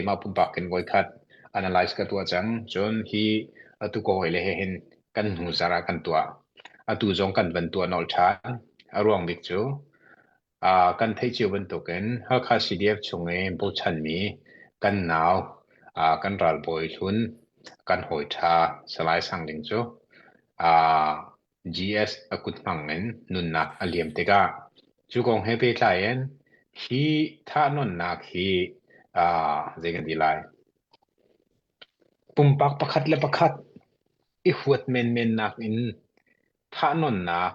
Keimah pumpak in voikhat analyze ka tuah cang. Cun hi atu ka hawile he hin kan hnu zarh ah kan tuah. Atu zong kan van tuah nolh ṭhan. A ruang bik cu kan theih cio bantukin Halkha CDF chung i bochanmi kan nau, kan ralbawi hlun, kan hawi ṭha Salai Sang Ling cu GS a kut hmang in nunnak a liam tikah cu kong he pehtlai in hi thahnawnnak hi zei kan ti lai? Pumpak pakhat le pakhat i huat menmennak in thahnawnnak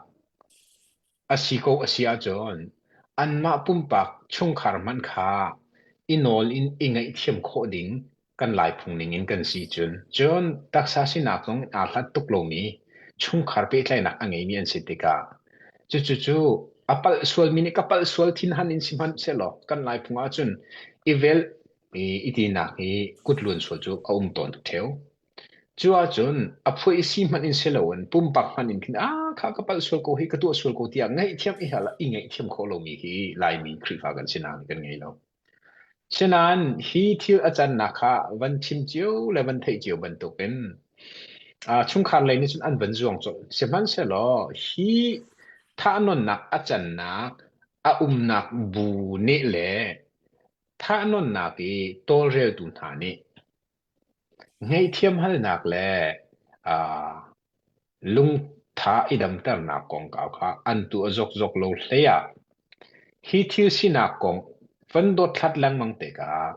a si ko a si ahcun anmah pumpak chungkhar hmanh kha i nawl in i ngaihthiam khawh ding kan Laiphung ning in kan si cun. Cun taksa sinak zong in aa hlat tuk lomi chungkhar pehtlaihnak a ngeimi an si tikah cucu cu a palh sualmi nih ka palh sual thinhan in si hmanh sehlaw kan Laiphung ahcun i vel i tinak hi kutluan sual cu a um tawn ṭheo. Cu ahcun a phuah i si hmanh in si loin pumpak hmanh in khin ah kha ka palh sual ko hi ka tuah sual ko tiah ngaihthiam i hal ah i ngaihthiam khawh lomi hi Laimi Khrihfa kan sinak nih kan ngei lo. Sinain hi thil a cannak kha van chim cio le van theih cio bantukin chungkhar lei nih cun an van zuang colh. Sihmanhsehlaw hi thahnawnnak a cannak a umnak bu nih le thahnawnnak i tawlreltu hna nih Ngaihthiam halnak le lungtha i damternak kongkau kha an tuah zokzok lo hlei ah hi thil sinak kong van dothlat lengmang tikah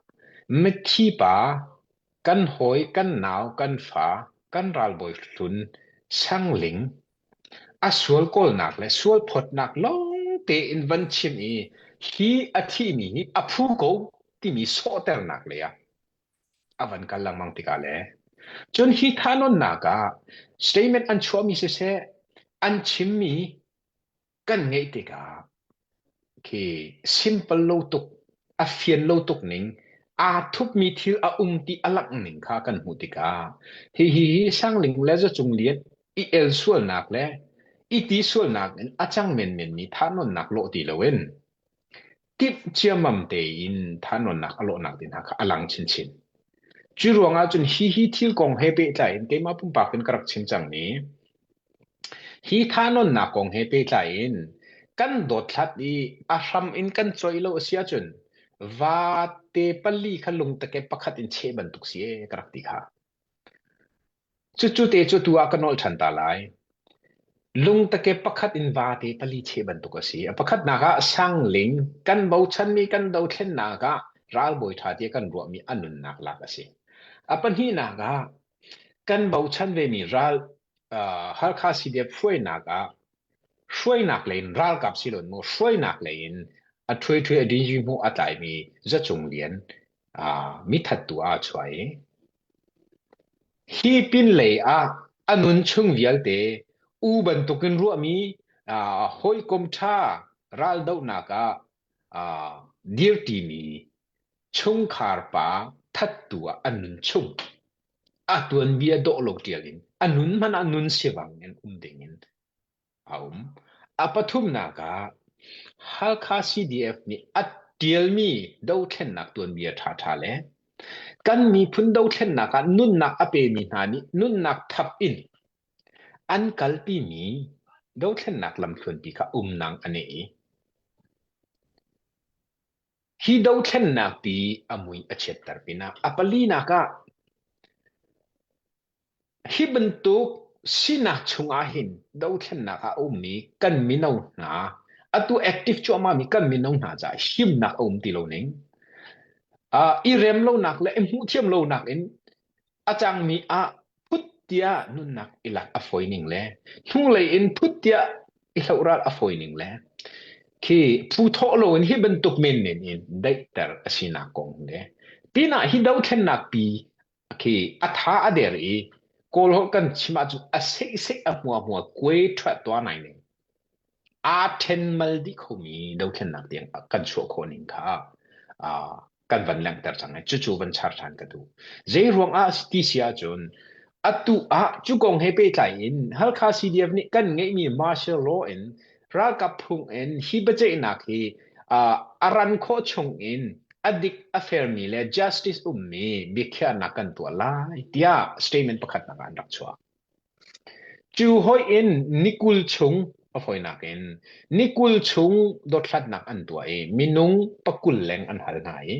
mithi pa kan hawi, kan nau, kan fa, kan ralbawi hlun Sangling a sual kawlnak le sual phawtnak lawng tein van chim i hi a thihmi hi a phu ko timi sawhternak lei ah a van kal lengmang tikah le cun hi thahnawnnak ah statement an chuahmi siseh an chimmi kan ngeih tikah khi simple lo tuk a fian lo tuk ning aa thupmi thil a um ti a langh ning kha kan hmuh tikah hi hi hi Sangling le Zacung Lian i el sualnak le i ti sualnak in a cang menmen mi thahnawnnak lawh ti loin Timh ciammam tein thahnawnnak a lawhnak te hna kha a lang chinchin. Cu ruangah cun hi hi thil kong he pehtlai in keimah pumpak in ka rak chim cangmi hi thahnawnnak kong he pehtlai in kan dothlat i a hram in kan coih lo a si ahcun vate pali kha lungtake pakhat in cheh bantuk si ee ka rak ti kha. Cucu te cu tu ah ka nolh ṭhan ta lai. Lungtake pakhat in vate pali cheh bantuk a si. A pakhatnak ah sangling kan bochanmi kan dothlennak ah ralbawi ṭha tiah kan ruahmi a nunnak lak a si. A pahnihnak ah kan bochan vemi ral uh, Halkha CDF hruainak ah hruainak lei in ralkap si loin mu hruainak lei in a ṭhui ṭhui a dinzi hmuh a tlaimi Zacung Lian uh, mithattu ah a chuah i Hi pinlei ah a nun chung vialte u bantukin ruahmi hawikom ṭha raldohnak ah dirṭimi chungkhar pa thattu ah a nun chung a tuanbia dawh lo ṭial in a nun hmanh ah nun sivang in um dingin a um. A pathumnak ah Halkha CDF nih a ṭialmi dothlennak tuanbia ṭhaṭha le kan miphun dothlennak ah nunnak a pemi hna nih nunnak thap in an kalpimi dothlennak lamthluanpi kha umnang a nei i hi dothlennak pi a mui a chiatter pinah a palinak ah Hi bantuk sinak chungah hin dothlennak ah a ummi kan mino hna, atu active cuahmahmi kan mino hna caah himnak a um ti lo ning. Uh, i rem lonak le i hmuhthiam lonak in a cangmi ah phut tiah nunnak i lak a fawi ning le hnulei in phut tiah i hlohral a fawi ning le khi phu thawh loin hi bantuk menmen in daihter a sinak kong le pinah hi dothlennak pi khi a tha a der i Kawl holh kan chim ahcun a seihseih a hmuahhmuah kuai ṭhuah tuah nai ning aa ṭhen mal dih khomi dothlennak tiang kan chuah khawh ning kha kan van langhter cang i cucu van char ṭhan ka duh. Zei ruang ah ti si ahcun atu ah cu kong he pehtlai in Halkha CDF nih kan ngeihmi martial law in ralkap phung in hi biaceihnak hi a ran khawh chung in. A dik a fairmi le justice ummi biakhiahnak kan tuah lai tiah statement pakhatnak ah an rak chuah. Cu hoih in ni 20 chung a fawinak in ni 20 chung dothlatnak an tuah i minung pakul leng an hal hna i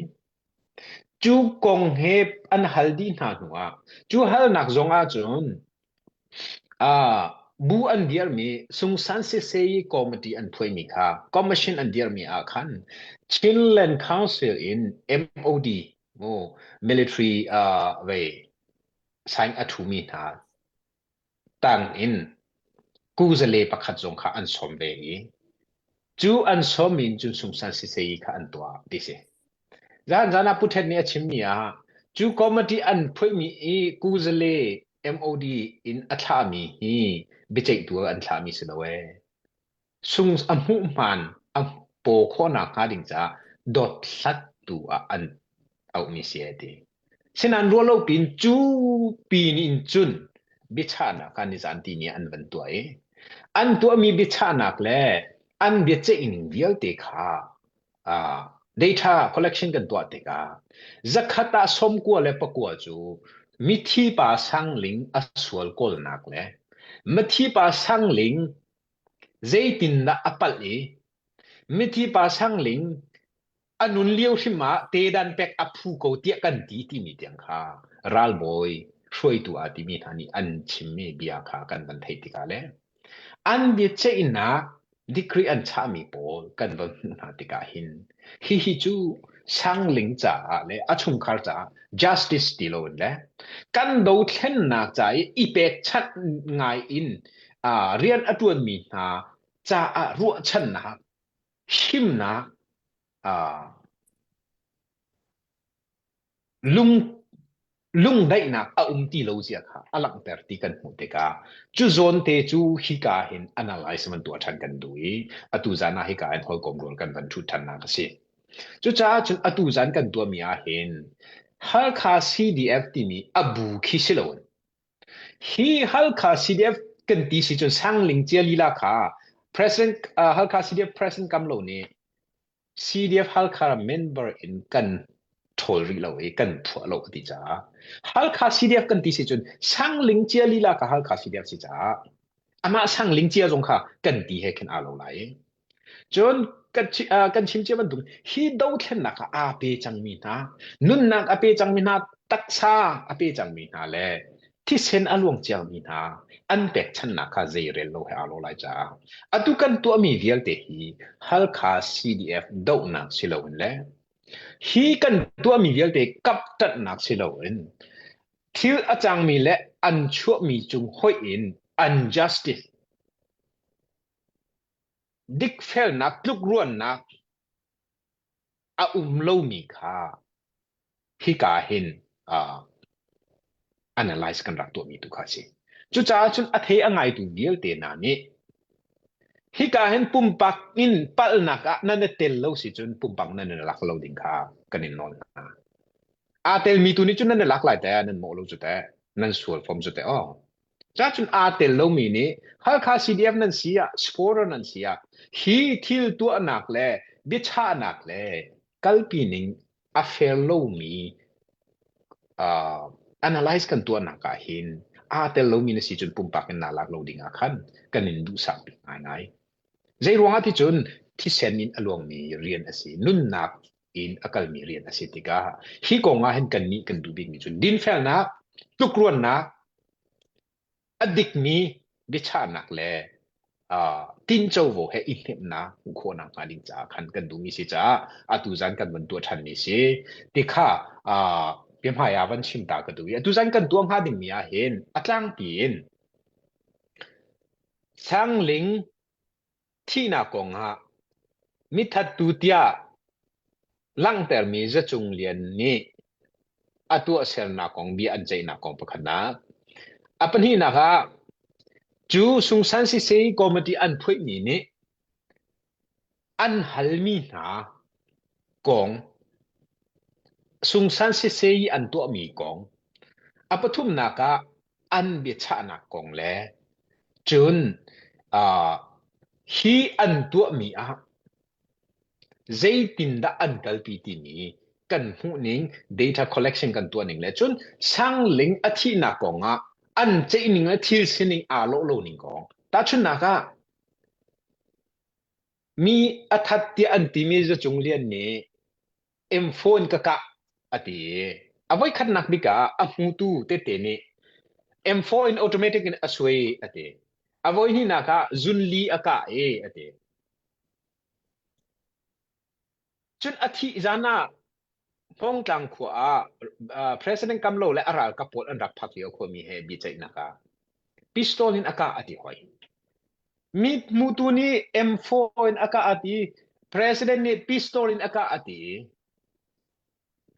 cu kong he an hal dih hna hnuah cu halnak zong ahcun bu an dirmi Sungsan Sisei Committee an phuaimi kha commission an dirmi ah khan Chinland Council in MOD mu military uh, vei sign a ṭhumi hna tang in kuzale pakhat zong kha an sawm ve i cu an sawm in cun Sungsan Sisei kha an tuah ti si. Zan zan ah Pu Ṭhen nih a chimmi ah cu committee an phuaihmi i kuzale MOD in a thlahmi hi biaceihtu an thlahmi si lo ee. Sung a hmuh hmaan a paw khawhnak hnga ding caah dothlattu ah an auhmi si a ti. Sinain ruahlo piin cu pin in cun biachahnak kha nizan timi ah an van tuah i an tuahmi biachahnak le an biaceih ning vialte kha uh, data collection kan tuah tikah zakhat ah 99 le pakua cu mithi pa sangling a sual kawlnak le mithi pa sangling zeitindah a palh i mithi pa sangling a nun lio hrim ah tedan pek a phu ko tiah kan ti timi tiang kha ralbawi hruaitu aa timi hna nih an chimmi bia kha kan van theih tikah le An biaceihnak degree an chahmi pawl kan van hmuh hna tikah hin hihi cu sangling caah le a chungkhar caah justice ti loin le kan dothlennak ca i i pekchanh ngai in uh, rian a ṭuanmi hna caah ruahchannak himnak uh, lung lungdaihnak a um ti lo zia kha a langhter ti kan hmuh tikah cu zawn te cu hika hin analyze van tuah ṭhan kan duh i atu zan ah hika hin hawikom rual kan van ṭhut ṭhannak a si. Cucaah cun atu zan kan tuahmi ah hin Halkha CDF timi a bu khi si loin hi Halkha CDF kan ti si cun Sangling cia lila kha President uh, Halkha CDF President Kamlo nih CDF Halkha member in kan ṭhawl rih lo i kan phuah lo a ti caah Halkha CDF kan ti si cun Sangling cia lila ka Halkha CDF si caah amah Sangling cia zong kha kan ti he khin aa lo lai. Cun kan kan chim cia bantuk hi dothlennak ah aa pe cangmi hna nunnak a pe cangmi hna taksa a pe cangmi hna le thisen a luang ciami hna an pekchanhnak kha zeirel lo he aa lo lai caah atu kan tuahmi vialte hi Halkha CDF dohnak si loin le hi kan tuahmi vialte kapṭanhnak si loin thil a cangmi le an chuahmi cung hoih in unjustice dikfelnak tlukruannak a um lomi kha hika hin uh, analyze kan rak tuahmi tu kha a si. Cucaah cun a thei a ngaitu vialte hna nih hika hin pumpak in palhnak ah nan i tel lo si cun pumpak nan i lak lo ding kha kan in nawl hna. Aa telmi tu nih cun nan i lak lai teh, nan mawh lo cu teh, nan sual fom cu teh aw. Cacun aa tel lomi nih Halkha CDF nan si ah, supporter nan si ah, hi thil tuahnak le biachahnak le kalpi ning a fair lomi uh, analyze kan tuahnak ah hin aa tel lomi na si cun pumpak in naa lak lo ding ah khan kan in duhsak bik ngaingai. Zei ruangah ti cun thisen in a luangmi rian a si, nunnak in a kalmi rian a si tikah hi kong ah hin kannih kan duh bikmi cu dinfelnak, tlukruannak, a dikmi biachahnak le uh, tincovo he i hnemhnak hmuh khawhnak hnga ding caah khan kan duhmi si caah atu zan kan van tuah ṭhanmi si ti kha uh, biahmai ah van chim ta ka duh i atu zan kan tuah hnga dingmi ah hin a tlangpi in Sangling Thihnak kongah mithattu tiah langhtermi Za Cung Lian nih a tuahsernak kong bia an ceihnak kong pakhatnak. A pahnihnak ah cu Sungsan Sisei Committee an phuaihmi nih an halmi hna kong, Sungsan Sisei an tuahmi kong, a pathumnak ah an biachahnak kong le cun uh, hi an tuahmi ah zeitindah an kalpi timi. kan hmuh ning data collection kan tuah ning le cun Sangling a thihnak kong ah an ceih ning le thil sining aa lawh lo ning kong. Tahchunhnak ah mi a that tiah an timi Zacung Lian nih M4 in ka kah a ti i a voikhatnak bik ah a hmutu tete nih M4 in automatic in a suai a ti. A voihnihnak ah zunli a kah i a ti. Cun a thih zan ah Hmawngtlang khua ah President Kamlo le a ralkap pawl an rak phak lio khuami he biaceihnak ah pistol in a kah a ti hoi. Mi hmutu nih M4 in a kah a ti, President nih pistol in a kah a ti.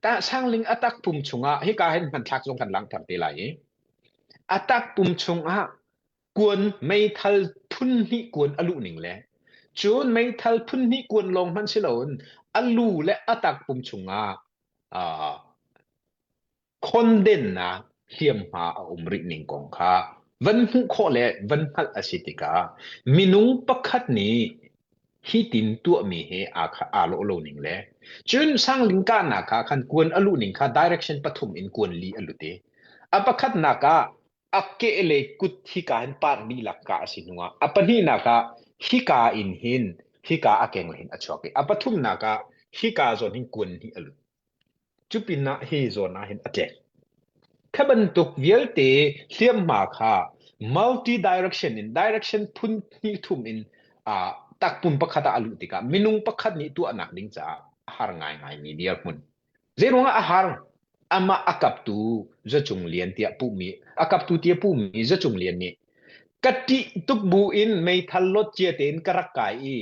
Ta Sangling a takpum chungah hika hin hmanthlak zong kan langhter te lai i a takpum chungah kuan meithal phun hnih kuan a luh ning le cun meithal phun hnih kuan lawng hmanh si loin a lu le a takpum chungah uh, khondennak hliamhma a um rih ning kong kha van hmuh khawh le van hngalh a si tikah minung pakhat nih hi tin tuahmi he aa aa lawh lo ning le cun sangling kahnak kha khan kuan a luh ning kha direction pathum in kuan li a lut i a pakhatnak ah a kehlei kut hika hin par dihlak ka a si hnuah a pahnihnak ah hika in hin hika a keng hin a chuak i a pathumnak ah hika zawn hin kuan hi a lut. Cu pinah hi zawn ah hin a tlek. Kha bantuk vialte hliamhma kha multi direction in direction phun hnih thum in uh, takpum pakhat ah a luh tikah minung pakhat nih tuahnak ding caah a har ngaingaimi dirhmun. Zeiruangah a har? Amah a kaptu Zacung Lian tiah puhmi a kaptu tiah puhmi Zacung Lian nih ka ṭih tuk bu in meithal lot cia tein ka rak kai i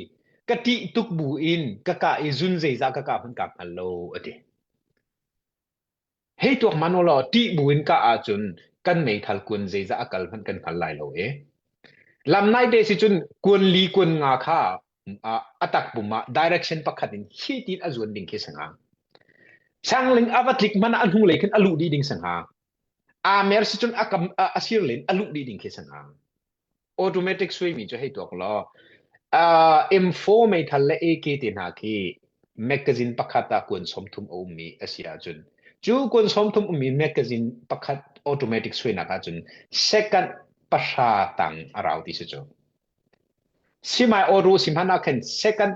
ka ṭih tuk bu in ka kah i zun zeizah ka kah hmanh kaa hngal lo a ti. Hei tuak man law ṭih bu in kah ahcun kan meithal kuan zeizah a kal hmanh kan hngal lai lo e. Lam nai te si cun kuan li kuan nga kha a takpum ah direction pakhat in hi tin a zuan ding khi sanga. Sangling a va tlik hmanh ah a hnulei khin a luh dih ding sanga. Aa mer si cun a kam a sir len a luh dih ding khi sanga. Automatic suimi cu hei tuak law uh, M4 meithal le AK te hna khi magazine pakhat ah kuan 30 a ummi a si ahcun cu kuan 30 ummi magazine pakhat automatic suinak ahcun second pahra tang a rau ti si cu. Simai auto si hmanh ah khan second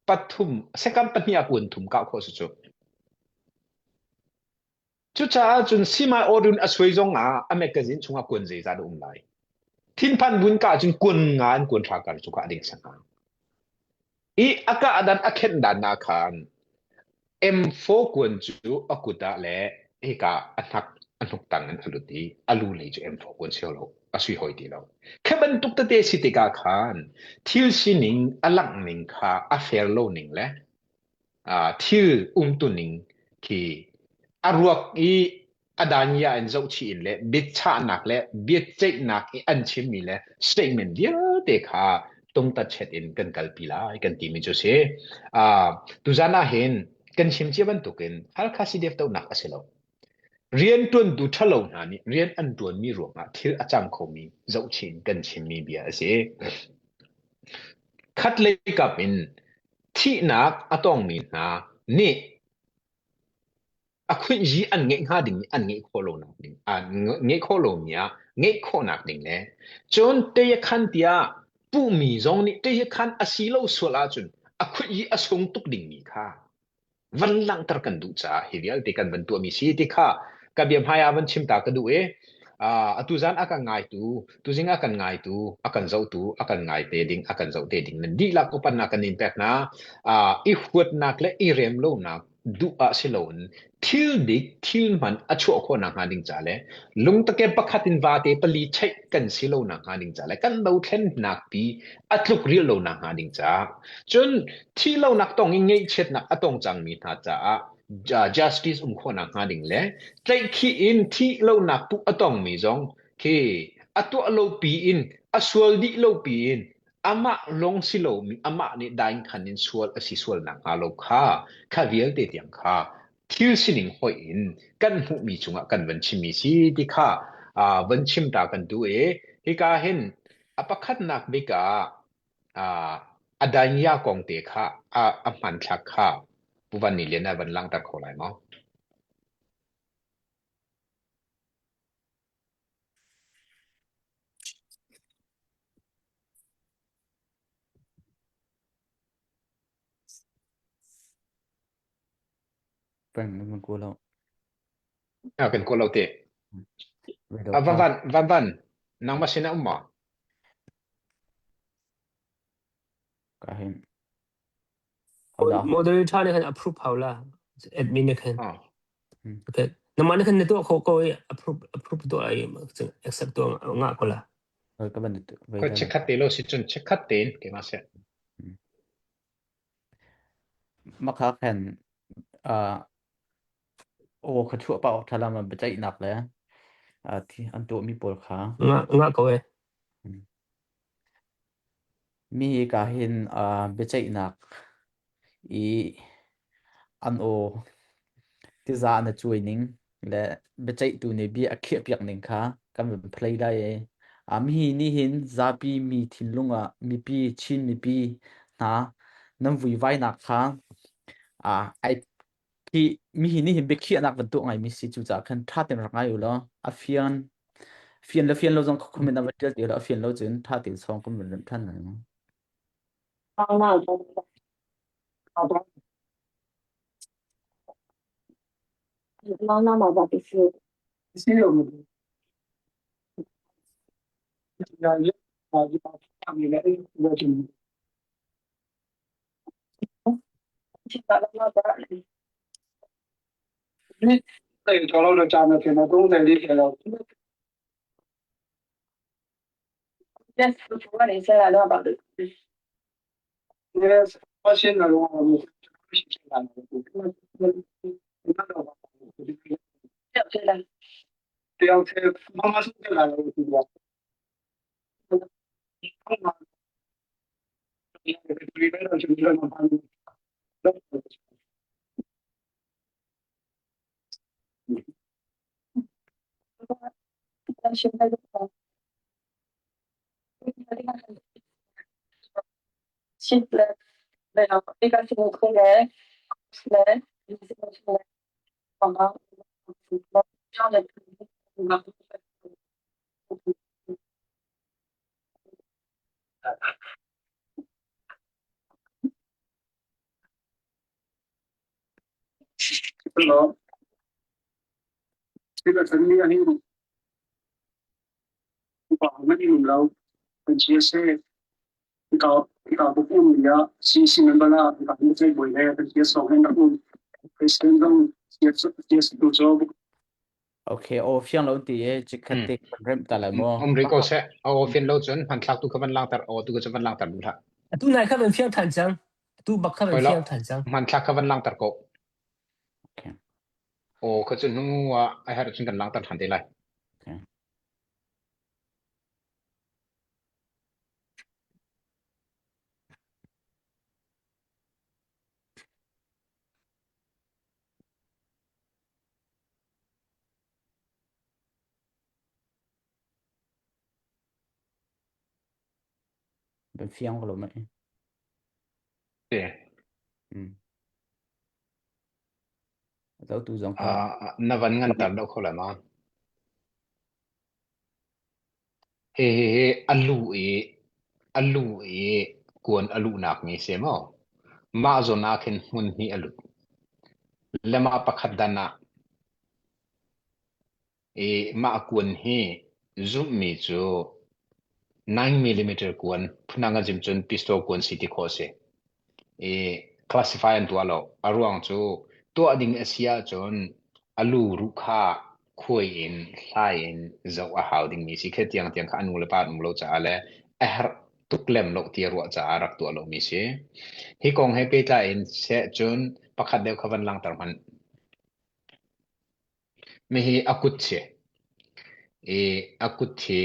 pathum second pahnih ah kuan thum kah khawh si cu. Cucaah cun simai auto a suai zong ah a magazine chungah kuan zeizat a um lai. Thinphan vun kah cun kuan nga in kuan hra kar cu kah ding sang hnga. I a kah dan a khenh dan ah khan M4 kuan cu a kut ah le hika a hnak a hnuk tang in a lut i a lu lei cu M4 kuan si lo a sui hoi ti lo. Kha bantuk tete si tikah khan thil sining a langh ning kha a fair lo ning le thil umtu ning khi a ruak i a danya in zohchih in le biachahnak le biaceihnak i an chimmi le statement vialte kha tungtatchet in kan kalpi lai kan timi cu si. Uh, tuzan ah hin kan chim cia bantukin Halkha CDF dohnak a si lo. Rianṭuantu ṭhalo hna nih rian an ṭuanmi ruangah thil a cang khomi zohchih in kan chimmi bia a si. Khatlei kap in thihnak a tongmi hna nih a khuihzi an ngeih hnga ding an ngeih khawh lonak ding ngeih khawh lomi ah ngeih khawhnak ding le cun teyakhan tiah puhmi zong nih teyakhan a si lo sual ahcun a khuihzi a sung tuk dingmi kha van langhter kan duh caah hi vialte kan van tuahmi si ti kha ka bia hmai ah van chim ta ka duh i atu zan a kan ngaitu tuzing a kan ngaitu a kan zohtu a kan ngai te ding a kan zoh te ding nan dihlak upannak kan in pek hna i huatnak le i rem lonak duh ah si loin thil dik thil hman a chuah khawh nakhnga ding ca le lungtake pakhat in vate pali cheih kan si lo nakhnga ding ca le kan dothlennak pi a tluk rial lo nakhnga ding caah cun thi lonak tong in ngeihchiatnak a tong cangmi hna caah justice um khawh nakhnga ding le tlaihkhih in thih lonak puh a tongmi zong khi a tuah lo pi in a sual dih lo pi in amah lawng si lomi amah nih daing khan in sual a si sual nakhnga lo kha kha vialte tiang kha thil sining hoih in kan hmuhmi cungah kan van chimmi si ti kha van chim ta kan duh i hika hin a pakhatnak bik ah a danya kong te kha a hmanthlak kha. Pu Van Ni Lian na van langhter kho lai maw? Peng na ko lo. Ah, kan ko lo te. Video Ah, van kha van van van nangmah sin ah um maw? ka hin. Hodah Moderator nih khan approve hau la. Admin nih khan. Ah. Okay. Nangmah nih khan na tuah kho ko i approve approve tuah i accept tuah ngah ko la. ka van Khoi chikkhat te lo si cun chikkhat tein keimah seh. Makha khan uh, aw kha chuah pa awk ṭha lama biaceihnak le uh, thi an tuahmi pawl kha Ngah ngah ko e. Mi hi ka hin uh, biaceihnak i an aw tiza na cuai ning le biaceihtu nih bia a khiahpiak ning kha kan van play lai i uh, mi nih hin zapi mi thinlung ah mipi Chin mipi hna nan vuivainak kha uh, ai hi mi hi nih hin biakhiahnak van tuah ngaimi si cucaah khan ṭha tein rak ngai u law a fian fian le fian lo zong comment ah va ṭial ti law a fian lo cun ṭha tein sawng kan van remh ṭhan lai. Okay, aw fiang lo ti e chikkhat te kan remh ta lai maw? Um rih ko seh. Aw fian lo cun hmanthlak tu kha van langter aw tu kha van langter duh hlah. Atu nai kha van fiang than cang. Atu bak kha van Hoi lo. fiang than cang. Hmanthlak kha van langter ko. Okay. Aw kha cu hnu ah a herh cun kan langter than te lai. Okay. Ban fiang ko lo mei. Te. Mm. Zotu zong kha. Ah, na van ngan tar do kho la ma. Hi hi hi alu i alu i kuan alu nak mi se mo. Mah zawn ah khin hmun hnih a lut. Le mah pakhat dan ah i mah kuan hi zumhmi cu 9mm kuan phundang kan chim cun pistol kuan si ti khawh a si. I classify an tuah lo. A ruang cu tuah ding a si ahcun a lu ruh kha khuai in hlai in zoh a hau dingmi si khi tiang tiang kha a nu le pa an um lo caah le a herh tuk lem lo ti a ruah caah rak tuah lomi si. Hi kong he pehtlai in seh cun pakhat deuh kha van langhter hmanh. Mihi a kut si. I a kut hi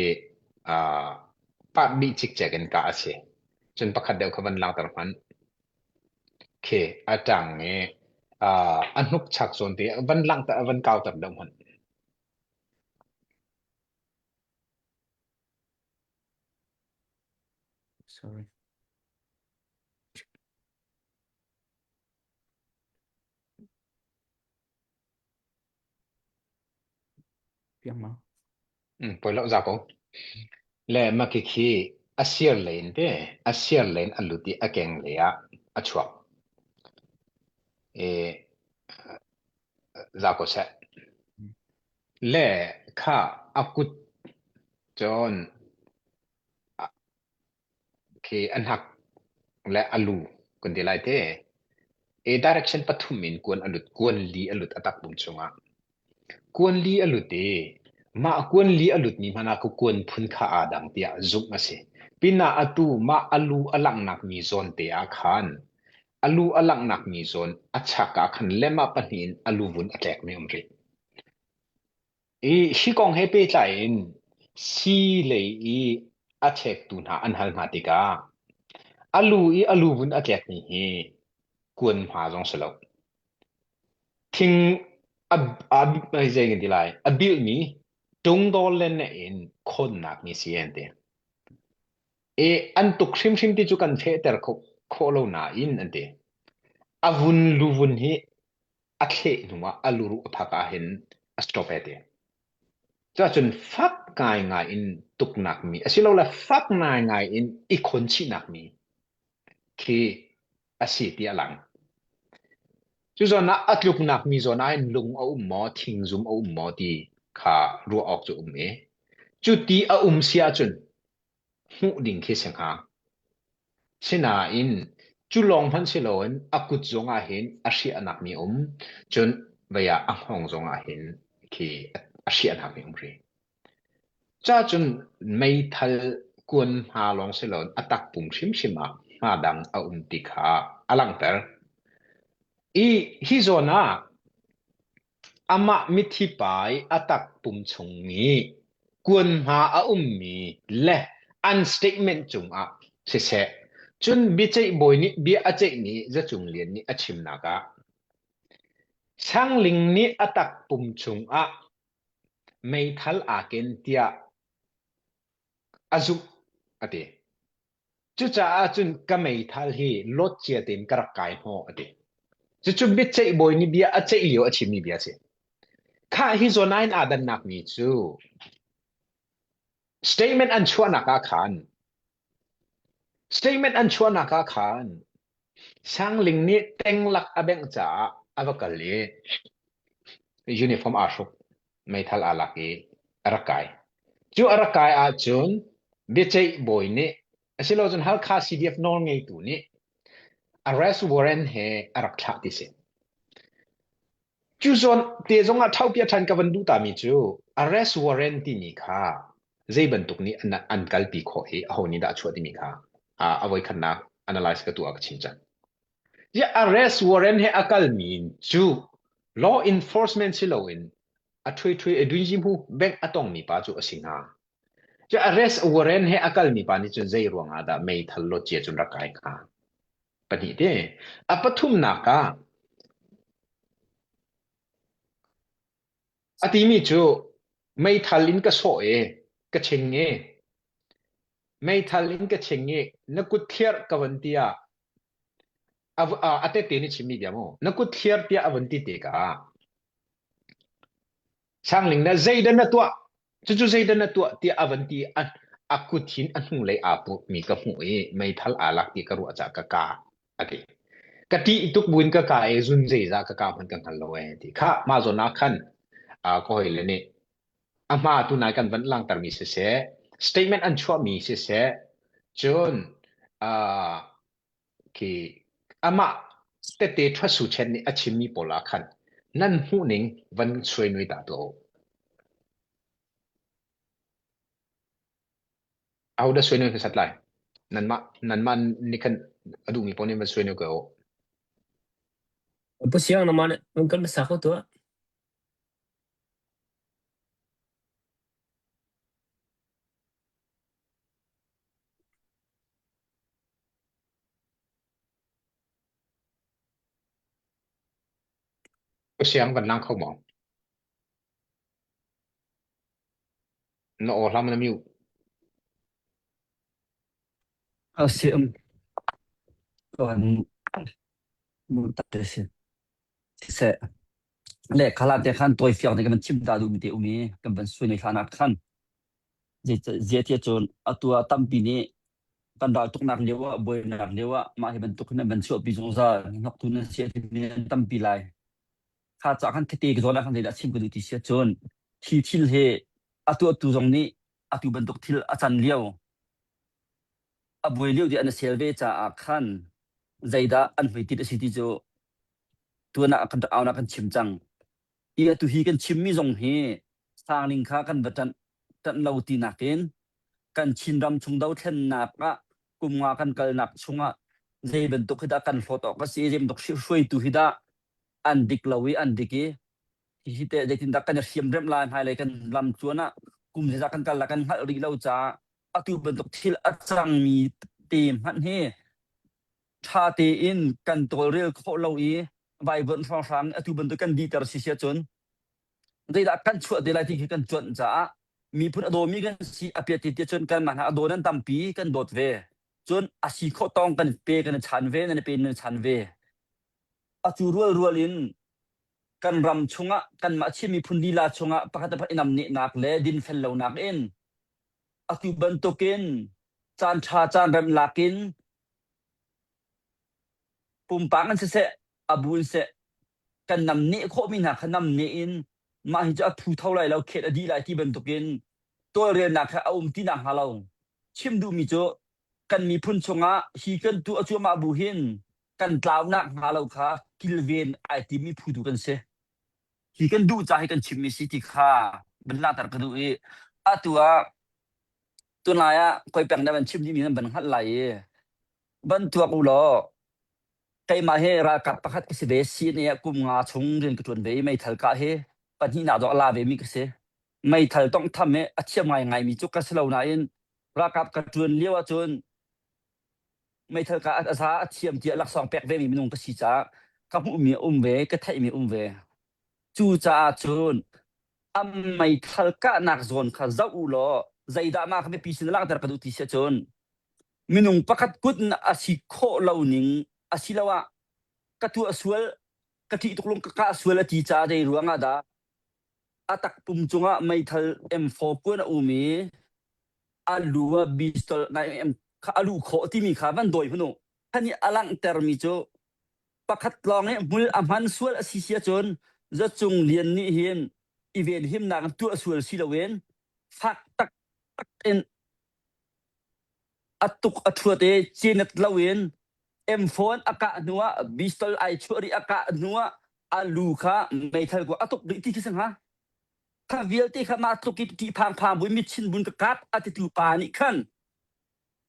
aa pat dih cikcek in kah a si. Cun pakhat deuh kha van langhter hmanh. Khi a ṭang i aa a hnuk chak zawn te van langhter van kauter deuh hmanh. Sorry. Piang ma. Mm, poi lo za ko. Le ma khi khi a sir len te, a sir len a lut i a keng le ah a chuak. E za ko seh. Le kha a kut cun khi a hnak le a lu kan ti lai te. E direction pathum in kuan a lut, kuan li a lut a takpum chungah. Kuan li a lut i mah kuan li a lutmi hmanh ah kuan phun kha aa dang tiah zumh a si. Pinah atu mah a lu a langhnak mi zawn te ah khan a lu a langhnak mi zawn a chak ah khan lemah pahnih in a luvun a tlekmi a um rih. I hi kong he pehtlai in sii lei i a chektu hna an hal hna tikah a lu i a luvun a tlekmi hi kuan hma zong si lo. Thing a a zei kan ti lai a bilhmi tungdawl le ne in khawnnak mi si an ti. E an tuk hrimhrim ti cu kan fehter kho khawh lo nain an ti. A vun luvun hi a thleh hnuah a luruh a phak ahhin a stop e ti. Cuahcun fak ngaingai in tuknak mi asilole fak ngaingai in i khonchihnak mi khi a si ti a lang. Cu zawn ah a tluknak mi zawn ah hin lung a um maw, thingzum a um maw ti kha ruah awk cu um i cu ti a um si ahcun hmuh ding khi si hnga. Sinain cu lawng hmanh si loin a kut zong ah hin a hriahnak mi um, cun vei ah a hngawng zong ah hin khi a hriahnak mi um rih. Cacun meithal kuan hma lawng si loin a takpum hrimhrim ah hma dang a um ti kha a langhter. I hi zawn ah amah mithi pa i a takpum chung i kuan hma a ummi le an statement cungah siseh, cun biaceih bawi nih bia a ceihmi Za Cung Lian nih a chimnak ah Sangling nih a takpum chungah meithal aa ken tiah a zumh a ti. Cucaah cun ka meithal hi lawt cia tein ka rak kai hnawh a ti. Cucu biaceih bawi nih bia a ceih lio a chimmi bia a si. Khah hi zawn ah in aa dannak mi cu statement an chuahnak ah khan statement an chuahnak ah khan Sangling nih tenglak a bengh caah a va kal i uniform aa hruk, meithal aa lak i a rak kai. Cu a rak kai ahcun biaceih bawi nih asilocun Halkha CDF nawlngeitu nih arrest warrant he a rak thlah ti si. Cu zawn te zong ah ṭhaupiah ṭhan ka van duh tami cu arrest warrant timi kha zei bantuk nih an, an kalpi khawh i aho nih dah a chuah timi kha a voikhatnak analyze ka tuah ka chim cang. Ziah arrest warrant he a kalmi cu law enforcement si loin a ṭhui ṭhui a duin mu bank a tongmi pa cu a si hnga. Cu arrest warrant he a kalmi pa nih cun zei ruangah dah meithal lawt cia cun rak kai hnga? Pahnih te. A pathumnak ah a timi cu meithal in ka sawh i ka ching i meithal in ka ching i na kut thliar ka van ti ah a, a, a tete nih chimmi bia mu na kut thliar tiah a van ti tikah Sangling na zeidah na tuah? Cucu zeidah na tuah tiah a van ti a, a kut hin a hnulei aa putmi ka hmuh i meithal aa lak ti ka ruah caah ka ka a ti. Ka ṭih tuk buin ka ka i zun zeizah ka ka hmanh ka hngal lo ee ti. Khah mah zawn ah khan uh, ka hawile nih a hma tu nai kan van langhtermi siseh, statement an chuahmi siseh, cun uh, khi amah tete ṭhasu chen nih a chimmi pawl ah khan nan hmuhning van suainui ta tuah u. Ahodah suainui hmasat lai? Nanmah nanmah nih khan a duhmi pawl nih van suainui ko u. Pu Siang namah nih van kan hmasa ko tuah. Pu Siang van lang kho maw? Na aw hlam na mute. A si um tuan mu tak te si. Siseh. Le khala te khan tawifiang te kan van chim ta duhmi te um i kan van suai hlan ah khan zeitiah cun atu ah tampi nih kan raltuknak lio ah buainak lio ah mah hi bantuk hin an van chuahpi zungzal hnoktu nan si timi an tampi lai. Kha ca khan thete ka zawn ah khan zeidah chim ka duh ti si ahcun hi thil hi a tuahtu zong nih atu bantuk thil a can lio a buai lio ti an i sel ve caah khan zeidah an hmuitinh a si ti cu tuan ah kan aunak kan chim cang. I atu hi kan chimmi zong hi sangling kha kan va ṭanh ṭanh lo ti nakin kan Chinram chung dothlennak ah kum nga kan kalnak chungah zei bantuk hi dah kan hlawt awk a si, zei bantuk hruaitu hi dah an dik lo i an dik i hihi teh zeitindah kan i hriamremh lai hmailei kan lam tluan ah kum zeizah kan kal lai kan hngalh rih lo caah atu bantuk thil a cangmi te hmanh hi ṭha tein kan tawlrel khawh lo i vaivuanh hrawnghrang atu bantuk kan dihter si si ahcun zeidah kan chuah te lai ti khi kan cuanh caah miphun a dawmi kan si a piat ti cun kanmah hna a daw nan tampi kan dawt ve cun a si khawh tawng kan pe kan i chan ve nan i pe nan i chan ve atu rualrual in kan ram chungah kanmah Chin miphun lila chungah pakhat le pakhat i namnehnak le dinfel lonak in atu bantukin caan ṭha caan rem lakin pumpak in siseh a bu in siseh kan namneh khawhmi hna kha namneh in mah hi cu a phu tho lai lo khet a dih lai ti bantukin tawlrelnak kha a um ti nak hnga lo chim duhmi cu kan miphun chungah hi kan tu a cuahmah bu hin kan tlaunak hnga lo kha kilven ai timmi phu tu kan si. Hi kan duh ca hi kan chimmi si ti kha van langhter ka duh i atu ah tunlai ah koi peng na van chim dihmi nan van hngalh lai i van tuak u law keimah hi ralkap pakhat ka si ve CNA ah kum nga chung rian ka ṭuan ve i meithal kah hi pahnihnak dawh a la ve mi ka si. Meithal tonghtham hi a thiam ngaingai mi cu ka si lo nain ralkap ka ṭuan lio ahcun meithal kah a za a thiam tiah laksawng pek ve mi minung ka si caah ka hmuhmi a um ve ka theihmi a um ve. Cucaah cun am meithal kahnak zawn kha zoh u law zeidah mah kha mipi sin ah langhter ka duh ti si ahcun minung pakhat kut in a si khawh lo ning asiloah ka tuah sual ka ṭih tuk lung ka kah sual a ti caah zei ruang ah dah a takpum cungah meithal M4 kuan a um i a lu ah pistol kha a luh khawh timi kha van dawi hmanh u. Khan i a langhtermi cu pakhat lawng i hmul a hman sual a si si ahcun Zacung Lian nih hin i venhimnak in tuah sual si loin fak taktak in a tuk a ṭhuat i cenet loin M4 a kah hnuah pistol ai chuah rih a kah hnuah a lu kha meithal kua a tuk rih ti khi si hnga. Kha vialte kha mah tluk i ṭihphang phang buin mitchin bun ka kap a titu pa nih khan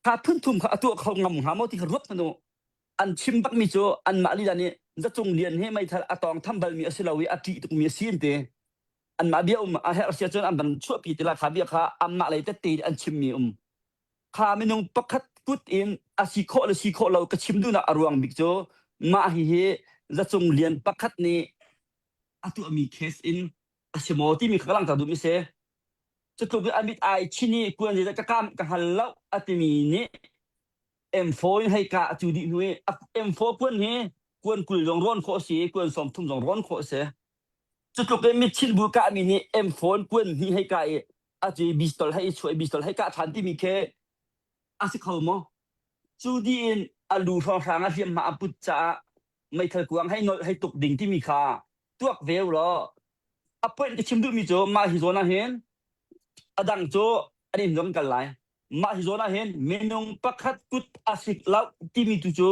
kha phunthum kha a tuah kho ngam hnga maw ti kha ruat hmanh u. An chim bakmi cu anmah lila nih Zacung Lian hi meithal a tawng tham balmi a si lo i a ṭih tukmi a si an ti. Anmah bia um a herh si ahcun an van chuahpi ti lai kha bia kha anmah lei tette in an chimmi um. Kha minung pakhat kut in a si khawh le si khawh lo ka chim duhnak a ruang bik cu mah hihi Zacung Lian pakhat nih a tuahmi case in a si maw timi kha ka langhter duhmi si. Cutluk in a mit ai chin i kuan zeidah ka kam ka hngal lo a timi nih M4 in hei kah cu dih hnu i M4 kuan hi kuan 20 zong rawn khawh a si i kuan 30 zong rawn khawh a si. Cutluk in mitchinh bu kahmi nih M4 in kuan hnih hei kah i a cu i pistol hei i chuah i pistol hei kah ṭhan timi khi a si kho maw? Cu dih in a lu hrawnghrang a hliamhma a put caah meithal kuang hei nolh hei tuk ding timi kha tuak ve u law a point ka chim duhmi cu mah hi zawn ah hin a dang cu an inn zong kal lai mah hi zawn ah hin minung pakhat kut a sik lo timi tu cu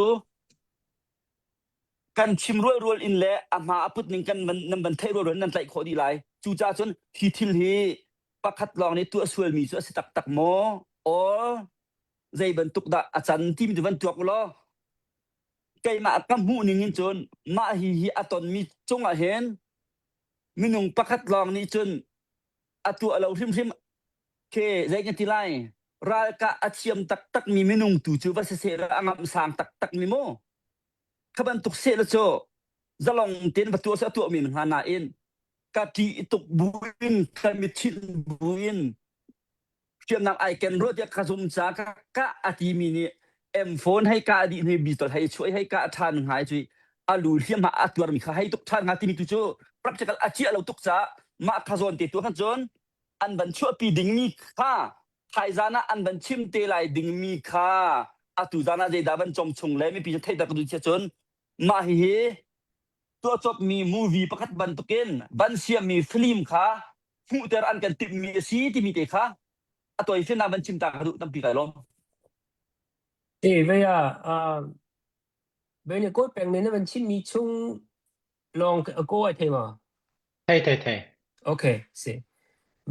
kan chim rual rual in le a hma a put ning kan nan van theih rual rual nan tlaih khawh dih lai cucaah cun hi thil hi pakhat lawng nih tuah sualmi cu a si taktak maw or zei bantuk dah a can timi tu van tuak u law keimah ka hmuh ning in cun mah hi hi a tonmi cungah hin minung pakhat lawng nih cun a tuah lo hrimhrim ke zei kan ti lai ralkah a thiam taktak mi minung tu cu va si seh a ngamh sang taktak mi mu kha bantuk seh la cu zalong tein va tuah se a tuah men hnga nain ka ṭih tuk buin ka mitthinh buin hriamnam ai ken rua tiah ka zum ca ka kah a timi nih M phone hei kah dih hnu bitol hei chuai hei kah ṭhan hnga cui. a lu hliamhma a tuarmi kha hei tuk ṭhan hnga timi tu cu practical a ciah lo tuk caah mah kha zawn te tu khan cun an van chuahpi dingmi kha thaizan ah an van chim te lai dingmi kha atu zan ah zeidah van com chung le mipi cu theihter ka duh sia cun mah hihi tuahcopmi movie pakhat bantukin van siammi film kha hmuhter an kan timhmi a si timi te kha a tawifiannak van chim ta ka duh tampi kai lawm. Te vei ah Ve nih kawi peng nih na van chimmi chung lawng ko ai thei ma? Thei thei thei. Okay, si.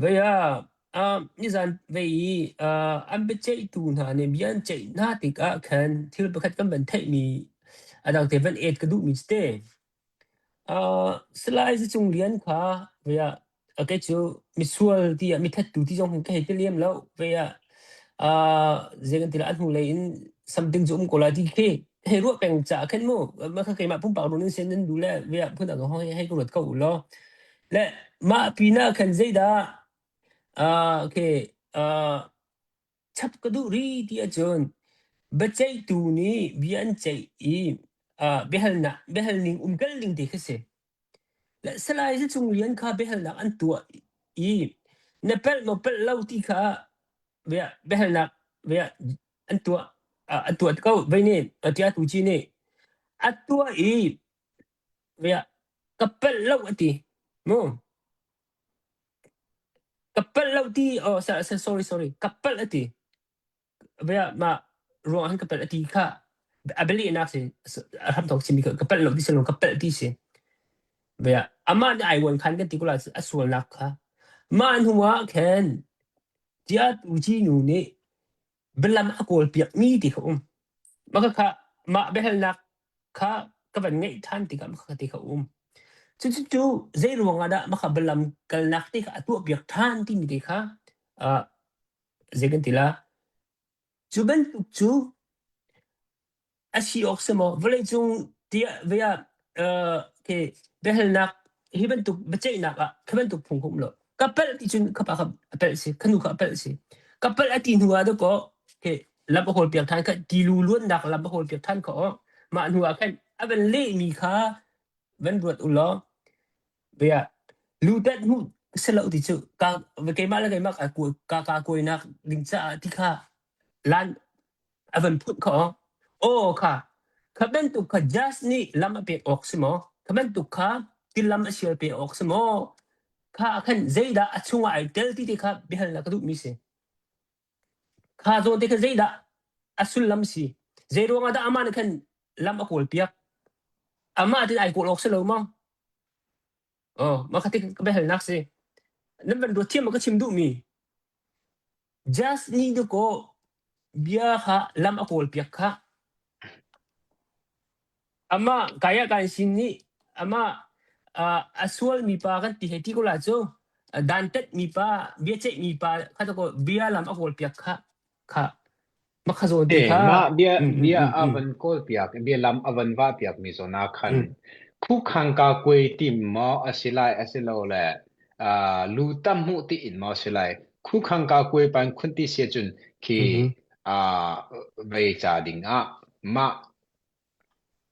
Vei ah nizan vei i an biaceihtu hna nih bia an ceih hna tikah khan thil pakhat kan van theihmi a dang te van et ka duhmi cu te. Salai Zacung Lian kha vei ah kei cu misual tiah mithattu ti zong ka hei ti lem lo. Vei ah zei kan ti lai a hnulei in something cu um ko lai ti khi hei ruah peng caah khin mu mah kha keimah pumpak run in sin nan duh le vei ah phun dang hei hei ka ruat ko u law. Le mah pinah khan zeidah okay chap ka duh rih ti ahcun biaceihtu nih bia an ceih i biahalnak biahal ning umkal ning ti khi si. Le Salai Zacung Lian kha biahalnak an tuah i na pelh maw pelh lo ti kha bia biahalnak bia an tuah an tuah ko vei nih tia tu ci nih a tuah i bia ka pelh lo a ti mu Ka palh lo ti oh sorry sorry ka palh a ti. Mah ruang ah khan ka palh a ti kha a bialehnak si a hramthawk chimmi kha ka palh lo ti si lo ka palh ti si. Amah nih ai uan khan kan ti ko lai a sualnak kha. Mah hnu ah khan Cia nu nih bialam a kawlpiakmi ti kha um. Mah khakha mah biahalnak kha ka van ngeih ṭhan tikah mah khakha ti kha um. Cucu zei ruang ah dah mah kha bialam kalnak ti kha a tuahpiak ṭhan timi te kha uh, zei kan ti la. Cu bantuk cu A si awk si maw? Vawleicung tiah vei ah uh, okay, biahalnak hi bantuk biaceihnak ah khi bantuk phung ka um lo. Ka palh ti cun ka pa kha a palh si, ka nu kha a palh si. Ka palh a ti hnu ah dakaw okay, lam a hawl piak ṭhan kha tilu luannak lam a hawl piak ṭhan kha aw. Mah hnu ah khan a van lehmi kha van ruat u law bia lutat hmu si lo ti cu ka keimah le keimah ka ka ka kuainak ding caah ti kha lan a van phut kho. Aw kha, kha bantuk kha judge nih lam a pek awk si maw? Kha bantuk kha tillam a sial pe awk si maw? Kha khan zeidah a chungah ai tel ti te kha biahalnak ka duhmi si. Kha zawn te kha zeidah a sullam si? Zei ruangah dah amah nih khan lam a kawl piak? Amah tin ai kawl awk si lo maw? Oh, mah kha ti ka biahalnak si. Nan van ruat thiam ma ka chim duhmi? Judge nih dakaw bia kha lam a kawlpiak khah. Amah kaya kan sin nih amah uh, a sualmi pa kan ti hei ti ko la cu dantatmi pa biaceihmi pa kha dakaw bia lam a kawlpiak khah kha Mah zawn te Eh, kha mah bia mm, mm, bia mm, a mm, van kawl piak bia lam a van va piak mi zawn ah khan mm, khukhang ka kuai tim maw a si lai a si lo le uh, lu tam mu ti in maw si lai khukhang ka kuai pan khun ti sia cun khi mhm, uh, vei ca ding ah mah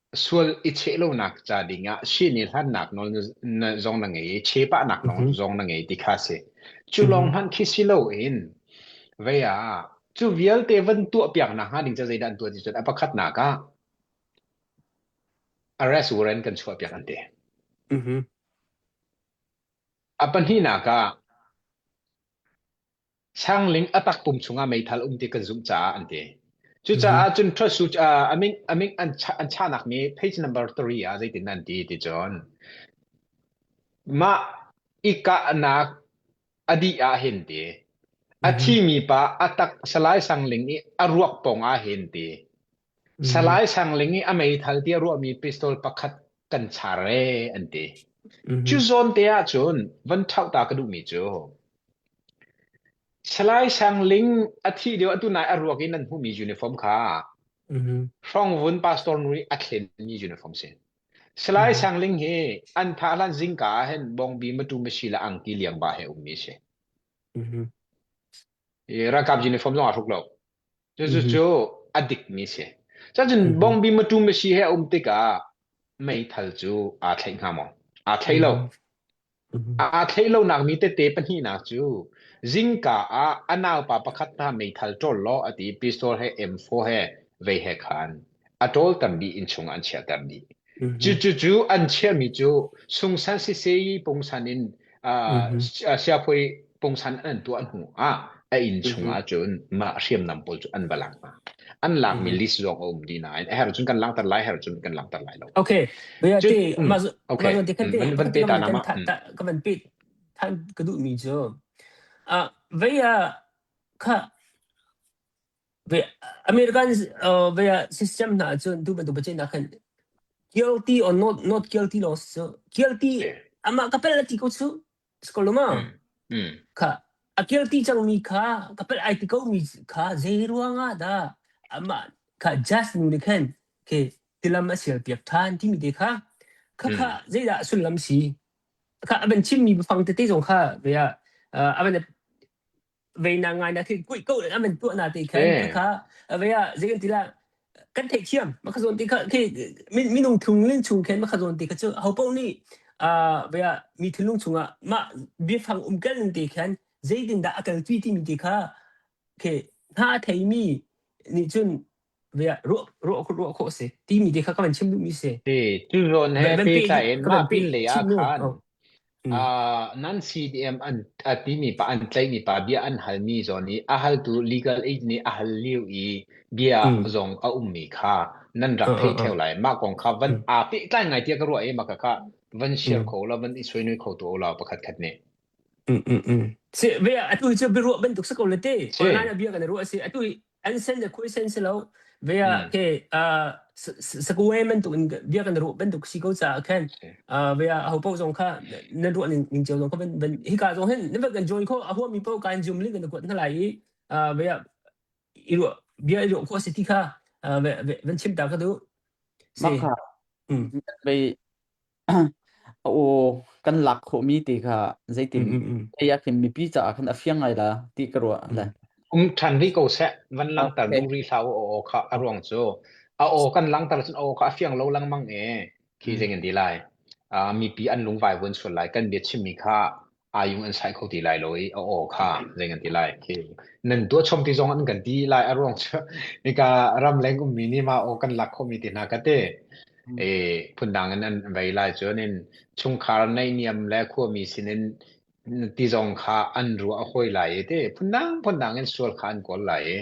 Sual i cheh lonak ca dingah sihni hlannak nawl na zong na ngei i chepahnak mhm, zong na ngei ti kha a si. Cu lawng mhm, hmanh khi si loin vei ah cu vialte van tuahpiak nakhnga ding cu zeidah an tuah ti cun a pakhatnak ah arrest warrant kan chuahpiak an ti. mhm, A pahnihnak ah Sangling a takpum chungah meithal um ti kan zumh caah an ti. mhm, Cucaah cun trust uh, aming aming an cha, an chahnak mi page number 3 ah zeitin an ti ti cun mah i kahnak a dih ah hin ti a mhm, thimi pa a tak Salai Sangling i a ruak pong ah hin ti mhm, Salai Sangling i a meithal ti a ruahmi pistol pakhat kan char e an ti. Cu mhm, zawn te ah cun van ṭhauh ta ka duhmi cu Salai Sang Ling a thih lio atu nai a ruak in nan hmuhmi uniform kha mhm, Hrawngvun pastor nu nih a thlenmi uniform si. Salai mhm, Sang Ling hi an thah hlan zingka ah hin bawngbi matu masi le angki liangba he ummi si. mhm, I ralkap uniform zong aa hruk lo. Cucu mhm, cu a dikmi si. Cun mhm. bawngbi matu masi he a um tikah. Meithal cu aa thlaih hnga maw? Aa thlaih lo. Mhm. Mhm. Aa thlaih lonak mi tete pahnihnak cu zingka ah a naupa pakhat hna meithal ṭawl law a ti i pistol he M4 he vei he khan a ṭawlter dih innchung ah an chiahter dih. Mhm. Cucu cu an chiahmi cu sungsan sisei pungsan in uh, Mhm. siaphui pungsan an tuah hnu ah a inn Mhm. chungah cun mah hriamnam pawl cu an va lak hna. An lakmi Mhm. list zong a um dih nain a herh cun kan langhter lai, herh cun kan langhter lai lo. Okay. Bia Cun, te mm, ma okay, ma te khan mm, te van van pakhat pe lam ta le na kan ma. tha Mm. ta ka van pe than ka duh mi cu ah vei ah kha ve American uh, ve system hna cun tu bantuk bache na khan guilty or not not guilty law so guilty ama kapel ti ko chu skoloma Mm. Mm. kha a guilty cangmi kha kapel ai ti ko mi kha zei ruangah dah ama kha just nu nih khan ke tilam a sial piak than timi te kha kha kha Mm. zeidah sullam si kha aban chimmi bafang tete zong kha ve ah aban veina ngai na khi kuih ko an van tuah na te khan Eh. kha ve ah zei kan ti la kan theih thiam ma kha zawn ti kha khi minung thung lin chung khen ma kha zawn ti kha chu ho paoh nih ve ah mi thinlung chungah mah biafang um kel ning te khan zeitin dah a kalpi timi ti kha khi hna thei mi nih cun ve ah ruah ruah ruah khawh si timi te kha ka van chim duhmi si Ti tu zawn he van pe pehtlai in ka mah van pe pin lei ah chim nu khan oh mm Uh, nan CDM an a timi pa an tlaihmi pa bia an halmi zawn i a haltu legal aid nih a hal lio i bia mm zong a ummi kha nan rak uh theih uh uh theo lai. Mah kong kha van mm aa pehtlai ngai tiah ka ruah i mah kha van share mm kho la van i suainui kho tu la pakhat khat nih. Mm, mm, mm. Si ve atu cu biaruah bantuk si ko le te. Si. Online ah bia kan i ruah si. Atu an sen le khui sen si lo. Ve ah Mm. ke sakuwe bantuk in bia kan ruah bantuk si ko caah khan Si. ve ah ho paoh zong kha nan ruah ning ning cio zong kha van van hika zong hin nan van kan join kho a huami paoh kan zoom link kan kuat hna lai i ve ah i ruah bia i ruah khawh si ti kha van chim ta ka duh. Si. Mah kha Mm. vei A aw kan lak khawhmi ti kha zeitin Mm, mm, mm. ei ah khin mipi caah khan a fiang ngai la ti ka ruah le. Mm. Um ṭhan rih ko seh van langhter Okay. duh rih hlah u aw kha a ruang cu a aw kan langhter cun aw kha a fiang lo lengmang e khi Mm. zei in ti lai uh, mipi an lungvai vuan sual lai kan bia chimmi kha ayung an sai kho ti lai lo i a aw kha zei kan ti lai khi nan tuah chom ti zong an kan ti lai a ruang cu ika ramleng ummi nih ma aw kan lak khomi ti hna ka te Mm. e phundang in an vei lai cun in chungkhar naihniam le khuami sinin ti zong kha an ruah a hoi lai i ti phundang phundang in sual kha an kawl lai i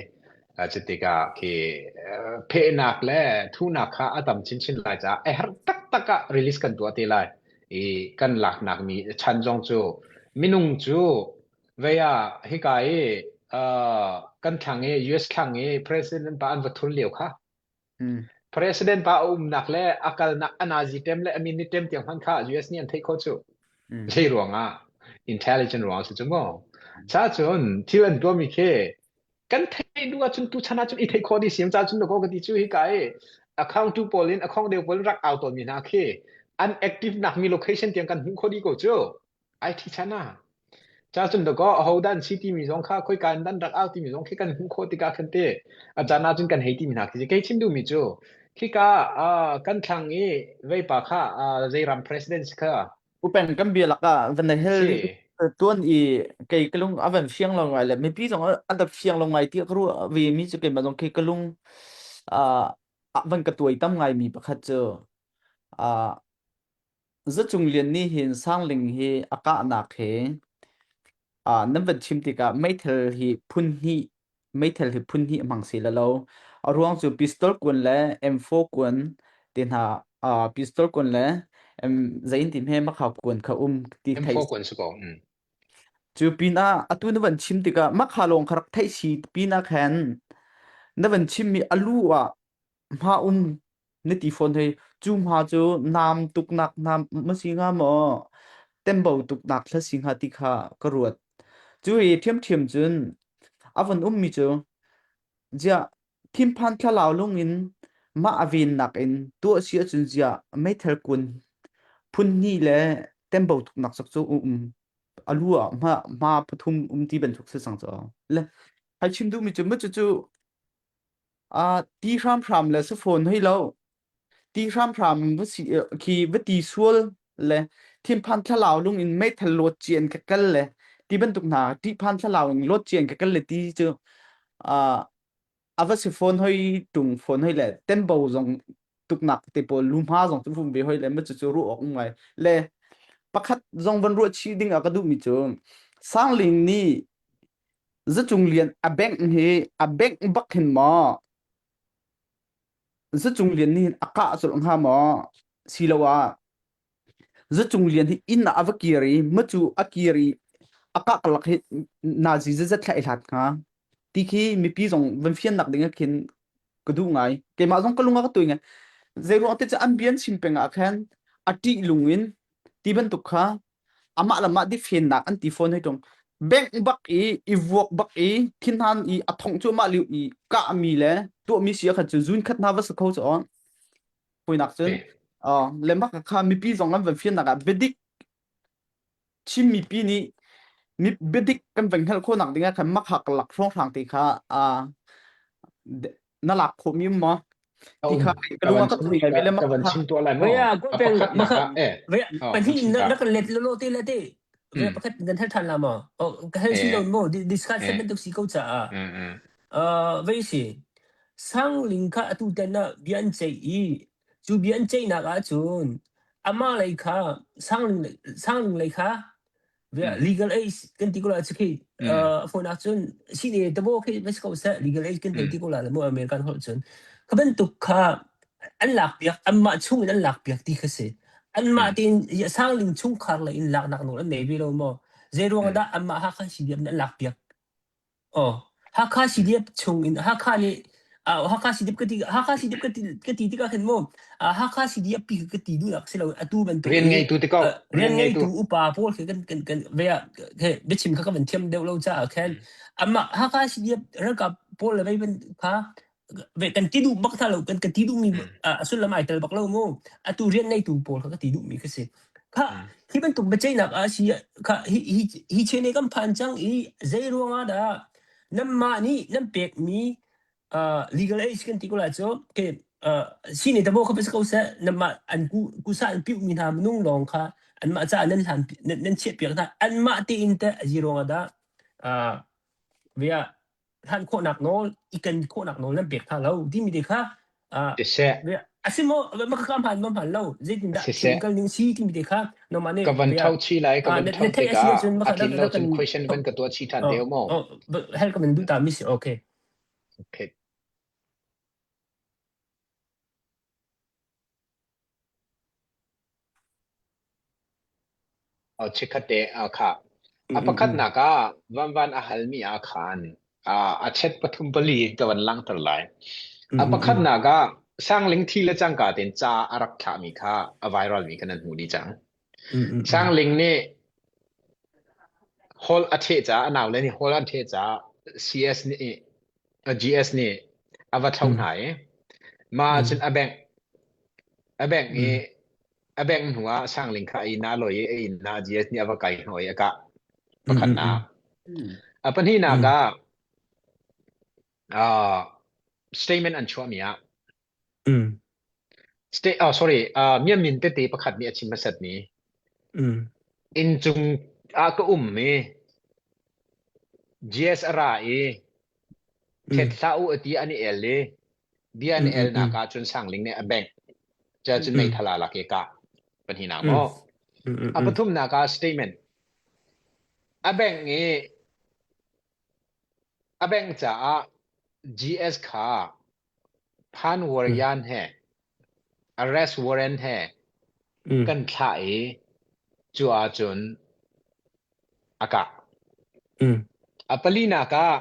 cutikah khi phehnak le thunak kha a tam chinchin lai caah a herh taktak ah release kan tuah te lai i kan laknak mi chan zong cu minung cu vei ah hika i kan thlang i US thlang i president pa an va thul lio kha Mm. President pa a umnak le a kalnak a nazi tem le a min ni tem tiang hmanh kha US nih an theih khawh cu. Mm. Zei ruangah intelligent ruang si cu mu. Cha cun thil an tuahmi khi kan theih duh ahcun tu chan ahcun i theih khawh dih siam cha cun ko ka ti cu hi ka i account tu pawl in account deu pawl in rak au tawn mi hna khi an active nak mi location tiang kan hmuh khawh dih ko cu. IT chan ah. Ca cun dakaw ahodah an si timi zong kha khoika in dan rak au timi zong khi kan hmuh khawh tikah khan te a caan ahcun kan hei timi hna khi kei chim duhmi cu khika uh, kan thlang i veipa kha uh, zeiram president si kha Upen kan bia lakah van hel si tuan i kei ka lung a van fiang lo ngai le mipi zong an rak fiang lo ngai ti ka ruah ve mi cu keimah zong khi ka lung uh, van ka tuai tam ngai mi pakhat cu uh, Zacung Lian nih hin Sangling hi a kahnak hi ah nan van chim tikah meithal hi phun hnih meithal hi phun hnih a hmang si lo. A ruang cu pistol kuan le M4 kuan te hna ah pistol kuan le M zei in ti hme makhau kuan kha um ti theih M4 kuan si ko mm. Cu pinah atu na van chim tikah makha lawng kha rak theih si pinah khan na van chimmi a lu ah hma um na ti fawn hei cu hma cu naam tuknak naam ma si hnga maw tembo tuknak thla si hnga ti kha ka ruat cu i ṭhiamṭhiam cun a von ummi cu ziah thinphan thlalau lung in mah a vennak in tuah si ahcun ziah meithal kun phun hnih le tembo tuknak cak cu um a lu ah hma hma pathum um ti bantuk si cang cu le hai chim duhmi cu mu cu cu Ah, ti hramhram le safawn hei lo. Ti hramhram va si khi va ti sual le thinphan thlalau lung in meithal lawt cian ka kal le ti bantuk hna ṭihphan thlalau in lawt cian ka kal le ti cu uh, a va si fawn hoi ṭung fawn hoi le tembo zong tuknak te pawl lumha zong cu vum ve hoi le ma cu cu ruah awk um ngai le pakhat zong van ruah chih ding ah ka duhmi cu Sangling nih Zacung Lian a bank hi a bank bak hin maw Zacung Lian nih hin a kah colh hnga maw siloah Zacung Lian hi inn ah a va kir i macu a kir i a kah karlak hi nazi zazat thla i hlat hnga ti khi mipi zong van fiannak ding ah khin ka duh ngai. Keimah zong ka lung a ka tui ngai. Zei ruang te cu an bia an chim peng ah khan a ṭih lung in ti bantuk kha amah le mah difennak an ti fawn hei ṭung. Bank bak i i vuak bak i thinhan i a thongh cuahmah lio i kahmi le tuahmi si ah khan cu zun khat hna va si kho cu aw. Puinak cun uh, le mah kha mipi zong an van fiannak ah biadik Chin mipi nih mi biadik kan van hngalh khawhnak ding ah khan makhak lak hrawnghrang te kha uh, na lak khawhmi um maw? A Ti um. kha ka Ka lung van a ka chim tui ngai ka, ve le ka mak van kha chim tuah lai maw? Vaya A peng pakhatnak maka ah eh vaya oh panhi van chim na ta. na kan let lo te le te vaya Mm. pakhat kan hal than la ma oh ka hal si Eh lo mo discuss eh bantuk si ko cha a mm mm uh vei si sang ling kha atu tan na bian chei i chu bian chei nak ah chun ama lei kha sang ling sang ling lei kha mm legal aid kan ti ko la khi mm phone ah cun si ne tabo khi mas ko seh legal aid kan hei mm ti ko la mu American holh cun kha bantuk kha an lak piak anmah chung in an lak piak ti kha si anmah mm tein sangling chungkhar lei in laknak nawl an nei ve lo maw zei ruang mm dah anmah Hakha CDF nih an lak piak Aw, Hakha mm CDF chung in Hakha nih ah Hakha CDF ka ti Hakha CDF ka ti ka ti tikah khin mu ah Hakha CDF pi ka ti duhnak si lo atu bantuk Rian i ngeitu ti ko. uh, Rian rian ngeitu. ngeitu upa pawl khi kan kan kan ve ah he biachim kha ka van thiam deuh lo caah khan Mm. amah Hakha CDF ralkap pawl le vei ban kha ve kan ti duh bak hna lo kan kan ti duhmi Mm. a sullam ai tel bak lo mu atu rian ngeitu pawl kha ka ti duhmi kha si kha Mm. hi bantuk biaceihnak ah si kha hi hi hi chene kan phan cang i zei ruangah dah nanmah nih nan pekmi uh, legal age kan ti ko lai cu ke uh, sini tabo kha ko seh nanmah an ku kusa an piu mi hna minung lawng kha anmah ca nan hlan nan nan chiah piak hna anmah tein teh zei ruangah dah uh, via hlan khawhnak nawl i ken khawhnak nawl nan pek hna lo timi te kha ah Siseh, a si maw ma ka hmaan ma hmaan lo zeitindah siseh, thil kal ning si timi te kha nangmah nih ka van via tho chi lai, ka ah van na tho na theih a si tikah ahcun a maka tlin rak lo rak kan cun question van ka tuah chi ṭhan te oh u maw? oh hel ka man duh ta mi si okay Okay. Oh, chikkhat te ah kha. Mm A mm mm pakhatnak ah vanvan a halmi ah khan ah a chet pathum pali ka van langhter lai. mm A mm mm pakhatnak ah Sangling thi le cangka tein ca a rak thlahmi kha a viral mi kha nan hmuh dih cang. mm mm mm Sangling nih hall a ṭheh caah a naule nih hall an ṭheh caah CS nih GS nih a va thloh mm hna i mah mm ahcun a bengh a bengh i mm a bengh hnu ah Sangling kha a inn ah a lawi i a inn ah GS nih a va kai hnawh i a kah. mm mm Pakhatnak. Hmm. A pahnihnak mm ah uh, statement an chuahmi ah mm state oh sorry uh, Myanmin tete pakhat nih a chim hmasatmi mm inncung ah ka um i GS a ra i mm thet hlah u ati an i el i bia an mm i mm elnak mm ah cun Sangling nih a bank cun mm meithal aa lak i kah pahnihnak mm maw mm mm a mm pathumnak ah statement a bank i a bank caah GS kha Phan mm Waryan he arrest warrant he mm kan thlah i cu ahcun a kah. mm A palinak ah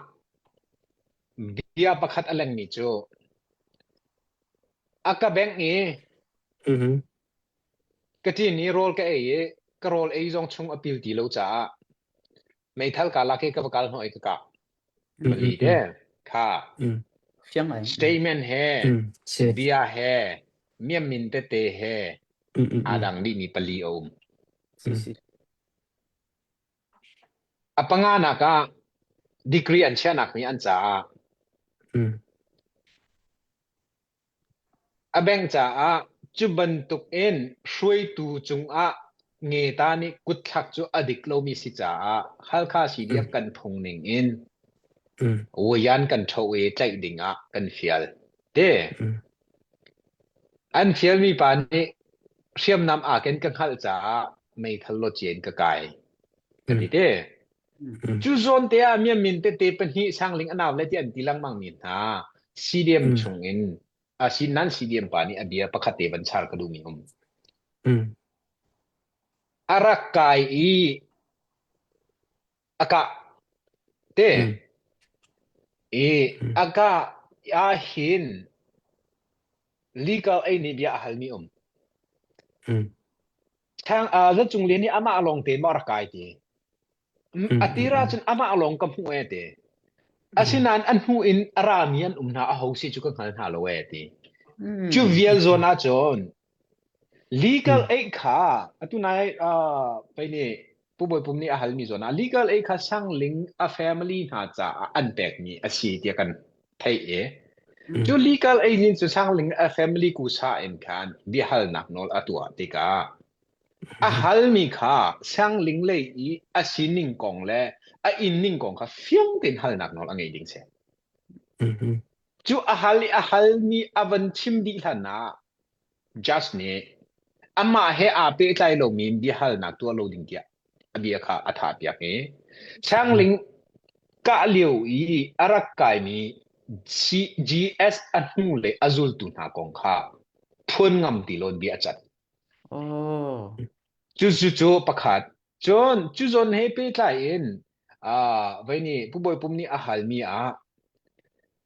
bia pakhat a lengmi cu a ka bengh i mhm ka ṭin i rawl ka ei i ka rawl ei zong chung a pil ti lo caah meithal kaa lak i ka va kal hnawh i ka kah. mm Pali mm te mm kha mm Fiang ngai. statement he mm si bia he miammin tete he mm mm aa mm dang dihmi pali a um. Si mm si. A panganak ah degree an chiahnak nih an caah mm a bank caah. Cu bantuk in hruaitu cungah ngeta nih kutthlak cu a dik lomi si caah Halkha CDF kan phung ning in wayan kan ṭho i tlaih ding ah kan fial. Te an fialmi pa nih hriamnam aa ken ka hngalh caah meithal lawci in ka kai ka ti te. Cu zawn te ah miamin tete pahnih sangling a nau le ti an ti lengmang mi hna CDM chung in a si nan CDM pa nih a bia pakhat te van char ka duhmi um. A rak kai i a kah te i a kah ahhin legal ei nih bia a halmi um. Thang Zacung Lian nih amah lawng te maw a rak kai ti. A tir ahcun amah lawng ka hmuh e ti. Asinain a hnu in a rami an um hna a ho si cu ka hngal hna lo e ti. Cu vial zawn ahcun legal aid kha atu nai pei nih Pu Bawi Pum nih a halmi zawn ah legal aid kha Sangling a family hna caah an pekmi a si tiah kan theih i cu legal aid nih cu Sangling a family kusa in khan biahalnak nawl a tuah tikah a halmi kha Sangling lei i a sining kong le a inning kong kha fiang tein halnak nawl a ngei ding si. Cu a hal i a halmi a van chim dih hlan ah Judge nih amah he aa pehtlai lomi biahalnak tuah lo ding tiah a bia kha a thahpiak i Sangling kah lio i a rak kaimi GS a hnu le a zultu hna kong kha phuan ngam ti loin bia a cat. Oh. Cu cu cu pakhat. Cun cu zawn he pehtlai in vei nih Pu Bawi Pum nih a halmi ah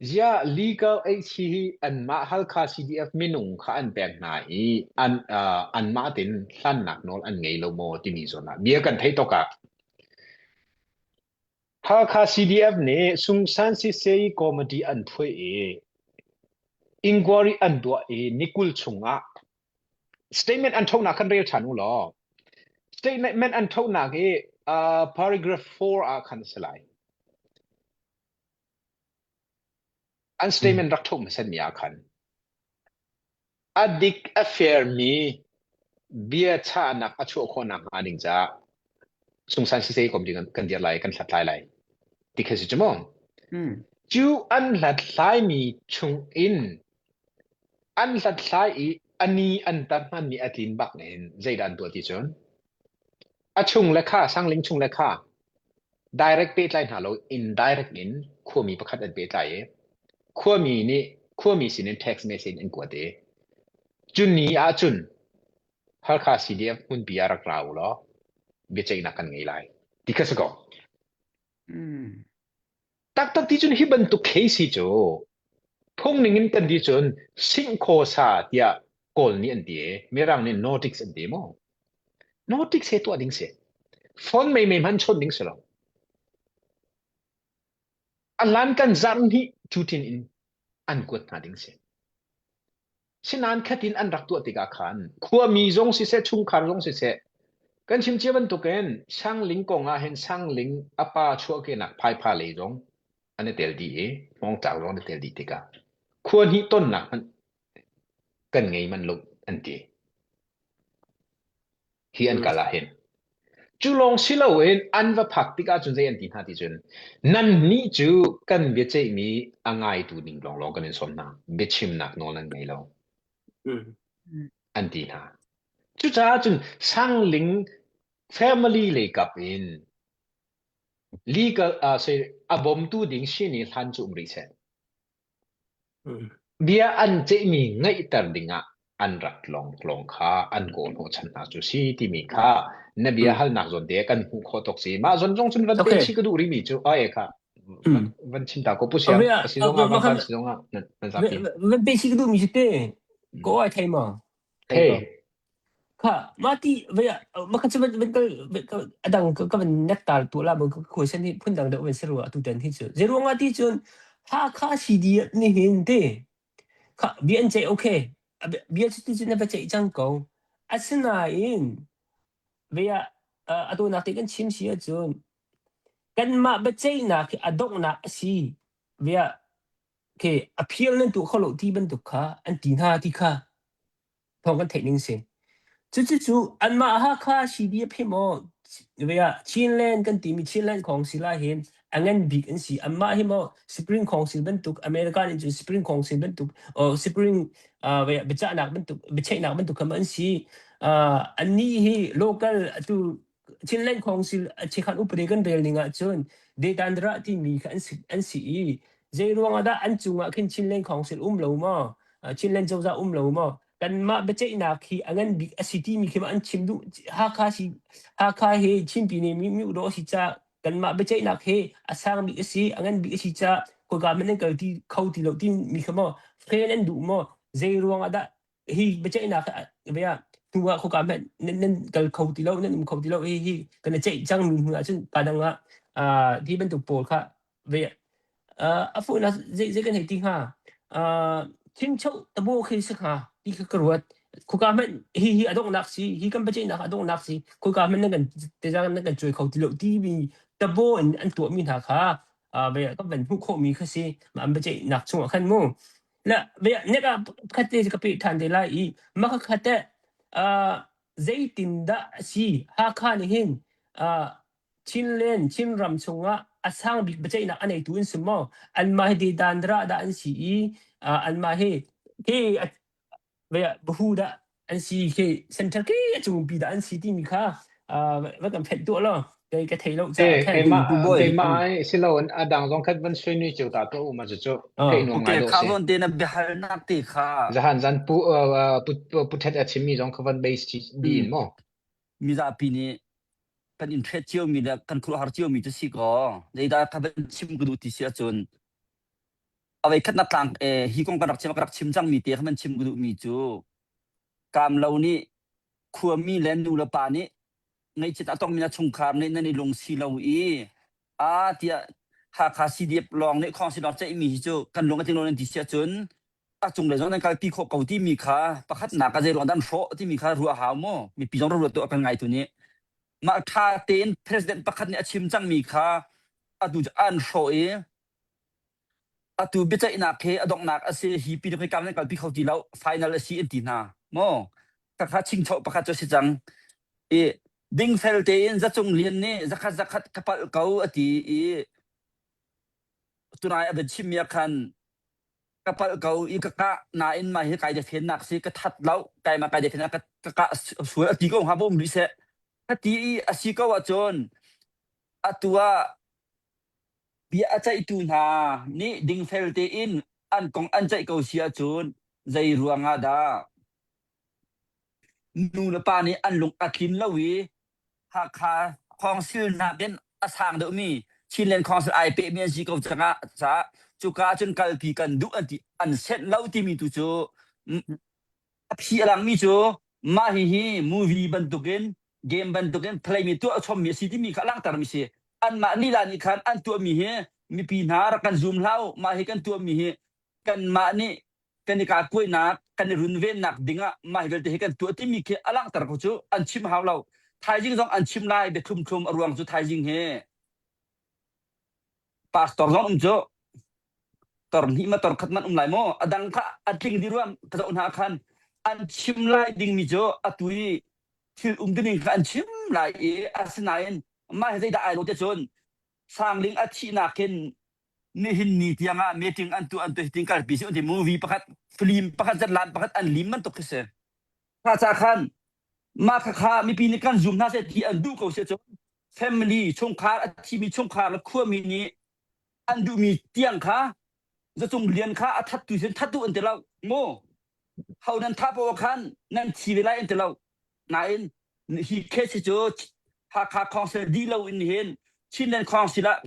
ziah legal aid hi anmah Halkha CDF minung kha an pek hna i an anmah tein hlannak nawl an ngei lo maw timi zawn ah bia kan theih tok ah Halkha CDF nih Sungsan Sisei Committee an phuai i inquiry an tuah i ni 20 chungah Statement an ṭhonak khan rel ṭhan u law statement an ṭhonak hi uh, paragraph 4 ah khan a si lai. An statement rak ṭho hmasetmi ah khan a dik a fairmi bia chahnak a chuah khawh nakhnga ding caah sungsan sisei kom ding kan dir lai kan hlathlai lai ti kha si cu mu. Cu an hlathlaimi chung in An hlathlai i a ni an tar hmanmi a tlin bak in zeidah an tuah ti cun a chung le kha sangling chung le kha direct pehtlai hna lo indirect in khuami pakhat an pehtlai i khuami nih khuami sinin text message an kuat i cu ni ahcun Halkha CDF hmunpi ah rak ra u law biaceihnak kan ngei lai ti kha si ko. Taktak ti cun hi bantuk case hi cu phung ning in kan ti cun singkhaw sa tiah Kawl nih an ti i Mirang nih notice an ti maw? Notice he tuah ding si. Phone mei mei hman chawn ding si lo. A hlan kan zarh hnih cutin in an kuat hna ding si. Sinain khatin an rak tuah tikah khan khuami zong siseh chungkhar zong siseh kan chim cia bantukin Sangling kong ah hin Sangling a pa chuahkehnak phaipha lei zong an i tel dih i Hmawngtlak zong an i tel dih tikah khua hnih tonnak hmanh kan ngei manh lo an ti. Hi an kal ah hin. Cu lawng si loin an va phak tikah cun zei an ti hna ti cun nannih cu kan biaceihmi a ngaitu ding lawnglawng kan in sawm hna biachimnak nawl nan ngei lo an ti hna. Cucaah cun Sangling family lei kap in legal uh, say, a bawmtu ding sini hlan cu um rih seh. Bia an ceihmi ngaihter dingah an rak tlawng kha an kawl hnawhchan hna cu si timi kha na bia halnak zawn te kan hmuh khawh tuk si. Mah zawn zong cun van te chi ka duh rihmi cu ai kha van chim ta ko pu siang a si zong ah van van si zong ah nan zapi. Van pe si ka duhmi si te ko ai thei ma. Thei. Kha mah ti mah kha cu van kal a dang ka van nek ta tu la ka question hi phundang deuh van si rua atutan hi cu. Zeiruang ah ti cun Hakha CDF nih hin ti kha bia an ceih okay bia cu ti cun na va ceih cang ko. Asinain ve ah atu nak ti kan chim si ahcun kanmah biaceihnak hi a donghnak a si. Ve ah okay appeal nan tuah kho lo ti bantuk kha an ti hna ti kha. Thawng kan theih ning si. Cucu anmah Hakha CDF hi maw Chinland kan timi Chinland Council ah hin a ngan bik an si. Anmah hi maw Spring Council bantuk America nih cun Spring Council bantuk or Spring uh, biachahnak bantuk biaceihnak bantuk kha an si. Uh, annih hi local atu Chinland Council chikhat upade kan rel ning ahcun Detandra timi kha an si, an si i zei ruangah dah an cungah khin Chinland Council um lo maw? Chinland cozah um lo maw? Kanmah biaceihnak hi a ngan bik a si timi khi an chim duh. Hakha si Hakha hi Chinpi nih mi mi udaw a si caah kanmah biaceihnak hi a sang bik a si, a ngan bik a si caah khoika hmanh an kal ti kho ti lo timi kha maw fail an duh maw? Zei ruangah dah hi biaceihnak hi hnu ah khoika hmanh nan, nan kal kho ti lo, nan um kho ti lo. Hi hi kan i ceih cangmi hnu ah cun pa dang ah hi bantuk pawl kha ve a fuhnak zei zei kan hei ti hnga? Thincho tabo khi si hnga ti kha ka ruat. Khoika hmanh hi hi a donghnak si, hi kan biaceihnak a donghnak si, khoika hmanh nan kan tezang nan kan cuai kho ti lo timi tabo in an tuahmi hna kha ve ka van hmuh khawhmi kha si. Mah an biaceihnak chungah khan mu. Na ve nek ah khat te ka peh ṭhan te lai i mah kha teh zeitindah a si? Hakha nih hin Chinland Chinram chungah a sang bik biaceihnak a neitu an si maw? Anmah hi dedan dah an si i anmah hi hi bahu dah an si khi center khi a cungpi dah an si timi kha va kan phenh tuah law kei ka thei lo caah Eh, khan keimah Tu bawi keimah ai silo a dang zong khat van sui nui cio ta to uma chu chu theih nuam Okay ngai dawh kha si. zawn te na biahalnak te kha Zahan zan pu pu pu thet a chimmi zong kha van base di in mo. Mizapi nih kan in hret ciomi le kan khuaruahhar ciomi cu si kaw zeidah ka van chim ka duh ti si ahcun avei khat na tlang eh, hi kong kan rak chim ka rak chim cangmi te kha van chim ka duhmi cu kaam lo nih khuami le nu le pa nih ngaihchiat a tongmi na chungkhar nih nan i lungsi lo i a tiah Hakha CDF lawng nih khawng si lawng ceihmi hi cu kan lung a tling lo nan ti si ahcun a cunglei zong nan kalpi khawh ko timi kha pakhatnak ah zei ruang dah an hrawh timi kha ruah hau maw mipi zong ruat tuah kan ngaitu nih mah ṭha tein president pakhat nih a chim cangmi kha atu cu an hrawh i atu biaceihnak he a donghnak a si hi pi hi kam nan kalpi kho ti lo final a si an ti hna maw khakha chingchoh pakhat cu a si cang i dingfel tein zacung lian nih zakhat zakhat ka palh ko a ti i tunai a van chimmi ah khan ka palh ko i ka kah nain mah hi kai defennak si ka that lo keimah kai defennak ka ka kah sual a ti ko hnga bom rih seh ka ti i a si ko ahcun atu ah bia a ceihtu hna nih dingfel tein an kong an ceih ko si ahcun zei ruang ah dah nu le pa nih an lung a tlin lo i Hakha Council nakin a sang deuhmi Chinland Council ai pehmi an si ko cangah caah cuka ahcun kalpi kan duh an ti an senh lo timi tu cu a phi a langmi cu mah hihi movie bantukin game bantukin playmi tuah chommi a si timi kha a langhtermi si anmah lila nih khan an tuahmi hi mipi hna rak kan zum hlah u mah hi kan tuahmi hi kanmah nih kan i kahkuainak kan i runvennak dingah mah hi vialte hi kan tuah timi khi a langhter ko cu an chim hau lo thaizing zong an chim lai bia thlum a ruang cu thaizing hi pastor zong um cu tor hnih ma tor khat man um lai maw a dang kha a tling di ruam ka zoh hna khan an chim lai dingmi cu atu i thil um ding kha an chim lai i asinain mah hi zeidah ai lo te cun sangling a thihnak hin nihin ni tiang ah meeting an tuah an tuah hitin kalpi si ti movie pakhat film pakhat zatlan pakhat an lim bantuk khi si kha cha khan mah kha kha mipi nih kan zum hna seh ti an duh ko si cun family chungkhar a thimi chungkhar le khuami nih an duhmi tiang kha zacung lian kha a that tu sin that tu an ti lo mu ho nan tha po khan nan thi ve lai an ti lo nain hi case cu Hakha Council di lo in hin Chinland Council ah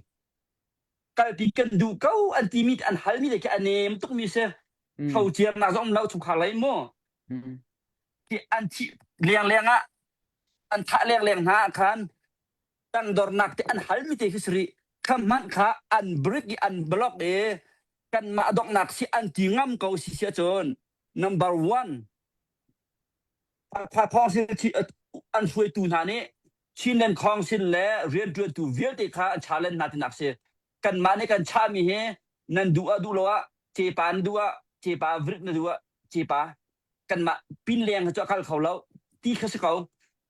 kalpi kan duh ko an timi an halmi le khi a nem tukmi si tho ciarnak zong um lo chungkhar lei mu ti an thih leng leng ah an thah leng leng hna ah khan tangdornak te an halmi te khi siri kha hmanh kha an break i an block i kanmah donghnak si an ti ngam ko si si ahcun number one Hakha Council an hruaitu hna nih Chinland Council le rianṭuantu vialte kha an challenge hna tinak si. Kanmah nih kan chahmi hi nan duh ah duh lo ah cepa na duh ah cepa vrit na duh ah cepa. Kanmah pin leng cu a kal kho lo ti kha si ko.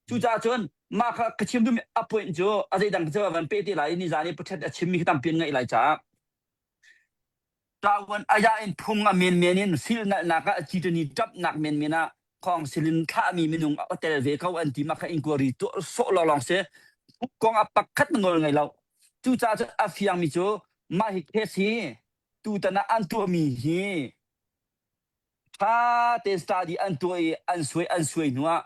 Cucaah cun mah kha ka chim duhmi a point cu a zeidang cu van pe te lai nizan i pathet a chimmi kha tampi an ngaih lai caah Ṭawan aya in phung a menmen in silnalhnak ah citani ṭapnak menmen ah khawngsil in thlahmi minung a tel ve ko an ti mah kha inquiry tuah sawh lawnglawng si. Kong ah pakhat na nawl ngei lo. Cucaah cun a fiangmi cu mah hi case hi tutan ah an tuahmi hi ṭha tein study an tuah i an suai an suai hnu ah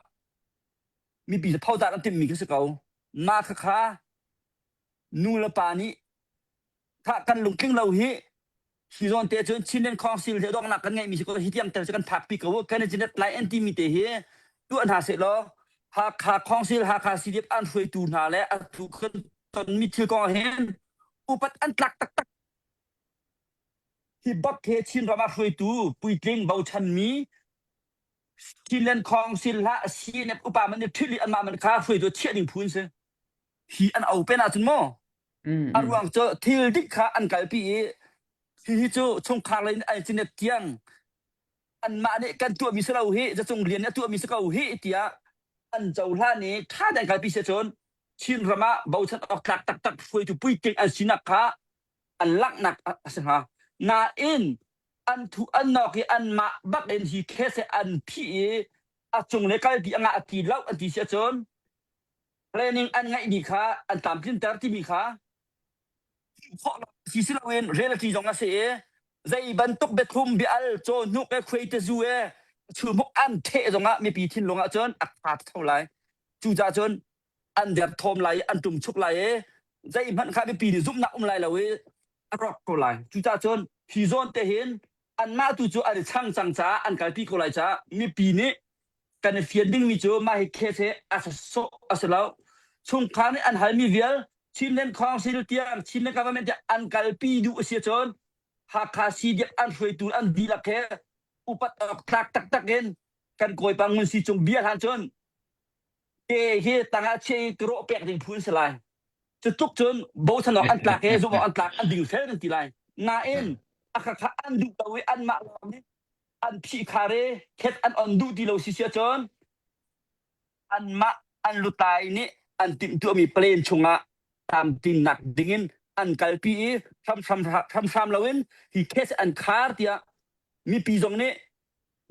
mipi cu photar an timhmi kha si ko. Mah khakha nu le pa nih Khah kan lungtling lo hi hi zawn te cun Chinland Council he donghnak kan ngeihmi si ko hi tiang tel cu kan phakpi ko kan i cinet lai an timi te hi tuah hna seh law Hakha Council Hakha CDF an hruaitu hna le atu kan tonmi thil kong hin upat an tlak taktak hi bak he Chinram ah hruaitu puitling bochanmi Chinland Council hlah CNF upa man nih ṭhil i anmah man kha hruaitu chiah ding phu an si hi an open ahcun maw Mm, A mm. ruang cu thil dik kha an kalpi i hihi cu chungkhar lei in an cinet tiang anmah nih kan tuahmi si lo hi zacung rian nih a tuahmi si ko hi tiah an cohlan i ṭha tein kalpi si cun Chinram ah bochan awk tlak taktak hruaitu puitling an sinak kha an langhnak a si hnga. Nain an thu an nawk i anmah bak in hi case an phih i a cung le kalpi a ngah ti lo an ti si ahcun Planning an ngeihmi kha an tlamtlinter timi kha khawh si si loin reality zong a si i zei bantuk biathlum bia-al cawhnuk e khuaitezu e chulhmuk an theh zongah mipi thinlung ah cun a kha tho lai. Cucaah cun an derthawm lai i an ṭumchuk lai i zeihmanh kha mipi nih zumhnak um lai lo i a rawk ko lai. Cucaah cun hi zawn te hin anmah tu cu an i chang cang caah an kalpi ko lai caah mipi nih kan i fian dingmi cu mah hi case hi a sawh a si lo. Chungkhar nih an halmi vial Chinland Council tiang Chinland government tiang an kalpi duh a si ahcun Hakha CDF an hruaitu an dihlak he upat awk tlak taktak in kan kawipa Ngun Si Cung bia hlan cun ke hi tangah chiah i rawh pek ding phu an si lai. Cu tluk cun bochan awk an tlak i zumh awk an tlak an ding fel kan ti lai. Nain a khakha an duh lo i anmah lawng nih an phihkhar i khet an on duh ti lo si si ahcun anmah an lutlai nih an timhtuahmi plane chungah tlamtlinnak dingin an kalpi i hramhram hramhram loin hi case an khar tiah mipi zong nih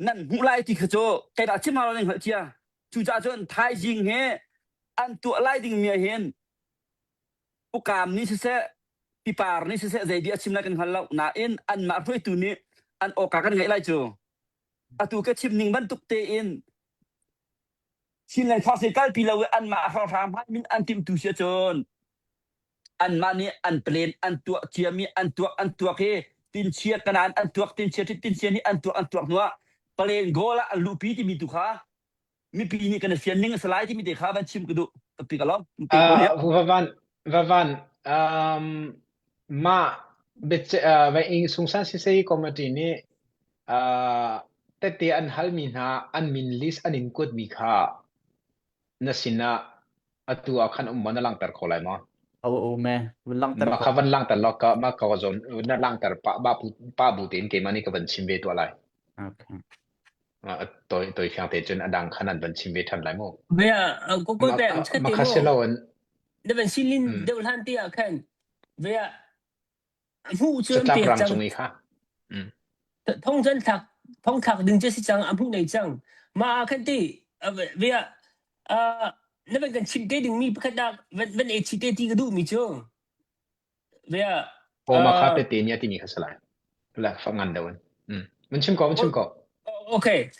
nan hmuh lai ti kha cu keimah chim hau lo ning hngalh cia cucaah cun thaizing he an tuah lai dingmi ah hin Ukam nih siseh, pipar nih siseh zei bia a chim lai kan hngal lo. Nain anmah hruaitu nih an awka kan ngaih lai cu. Atu ka chim ning bantuk tein Chinland Council kalpi lo i anmah hrawnghrang hmanh min an timhtu si ahcun anmah nih an plan an tuah ciami an tuak an tuak i tinchia kanan an tuak tinchia ṭhit tinchia nih an tuak an tuak hnuah plan goal ah an luhpi timi tu kha mipi nih kan i fian ning a si lai timi te kha van chim ka duh tapi ka lawm te ko Uh, vavan vavan um, mah biace uh, vai ing sungsan sisei committee nih uh, tete an halmi hna an min list an in kuatmi kha na sinah atu ah khan um ma na langhter kho lai maw? O o me vun langhter Ma ko kha van langhter law ka ma ka zawn na langhter pa ba pu pa bu tein keimah nih ka van chim ve tuah lai. Okay. Toi toi fiang te cun a dang khan an van chim ve ṭhan lai mu. Bia ko ko Ma peng ma te kha mu si loin na van silin mm, deuh hlan te ah khan vea hmuh cu an catlap pek rang cang cung i kha. Mm. thong cun thlak thong thlak ding cu si cang a hmuh nei cang ma ah khan ti vea na van kan chim te ding mi pakhat nak van van e chi te ti ka duh mi cu Vea, Aw ma kha uh, tete nih a timi kha si lai. La fa ngan deuh in. Mm. Mun chim ko, mun chim ko. okay.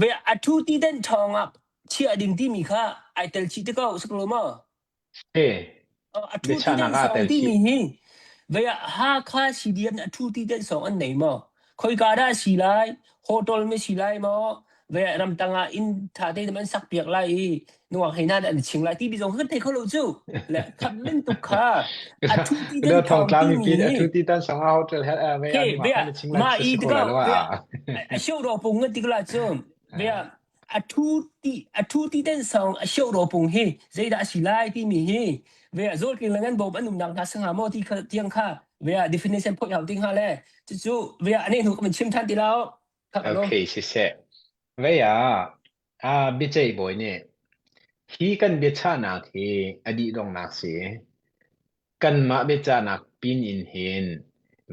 Vea, a thu ti den thong ah chia ding timi kha ai tel chih te ko sak lo ma? He, A thu ti biachahnak den ah song tel timi chih. hi vea Hakha CDM nih a thu ti den song an nei maw? Khoika dah si lai? Hotel mi si lai maw? Vea ramtang ah inn tha te an sak piak lai i nuang hei na an ching lai ti bi zong kan thei kho lo cu. Le khat bantuk kha a thu ti den Do thong thong tla mi timi pi a hi thu ti tan sang a hotel he ve Ke an ma bia khan ching lai ma si i si ko tikah lai lo bia a. a sio ro pung ngan tikla cu bia a thu ti a thu ti ten song a sio ro pung hi zeidah a si lai timi hi bia zawl king le ngan bom an umnak hna sanga maw ti kha tiang kha bia definition phoi hau ting ha le cucu bia ane hnu kan chim than ti lao kha ka lawm Okay, siseh. Vei ah aa biaceih bawi nih hi kan biachahnak hi a dih donghnak si. Kanmah biachahnak pin in hin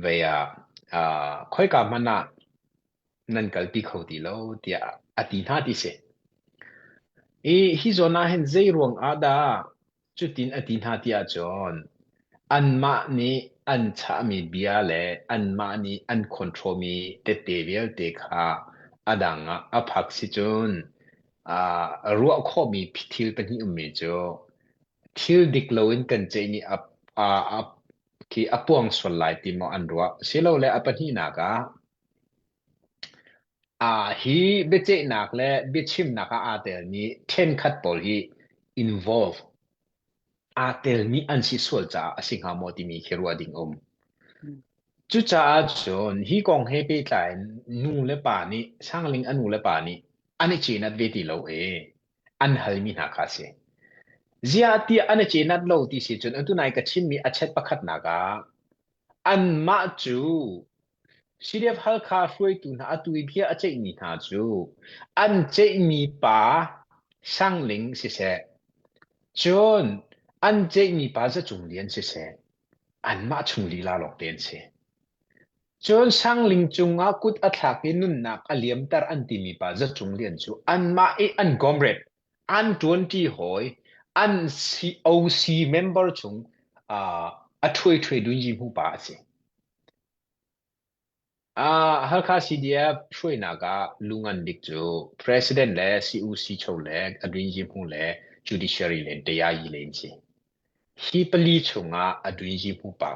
vei ah aa khoika hmanh ah nan kalpi kho ti lo tiah a ti hna ti si. I hi zawn ah hin zei ruang ah dah Cutin a ti hna ti ahcun anmah nih an chahmi bia le anmah nih an controlmi tette vialte kha a dang ah a phak si cun aa ruah khawhmi thil pahnih ummi cu thil dik loin kan ceihmi a, a, a, khi a puang sual lai ti maw an ruah. Silole a pahnihnak ah Ah hi biaceihnak le biachimnak ah aa telmi ṭhenkhat pawl hi involve aa telmi an si sual caah a si hnga maw timi khi ruah ding um. Cucaah cun hi kong he pehtlai in nu le pa nih Sangling a nu le pa nih an i cenat ve ti lo i an halmi hna kha a si. Ziah tiah an i cenat lo ti si cun atu nai ka chimmi a chet pakhatnak ah anmah cu CDF Halkha hruaitu hna atu i bia a ceihmi hna cu an ceihmi pa Sangling siseh, cun an ceihmi pa Za Cung Lian siseh, anmah chung lila lawngte an si. Cun Sangling cungah kut a thlak i nunnak a liamter an timi pa Za Cung Lian cu anmah i an comrade, an ṭuanṭi hawi, an OC member chung uh, a ṭhuai-ṭhuai dunyi hmu pa a si. Halkha CDF hruainak ah lu ngan bik cu President le CUC cho le Adwinzi-hmu le Judiciary le Tayayi le an si. Hi pali chungah Adwinzi-hmu pa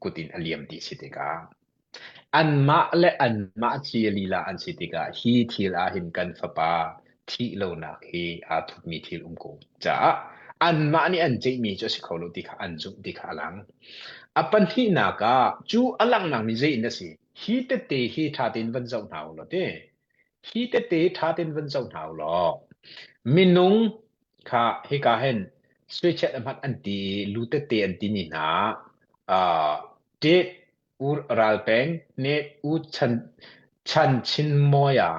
kut in a liam dih si tikah anmah le anmah cia lila an si tikah hi thil ahhin kan fapa thih lonak hi aa thupmi thil um ko caah anmah nih an ceihmi cu a si kho lo ti kha an zumh ti kha a lang. A pahnihnak ah cu a langhnak nih zei in a si? Hi tette hi ṭha tein van zoh hna u law ti. Hi tette hi ṭha tein van zoh hna u law minung kha hika hin suichet a hmat an ti i lu tette an timi hna uh, tit u ralpeng ne u chan chan chin moya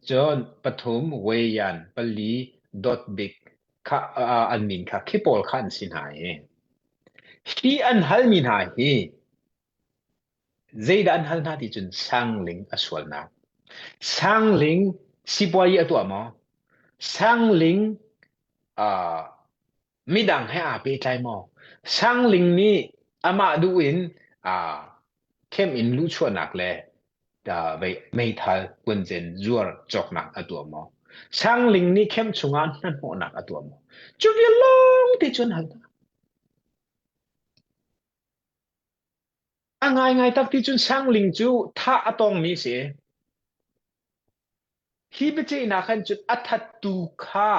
cun pathum weyan pali dot bik kha uh, an min kha khi pawl kha an si hna i Hi an halmi hna hi zeidah an hal hna ti cun sangling a sualnak. Sangling sipuayi a tuah maw? Sangling uh, midang he aa pehtlai maw? Sangling nih amah duh in uh, khem in luhchuahnak le meithal kuanzen zuar cawknak a tuah maw? Sangling nih khem chungah hnahnawhnak a tuah maw? Cu vial lawng te cun hal hna. A ngaingai tak ti cun Sangling cu thah a tongmi si. Hi biaceihnak khan cun a thattu kha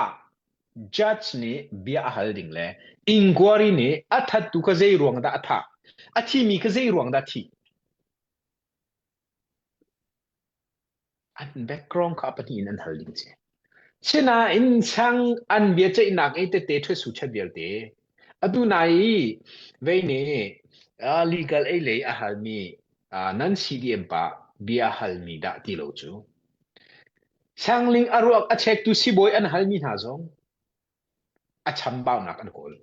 judge nih bia a hal ding le inquiry nih a thattu kha zei ruang dah a thah, a thimi kha zei ruang dah a thih. An background kha a pahnih in an hal ding si. Sinain sang an biaceihnak i tete ṭhesu ṭhet vialte atu nai i vei nih uh, legal ei lei a halmi uh, nan CDM pa bia halmi dah ti lo cu Sangling a ruak a chektu sibawi an halmi hna zong a chambaunak an kawl.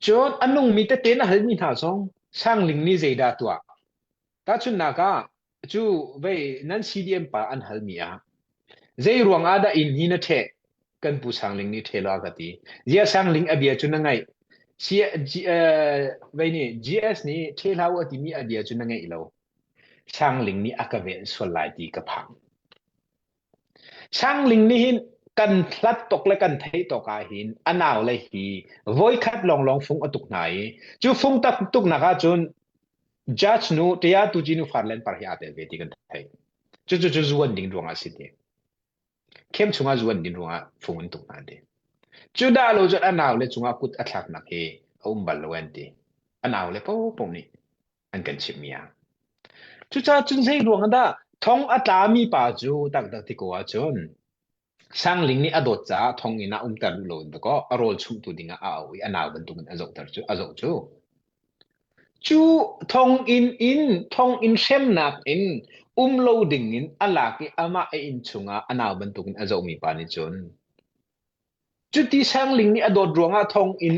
Cun a nungmi tete na halmi hna zong Sangling nih zeidah tuah? Tahchunhnak ah cu vei nan CDM pa an halmi ah zei ruang ah dah inn hi na ṭheh? Kan pu Sangling nih ṭhe lo a ka ti. Zia Sangling a bia cu na ngaih. C, G, uh, vei nih GS nih ṭhe hlah u a timi a bia cu na ngaih lo. Sangling nih a ka velh sual lai ti ka phang. Sangling nih hin kan hlat tuk le kan theih tuk ahhin a naule hi voikhat lawnglawng fung a tuk hna i cu fung tak tuknak ahcun judge nu tia tu ci nu far len par hi aa tel ve ti kan theih. Cucu cu zuan ding ruangah a si ti. Khem chungah zuan ding ruangah fung an tuk hna ti. Cu dah lo cun a naule cungah kut a thlaknak hi a um bal lo an ti. A naule paohpaoh nih an kan chimhmi ah. Cucaah cun zei ruang dah thong a tlami pa cu taktak ti ko ahcun Sangling nih a dawt caah thonginn ah umter duh lo in dakaw a rawl chumhtu dingah a auh i a nau bantukin a zohter cu a zoh cu. Cu thonginn in thonginn hremnak in um lo dingin a lak i amah a inn chungah a nau bantukin a zohmi pa nih cun cuti Sangling nih a dawt ruangah thonginn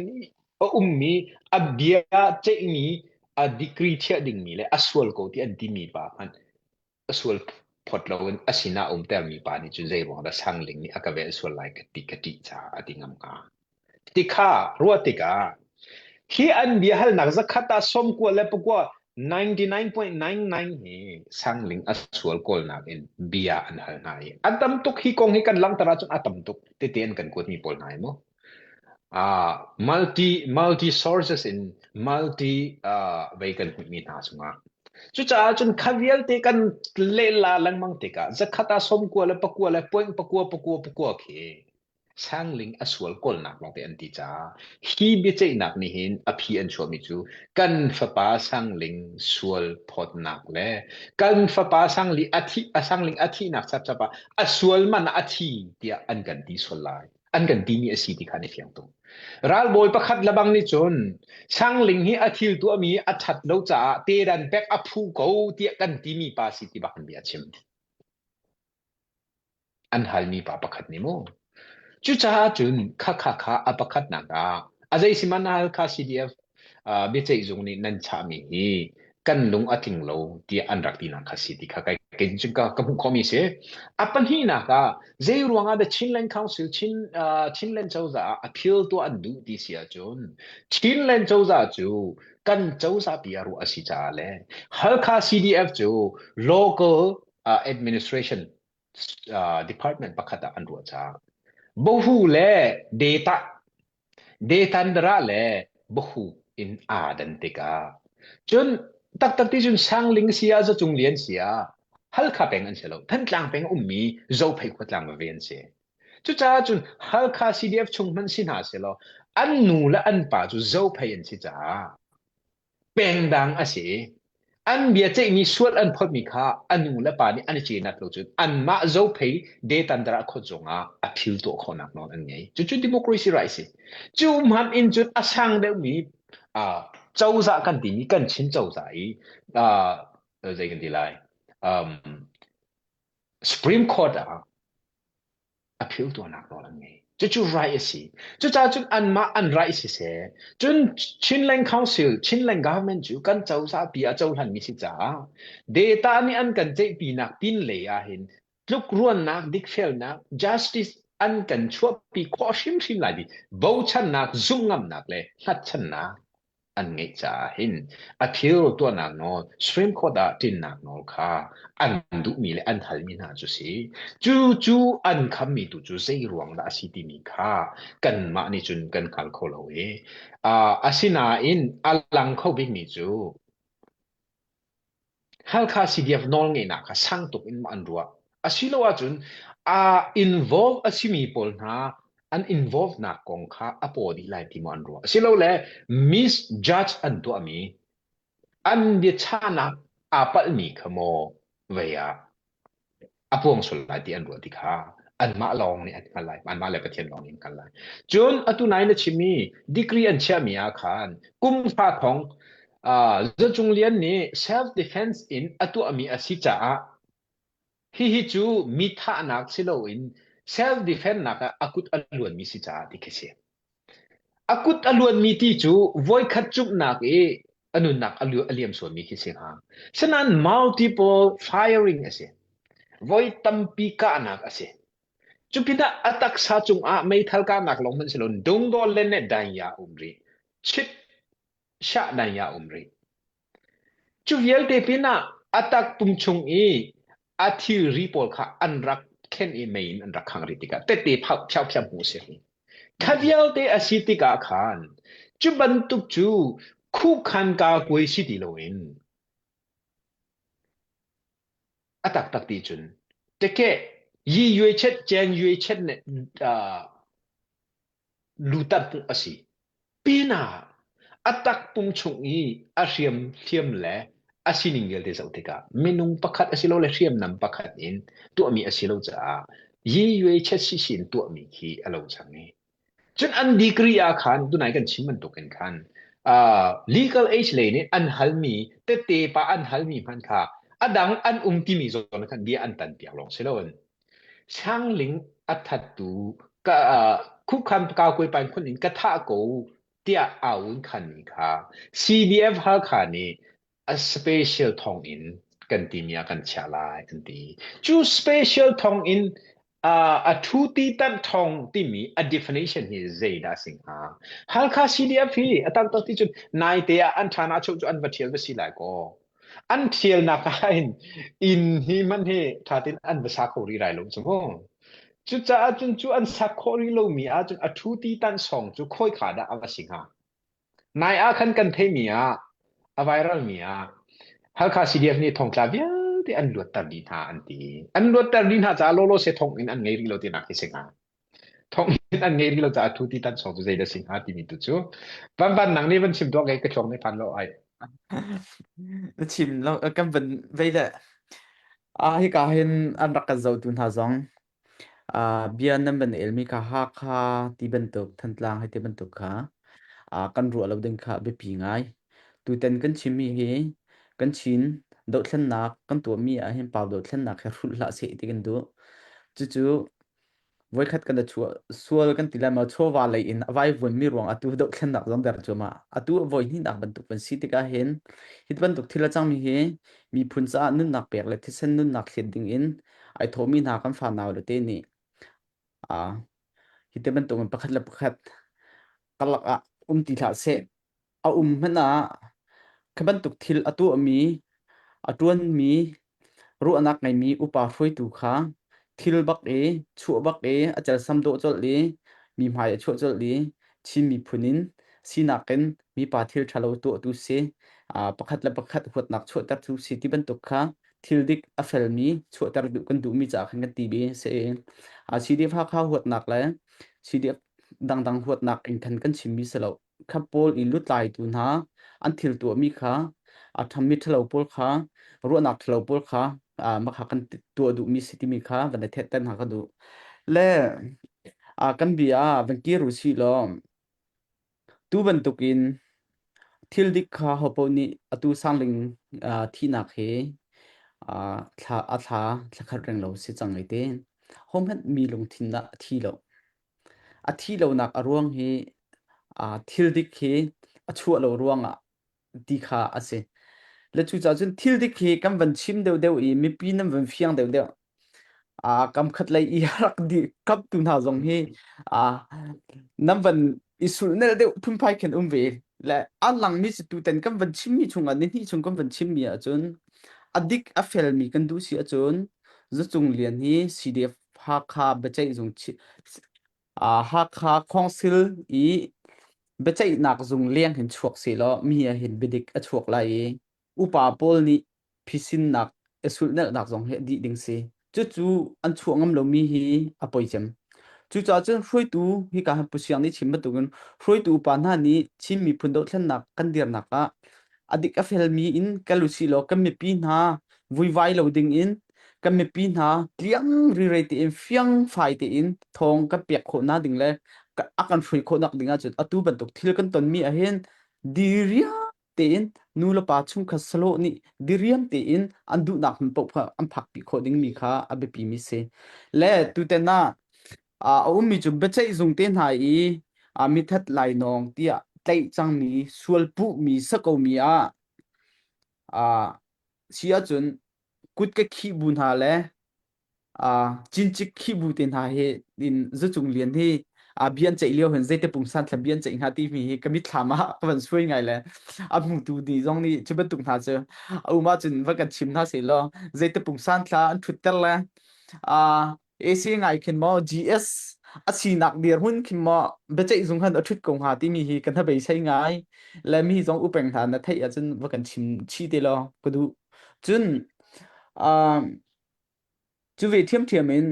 a ummi a bia ceihmi a degree thiah dingmi le a sual ko ti an timi pa hmanh a sual phot loin a sinah umtermi pa nih cun zei ruang dah Sangling nih a ka velh sual lai ka ti ka ṭih caah a ti ngam hnga. Tikha ruah tikah hi an bia halnak zakhat ah 99 99.99 hi Sangling a sual kawlnak in bia an hal hna i an tam tuk hi kong hi kan langhter ahcun a tam tuk tete an kan kuatmi pawl hna hi mu. Uh, multi multi sources in multi uh, vei kan hmuhmi hna chungah cucaah cun kha vialte kan lehla lengmang tikah zakhat ah 90 le pakua le point pakua pakua pakua khi Sangling a sual kawlnak lawngte an ti caah hi biaceihnak nih hin a phi an chuahmi cu kan fapa Sangling sual phawtnak le kan fapa Sangli a thi a Sangling a thihnak chapchap ah a sual man ah a thi tiah an kan ti sual lai an kan timi a si ti kha an i fiang tuk. Ralbawi pakhat lebang nih cun Sangling hi a thil tuahmi a ṭhat lo caah tedan pek a phu ko tiah kan timi pa si ti bak in bia a chim. An halmi pa pakhat nih mu. Cucaah cun khakha kha a pakhatnak ah a zei si man Halkha CDF uh, biaceih zung nih nan chahmi hi kan lung a tling lo tiah an rak tinak kha si ti kha kai kei cun ka ka hmuh khawhmi si. A pahnihnak ah zei ruangah the Chinland Council Chin uh, Chinland cozah ah appeal tuah an duh ti si ahcun Chinland cozah cu kan cozah pi ah ruah a si caah le Halkha CDF cu local uh, administration uh, department pakhat ah an ruah caah bohu le data detandara le bohu in aa dan tikah cun taktak ti cun sangling sia zacung lian sia Halkha peng an si lo Thantlang peng ummi Zophei khuatlang veve an si cucaah cun Halkha CDF chung hmanh si hna selaw an nu le an pa cu Zophei an si caah Pengdang a si. An bia ceihmi sual an phawtmi kha a nu le pa nih an i cenat lo cun anmah zophei detandara khawt zongah a thil tuah khawhnak nawl an ngei. Cucu democracy right si. Cu hmanh in cun a sang deuhmi uh, cozah kan timi kan Chin cozah i uh, zei kan ti lai um, Supreme Court ah a phil tuahnak nawl an ngei. Cucu right a si. Cucaah cun anmah an right siseh, cun Chinland Council, Chinland Government cu kan cozah pi a cohlanmi si caah data nih an kan ceihpinak pin lei ah hin tlukruannak, dikfelnak, justice an kan chuahpi khawh hrimhrim lai ti bochannak, zumhngamnak le hngatchannak an ngeih caah hin a thil tuahnak nawl Supreme Court ah ṭinnak nawl kha an duhmi le an halmi hna cu si. Cu cu an khammi tu cu zei ruang dah a si timi kha kanmah nih cun kan hngal kho lo i uh, asinain a lang kho bikmi cu Halkha CDF nawlngeihnak kha sang tuk in an ruah. Asilo ahcun aa involve a simi pawl hna an involve nak kong kha a paw dih lai ti maw an ruah. Asilole misjudge an tuahmi an biachahnak aa palhmi kha maw vei ah a puang sual lai ti an ruah ti kha anmah lawng nih an hngalh lai anmah le Pathian lawng nih an hngalh lai cun atu nai na chimmi degree an chiahmi ah khan kum fa thong uh, Zacung Lian nih self defense in a tuahmi a si caah hihi cu mi thahnak si loin self defense nak ah a kut a luanmi si caah ti khi si A kut a luanmi ti cu voikhat cumhnak i a nunnak a liam sualmi khi si hnga. Sinain multiple firing a si. Voi tampi kahnak a si. Cupinah a taksa cungah meithal kahnak lawng hmanh si lo dungdawl le ne danya um rih. Chit shah danya um rih. Cu vialte pinah a takpum chung i a thilri pawl kha an rak khen i mei in an rak khangh rih tikah tette phiauphiam hmuh a si. Kha vialte a si tikah khan cu bantuk cu khuhkhan kaa kuai si ti loin a taktak ti cun teke yi yue chet chen yue chet ne lutat a si. Pinah a takpum chung i a hriamthiam le a sining vialte zoh tikah minung pakhat asilole hriamnam pakhat in tuahmi a si lo caah yi yue chet si si in tuahmi khi a lo cang i cun an degree ah khan tunai kan chim bantukin khan. Uh, legal age lei nih an halmi tette pa an halmi hmanh kha a dang an um timi zawn khan bia an tan piak lawng si loin Sangling a thattu ka uh, khupkhan ka kuai pan khun in ka thah ko tiah aa un khanmi kha CDF Halkha nih a special thonginn kan timi ah kan chiah lai an ti. Cu special thonginn uh, a thu ti tan thong timi a definition hi zeidah a si hnga? Halkha CDF hi a tak tak ti cun naite ah an ṭha na cheu cu an va ṭhial va si lai kaw. An ṭhialnak ah hin inn hi man hi ṭha tein an va sa kho rih lai lo cu mu. Cucaah cun cu an sak khawh rih lomi ahcun a ṭhu ti tan song cu khawikha dah a va si hnga? Nai ah khan kan theihmi ah a viral mi ah Halkha CDF nih thongtla vialte an luatter dih hna an ti. An luatter dih hna caah lawlaw se thong in an ngei rih lo tinak hi si hnga. Thong in an ngei rih lo caah thu ti tan song cu zei dah si hnga timi tu cu van van nang nih van chim tuah kei ka thluak nih phan lo ai. Na chim lo kan van vei le ah hika hin an rak kan zotu hna zong Bia nan van elmi kha Hakha ti bantuk, Thantlang hei ti bantuk kha kan ruah lo ding kha a biapi ngai. Tutan kan chimmi hi kan Chin dohthlennak kan tuahmi ahhin pau dohthlennak he hrulh hlah seh ti kan duh. Cucu voikhat kan i chuah sual kan ti lai maw chawva lei in a vaivuanmi ruang atu dohthlennak zong der cuahmah. Atu a voi hnihnak bantuk kan si tikah hin hi bantuk thil a cangmi hi miphun caah nunnak pek le thisen nunnak thlet ding in ai thawhmi hna kan fanau le te nih uh, hi te bantukin pakhat le pakhat karlak ah um ti hlah seh a um hmanh ah kha bantuk thil a tuahmi a ṭuanmi ruahnak ngeimi upa hruaitu kha thil bak i chuah bak i a celsam dawh colh i mi hmai a chuah colh i Chin miphun in sinak in mipa thil ṭhalo tuahtu si pakhat le pakhat huatnak chuahtertu si ti bantuk kha thil dik a felmi chuahter duh kan duhmi caah khan kan ti bi si. CDF Hakha huatnak le CDF dangdang huatnak in khan kan chimmi si lo. Kha pawl i lutlaitu hna an thil tuahmi kha a ṭhammi ṭhalo pawl kha ruahnak ṭhalo pawl kha mah kha kan tuah duhmi si timi kha van i theihter hna ka duh. Le kan bia ah van kir u sih law Tu bantukin thil dik kha hopaoh nih atu sangling thihnak hi thla a thla thlakhat reng lo si cang ai ti. Hohmanh mi lungthin ah a thi lo. A thi lonak a ruang hi thil dik hi a chuah lo ruangah ti kha a si. Le cucaah cun thil dik hi kan van chim deuhdeuh i mipi nan van fiang deuhdeuh. Kam khat lei i rak di kaptu hna zong hi nan van i sulhnelh deuh phunphai khin um ve. Le a langmi si tutan kan van chimmi chungah nihnih chung kan van chimmi ahcun a dik a felmi kan duh si ahcun Zacung Lian hi CDF Hakha biaceih zung Hakha Council i biaceihnak zung leng hin chuak sehlaw mi ah hin biadik a chuak lai i upa pawl nih phisinnak i sulhnelhnak zong hi a dih ding si. Cucu an chuah ngam lomi hi a poi cem. Cucaah cun hruaitu hika han Pu Siang nih chim bantukin hruaitu upa hna nih Chin miphun dohthlennak kan dirnak ah a dik a felmi in kal usih law kan mipi hna vuivai lo ding in kan mipi hna tliang rirei tein fiangfai tein thawng kan pek khawhnak ding le a kan hruai khawhnak ding ahcun atu bantuk thil kan tonmi ahhin diriam tein nu le pa chungkhat salawh nih diriam tein an duhnak hmun paoh kha an phakpi khawh dingmi kha a biapi mi si. Le tuten ah a ummi cu biaceih zung te hna i mithat lainawng tiah tlaih cangmi sual puhmi sakomi ah si ahcun kut ka khih bu hna le cincik khih bu te hna hi in Zacung Lian hi bia an ceih lio hin zeite pungsan thla bia an ceih hnga timi hi ka mitthlam ah ka van suai ngai le a hmutu ni zong nih cu bantuk hna cu a um ahcun va kan chim hna seh law zeite pungsan thla an ṭhutter le AC ngai khin maw GS a sinak dirhmun khin maw biaceih zung han a ṭhut ko hnga timi hi kan hnabei ngai le mi zong upeng hna na theih ahcun va kan chim chih te law ka duh cun Cu ve ṭhiamṭhiam in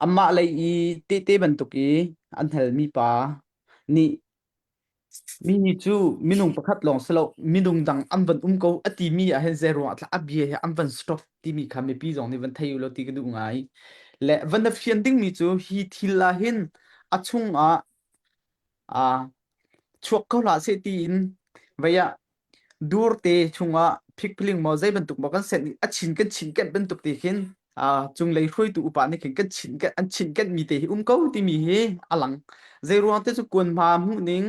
amah lei i tehte bantuk i an halmi pa nih mi cu minung pakhat lawng si lo minung dang an van um ko a timi ah hin zei ruangah thla a bia hi an van stop timi kha mipi zong nih van thei u law ti ka duh ngai. Le van na fian dingmi cu hi thil ah hin a chungah aa chuak ko hlah seh tiin. Vei ah dur te chungah phikphiling maw zei bantuk maw kan senh i a chin kan chin kenh bantuk te khin cunglei hruaitu upa nih khin kan chin an chin kenh mi te hi um ko timi hi a lang. Zei ruang te cu kuan hma hmuh ning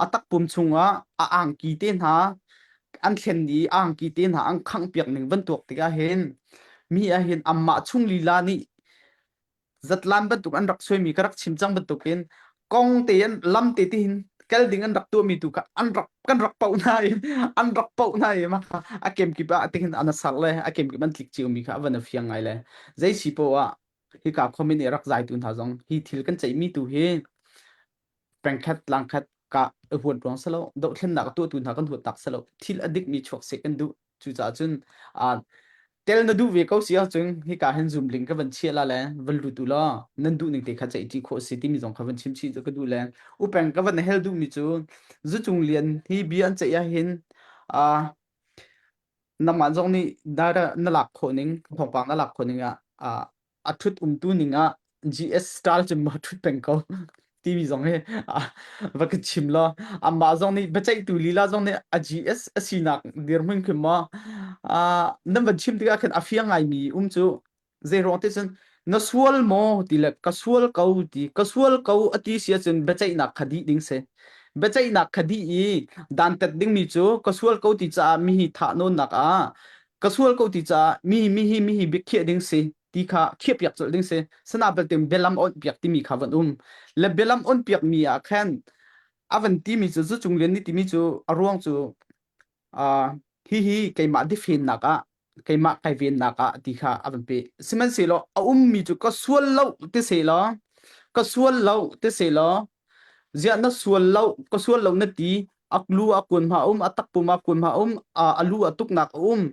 a takpum chungah a angki te hna an thlen i angki te hna an khangh piak ning van tuak tikah hin mi ah hin amah chung lila nih zatlan bantuk an rak suaimi ka rak chim cang bantukin kong te an lam te ti hin kel ding an rak tuahmi tu kha an rak kan rak poh hna i an rak poh hna i mah kha a kemkip ah tihin an sar le a kemkip an tlik cio mi kha a van a fiang ngai le zei si poh ah hika comment i rak zaitu hna zong hi thil kan ceihmi tu hi pengkhat tlangkhat ka huat ruang salo dohthlennak a tuahtu hna kan huat tak salo thil a dik mi chuak seh kan duh cucaah cun tel na duh ve ko si ahcun hika hin zoom link ka van chiah la le van lut u law nan duh ning te kha ceih ṭi khawh si timi zong kha van chim chih cu ka duh le upeng ka van hel duh mi cu zucung lian hi bia an ceih ah hin nangmah zong nih data na lak khawh ning thawngpang na lak khawh ning ah a ṭhut umtu ning ah GS style cun ma ṭhut peng ko timi zong hi va ka chim law amah zong nih biaceihtu lila zong nih a GS a sinak dirhmun khi maw nan van chim tikah khin a fiang ngaimi um cu zei ruang ti cun na sual maw ti le ka sual ko ti ka sual ko a ti si ahcun biaceihnak kha dih ding si biaceihnak kha dih i dantat dingmi cu ka sual ko ti caah mi hi thah nawnnak ah ka sual ko ti caah mi mi hi mi hi biakhiah ding si ti kha khiahpiak colh ding si sana belte bialam on piak timi kha van um le bialam on piak mi ah khan a van timi cu zu cung lian ni timi cu a ruang cu uh, hihi keimah difennak ah keimah kai vennak ah ti kha a van pe sihmanhsehlaw a ummi cu ka sual lo ti selaw ka sual lo ti selaw ziah na sual lo ka sual lo na ti a lu a kun hma um a takpum a kun hma um a lu a tuknak a um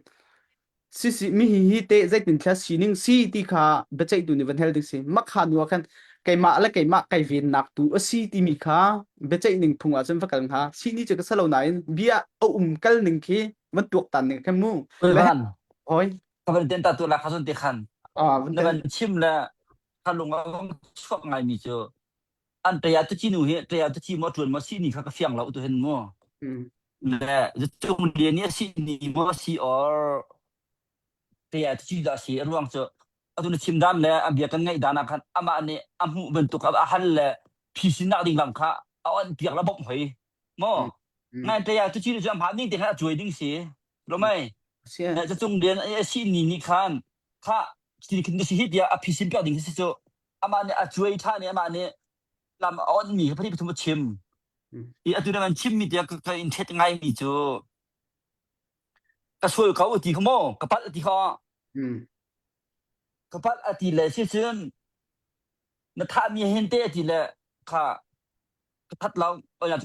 si si mi hi hi te zeitin thla sining si ti kha biaceihtu nih van hel ding si makha nu ah khan keimah le keimah kai vennak tu a si timi kha biaceih ning phung ah cun va kal hnga si ni cu ka salo nain bia a um kal ning khi van tuak tan ning khan mu le Van hoi ka van ten ta tu la kha zon te khan ah van na ten van chim le ka lung a vong chuak ngai mi cu an ṭaya tuci nu hi ṭaya tuci maw ṭuan maw si ni kha ka fiang lo tu hen mu mm le cung lian ni si ni maw si or ṭaya tuci dah si ruang cu atu na chim dan le a bia kan ngaih dan ah khan amah nih a hmuh bantuk a hal le phisin nak ding lam kha a on piak la bawmh hoi maw mm mm ngai ṭaya tuci nu cu a hmaan ding te khan a cuai ding si lo mai si cung lian a si ni ni khan kha khin si hi tiah a phisin piak ding si cu amah nih a cuai ṭhan i amah nih lam a onhmi kha pahnih pathum a chim. I atu na kan chimmi tiah ka, ka in ṭhet ngaimi cu ka sual ko a ti kha maw ka palh a ti kha ka palh a ti le sicun na thahmi hin te a ti le kha ka that lo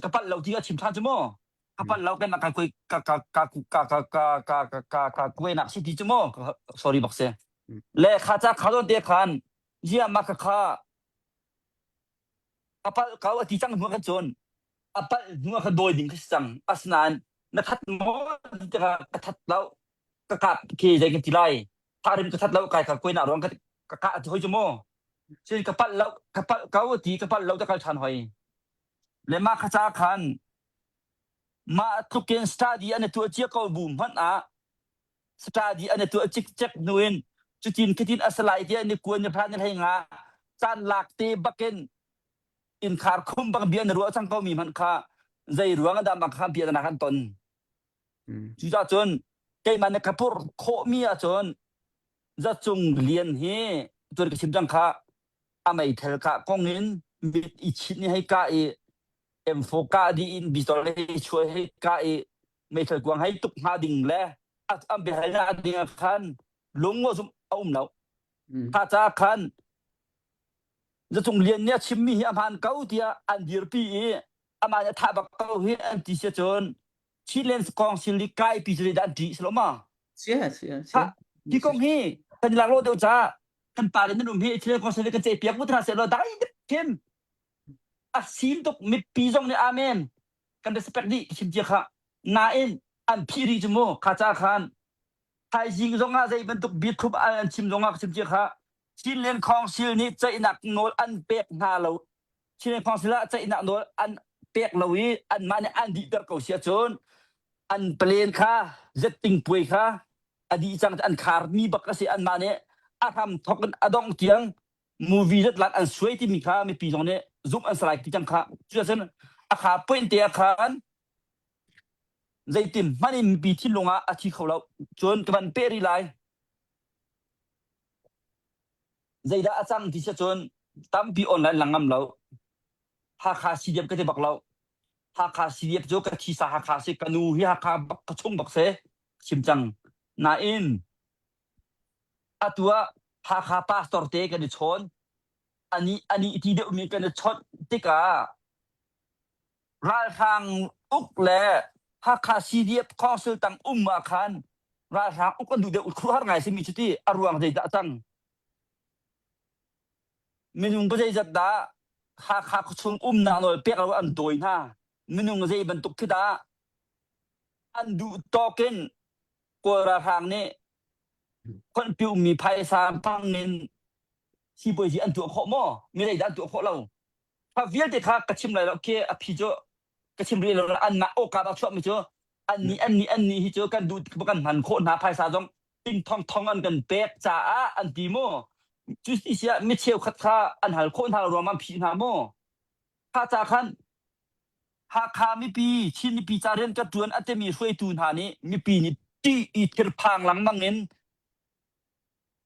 ka palh lo ti a chim ṭhan cu maw ka palh lo kan ka ka ka ka ka ka ka ka ka ka ka kuainak si ti cu maw sorry bak si le kha ca kha don te khan ziah mah kha kha ka palh ko a ti cang hnu kan cun a palh hnu ah kha dawi ding kha si cang asinain na that maw ti tikah ka that lo ka kap ke zei kan ti lai tharim ka that lo kai ka kuainak ruang ka ka kah ti hoi cu maw sin ka palh lo ka palh ko ti ka palh lo ta kal ṭhan hoi le mah kha ca khan mah tlukin study an i tuah cia ko bu hmanh ah study an i tuah cikcek hnu in cutin khitin a si lai tiah ni kuan ni hra ni hlei nga caan lak te bakin innkhar khum bang bia na ruah cang ko mi hmanh kha zei ruang ah dah mah kha bia na kan ton cucaah cun keimah nih ka purh khawhmi ahcun zacung lian hi cun ka chim cang kha a meithal kah kong in mit i chinh i hei kah i M4 kah dih in pistol hei chuah hei kah i meithal kuang hei tuk hnga ding le an biahalnak ding ah khan lung a zumh a um lo. Kha ca khan Zacung Lian nih a chimmi hi a hmaan ko tiah an dirpi i amah nih a thah bak ko hi an ti si cun Chinland Council i kaipi cu zeidah an ṭih si lo ma? Sia sia sia. Hi kong hi kan lak lo deuh caah kan pa le nan um hi Chinland Council nih kan ceihpiak mu hna sehlaw dai khin a sim tuk mipi zong nih amen kan respect dih chim cia kha nain an phih rih cu mu kha ca khan thaizing zong ah zei bantuk biathup an chim zong ah chim cia kha Chinland Council nih ceihnak nawl an pek hna lo Chinland Council ah ceihnak nawl an pek lo i anmah nih an dihter ko si ahcun. An plane kha zetting puai kha a dih cang an khar mi bak a si anmah nih a hram thok in a dongh tiang movie zatlan an suai timi kha mipi zong nih zumh an salai ti cang kha cuacun a kha point te ah khan zeitin hmanh in mipi thinlung ah a thi kho lo cun ka van peh rih lai zeidah a cang ti si cun tampi online lang ngam lo Hakha CDF ka ti bak lo Hakha CDF cu ka thisa Hakha si ka nu hi Hakha bak ka chung bak si chim cang nain atu ah Hakha pastor te kan i chawn ani ani ti deuhmi kan i chawnh tikah ralhrang uk le Hakha CDF council tang um ah khan ralhrang uk an duh deuh khuaruahhar ngai simi cu ti a ruang zeidah a cang minung pa zeizat dah Hakha khuachung umnak nawl pek lo an dawi hna minung zei bantuk khi dah an duh tawk in Kawl ralhrang nih khonhpi ummi phaisa hmang in sipuazi an tuah khawh maw? Mi zeidah an tuah khawh lo? Kha vialte kha ka chim lai lo khi a phi cu ka chim rih lo anmah awka a chuahmi cu annih annih annih hi cu kan duh kan hman khawh hna phaisa zong ting thong thong an kan pek caah an ti maw? Cu ti siah mi cheukhat kha an hal khawh hna ruang an phih hna maw? Kha ca khan Hakha mipi, Chin mipi ca rian ka ṭuan a timi hruaitu hna nih mipi nih ṭih i thirphang lengmang in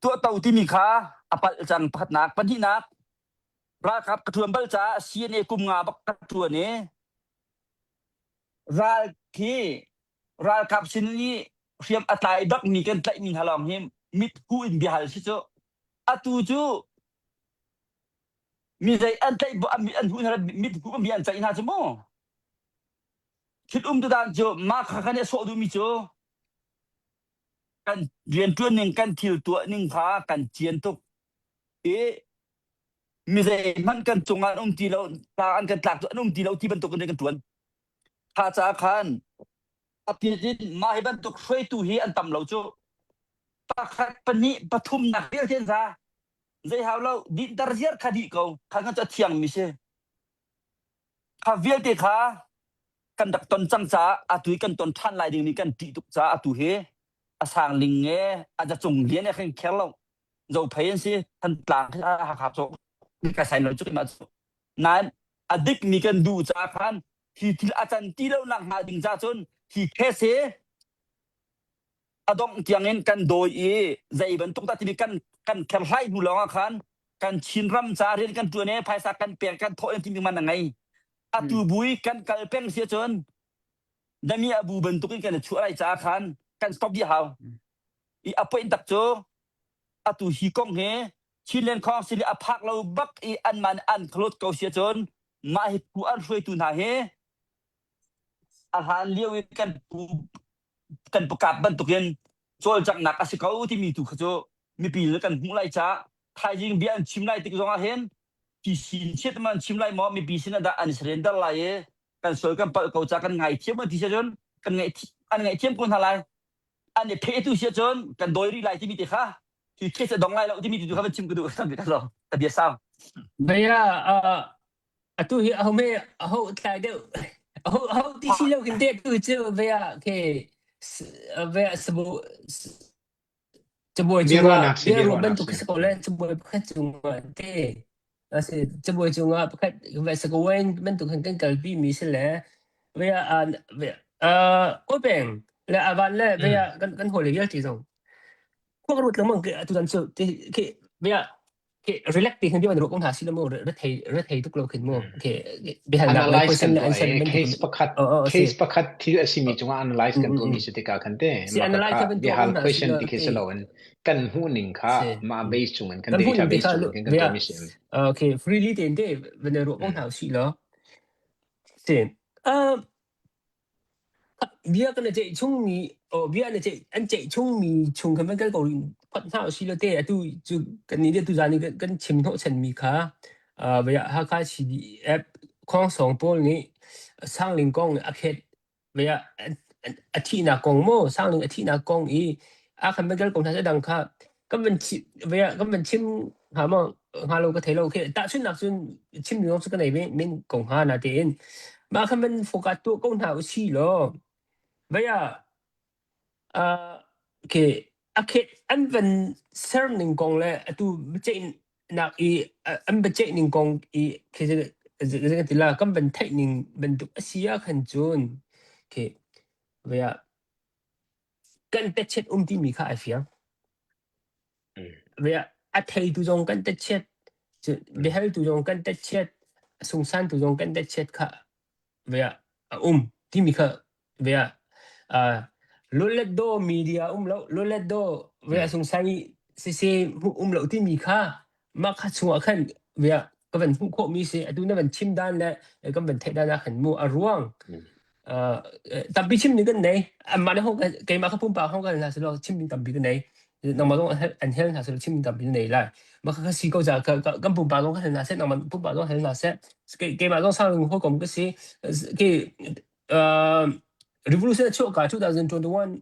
tuahto timi kha a palh cang pakhatnak. Pahnihnak, ralkap ka ṭuan bal caah CNA kum nga bak ka ṭuan i ral khi ralkap sin i hriam a tlai bakmi kan tlaihmi hna lawng hi mit hu in biahal si cu. Atu cu Mi zei an tlaih an huh hna mit huh mi an ceih hna cu mu. Thil um tu dan cu mah kha kan i sawh duhmi cu kan rianṭuan ning kan thil tuah ning kha kan cian tuk i mi zei hmanh kan cungah an um ti lo ta an kan tlak cu an um ti lo ti bantuk in kan ṭuan. Kha caah khan a in mah hi bantuk hruaitu hi an tam lo cu pakhat pahnih pathum nak vialte an za Zei hau lo dinhter ziar kha dih ko kha kha cu a thiangmi si. Kha vialte kha kan rak ton cang caah atu i kan ton ṭhan lai dingmi kan ṭih tuk caah atu hi a sang ling e a zacung lian e khin kher lo zophei an si Thantlang khi Hakha cu ka sai lo cu keimah cu nain a dikmi kan duh caah khan hi thil a can ti lo nak hnga ding caah cun hi case hi a dongh tiangin kan dawi i zei bantuk dah timi kan kan kherhlai hnu lawngah khan kan Chinram ca rian kan ṭuan i phaisa kan pek kan thawh in timi man a ngei. Atu bui kan kal peng si ahcun dami a bu bantukin kan i chuah lai caah khan kan stop dih hau. I a point tak cu atu hi kong hi Chinland Council i a phak lo bak i anmah nih an close ko si ahcun mah hi phu an hruaitu hna hi a hlan lio i kan pu kan pakap bantukin cawlcanghnak a si ko timi tu kha cu mipi nih kan hmuh lai caah thaizing bia an chim lai tik zongah hin ti sin chiat ma an chim lai maw mipi sin ah dah an i surrender lai i kan sual kan palh ko ca kan ngaithiam an ti si cun kan ngaih an ngaihthiam ko hna lai an i pheh tu si cun kan dawi rih lai timi te kha hi case a dong lai lo timi tu kha van chim ka duh ka lo ka bia sau Baya Atu hi aho me aho tlai deuh aho aho ti si lo kin te tu cu ve ah ke ve ah sabu cabuai cungah Biaruahnak si, bia ruah biaruahnak bantuk si. si ko le cabuai pakhat cungah te asi cabuai cungah pakhat ve sakawain bantuk hin kan kalpi mi si le ve ah ve uh peng le avan le ve Mm. ah kan kan hole vialte zong khuak ruat lengmang ke atu dan cu te ke ve ah ke relax ti khin bian ru ko hna si lo mu re thei re thei tuk lo khin mu Mm. ke biahalnak le Analyze question kan le tuah answer i bantuk case pakhat o o si case pakhat thil a simi cungah analyze mm kan mm tuahmi mm si tikah khan te si mah analyze kha kha ban tuah ko biahal hna si question lo ti khi te si loin kan hmuh ning kha si mah base cungin kan kan hmuh ning te database kha cungin khin kan bia tuahmi si. okay freely te te van ruah ko Mm. hna si lo si uh Bia kan i ceih chungmi aw bia an i ceih an ceih chungmi chung khan van kal ko rih phot hna usih law te atu cu kannih nih tuzaan i kan kan chim hnawhchanmi kha uh, vei ah Hakha CDF Khuangsawng pawl nih Sangling kong a khet vei ah a thihnak kong maw Sangling a thihnak kong i a khan van kal ko hna seh dang kha kan van chi vei ah kan van chim hnga maw hnga lo ka thei lo khi tahchunhnak cun chim mi zong cu ka nei men ko hnga na tein mah khan van focus tuah ko hna usih law Vaya uh, okay a khet an van ser ning kong le atu biaceihnak i an biaceih ning kong i khi zei ti la kan van theih ning bantuk a si ah khan cun khi vaya kan techet um timi kha ai fiang. Vaya a theitu zong kan techet biahaltu zong kan techet sungsantu zong kan techet kha vaya a um timi kha vaya uh, luletdo media um lo luletdo vaya sungsang i sise um lo timi kha mah kha chungah khan vaya ka van hmuh khawh mi si atu na van chim dan le kan van theih dan ah khan mu a ruang uh, tampi chim ning kan nei amah le hong keimah kha pumpak hong kan hna silo chim ding tampi kan nei nangmah zong an hel hna silo chim ding tampi nei lai mah kha si ko ca kan pumpak zong kan hel hna seh nangmah pumpak zong hel hna seh keimah zong sang hawikom ka si ke uh, revolution a chuah ka 2021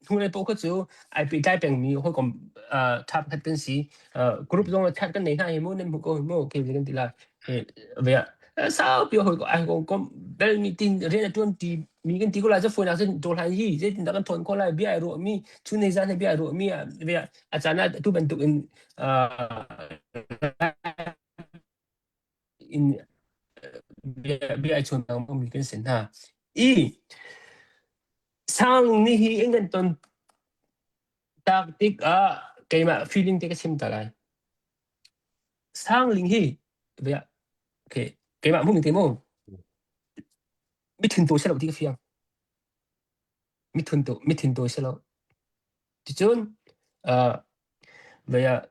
hnulei paoh kha cu ai pehtlai pengmi hawikom uh, ṭha pakhat kan si. Uh, group zong chat kan nei hna hi mu nan hmu ko hi mu ke kan ti lai. Ve saupi hawikom ai hawikom bel mi tin rian a ṭuan ti mi kan ti ko lai cu phone ah cun dawr hlan hi zeitin dah kan thawn ko lai bia ai ruah mi chun nei zan he bia ai ruah mi ve a caan ah tu bantuk in uh, in bia bia ai chawn mi kan si hna. I Sang nih hi in kan ton tak tikah keimah feeling te ka chim ta lai. Sangling hi bia okay keimah hmuh ning te mu mithun to si lo ti ka fiang. Mithun to mithun to si lo. Ticun uh, bia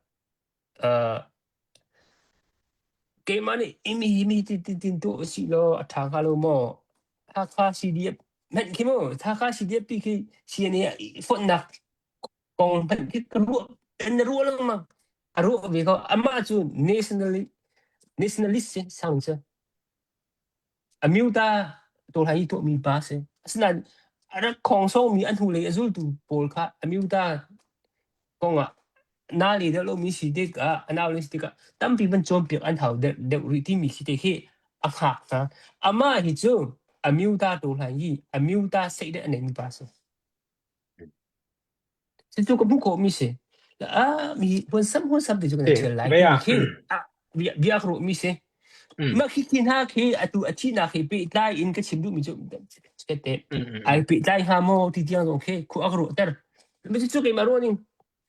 Uh, keimah nih imi hi mi tin tin tin tuah usih law a ṭha hnga lo maw? Hakha CDF hmanh khi mu, Hakha CDF pi khi CNA fonhnak kong hmanh khi ka ruah na ruah lengmang. A ruah ve ko. Amah cu nationalist nationalist si sang cu. Amyota tawlai i tuahmi pa a si. Asinain a rak khawngsawngmi a hnulei a zultu pawl kha Amyota kongah nali deuh lomi si tikah a naule si tikah tampi van cawnpiak an hau deuh, deuh rih timi khi te khi a hngak hna. Amah hi cu Amyota tawlai i Amyota seih deuh a neimi pa a si. Cucu ka hmuh khawhmi si. Ah, mi huansam huansam ti cu kan ṭhial lai Vei timi ah khi ah bia bia ka ruahmi si. Mm. Mah khi khi hna khi atu a thihnak he pehtlai in ka chim duhmi cu te Mm, mm, ai mm. pehtlai hnga maw ti tiang zong khi khua a ka ruahter. Mah cucu keimah ruah ning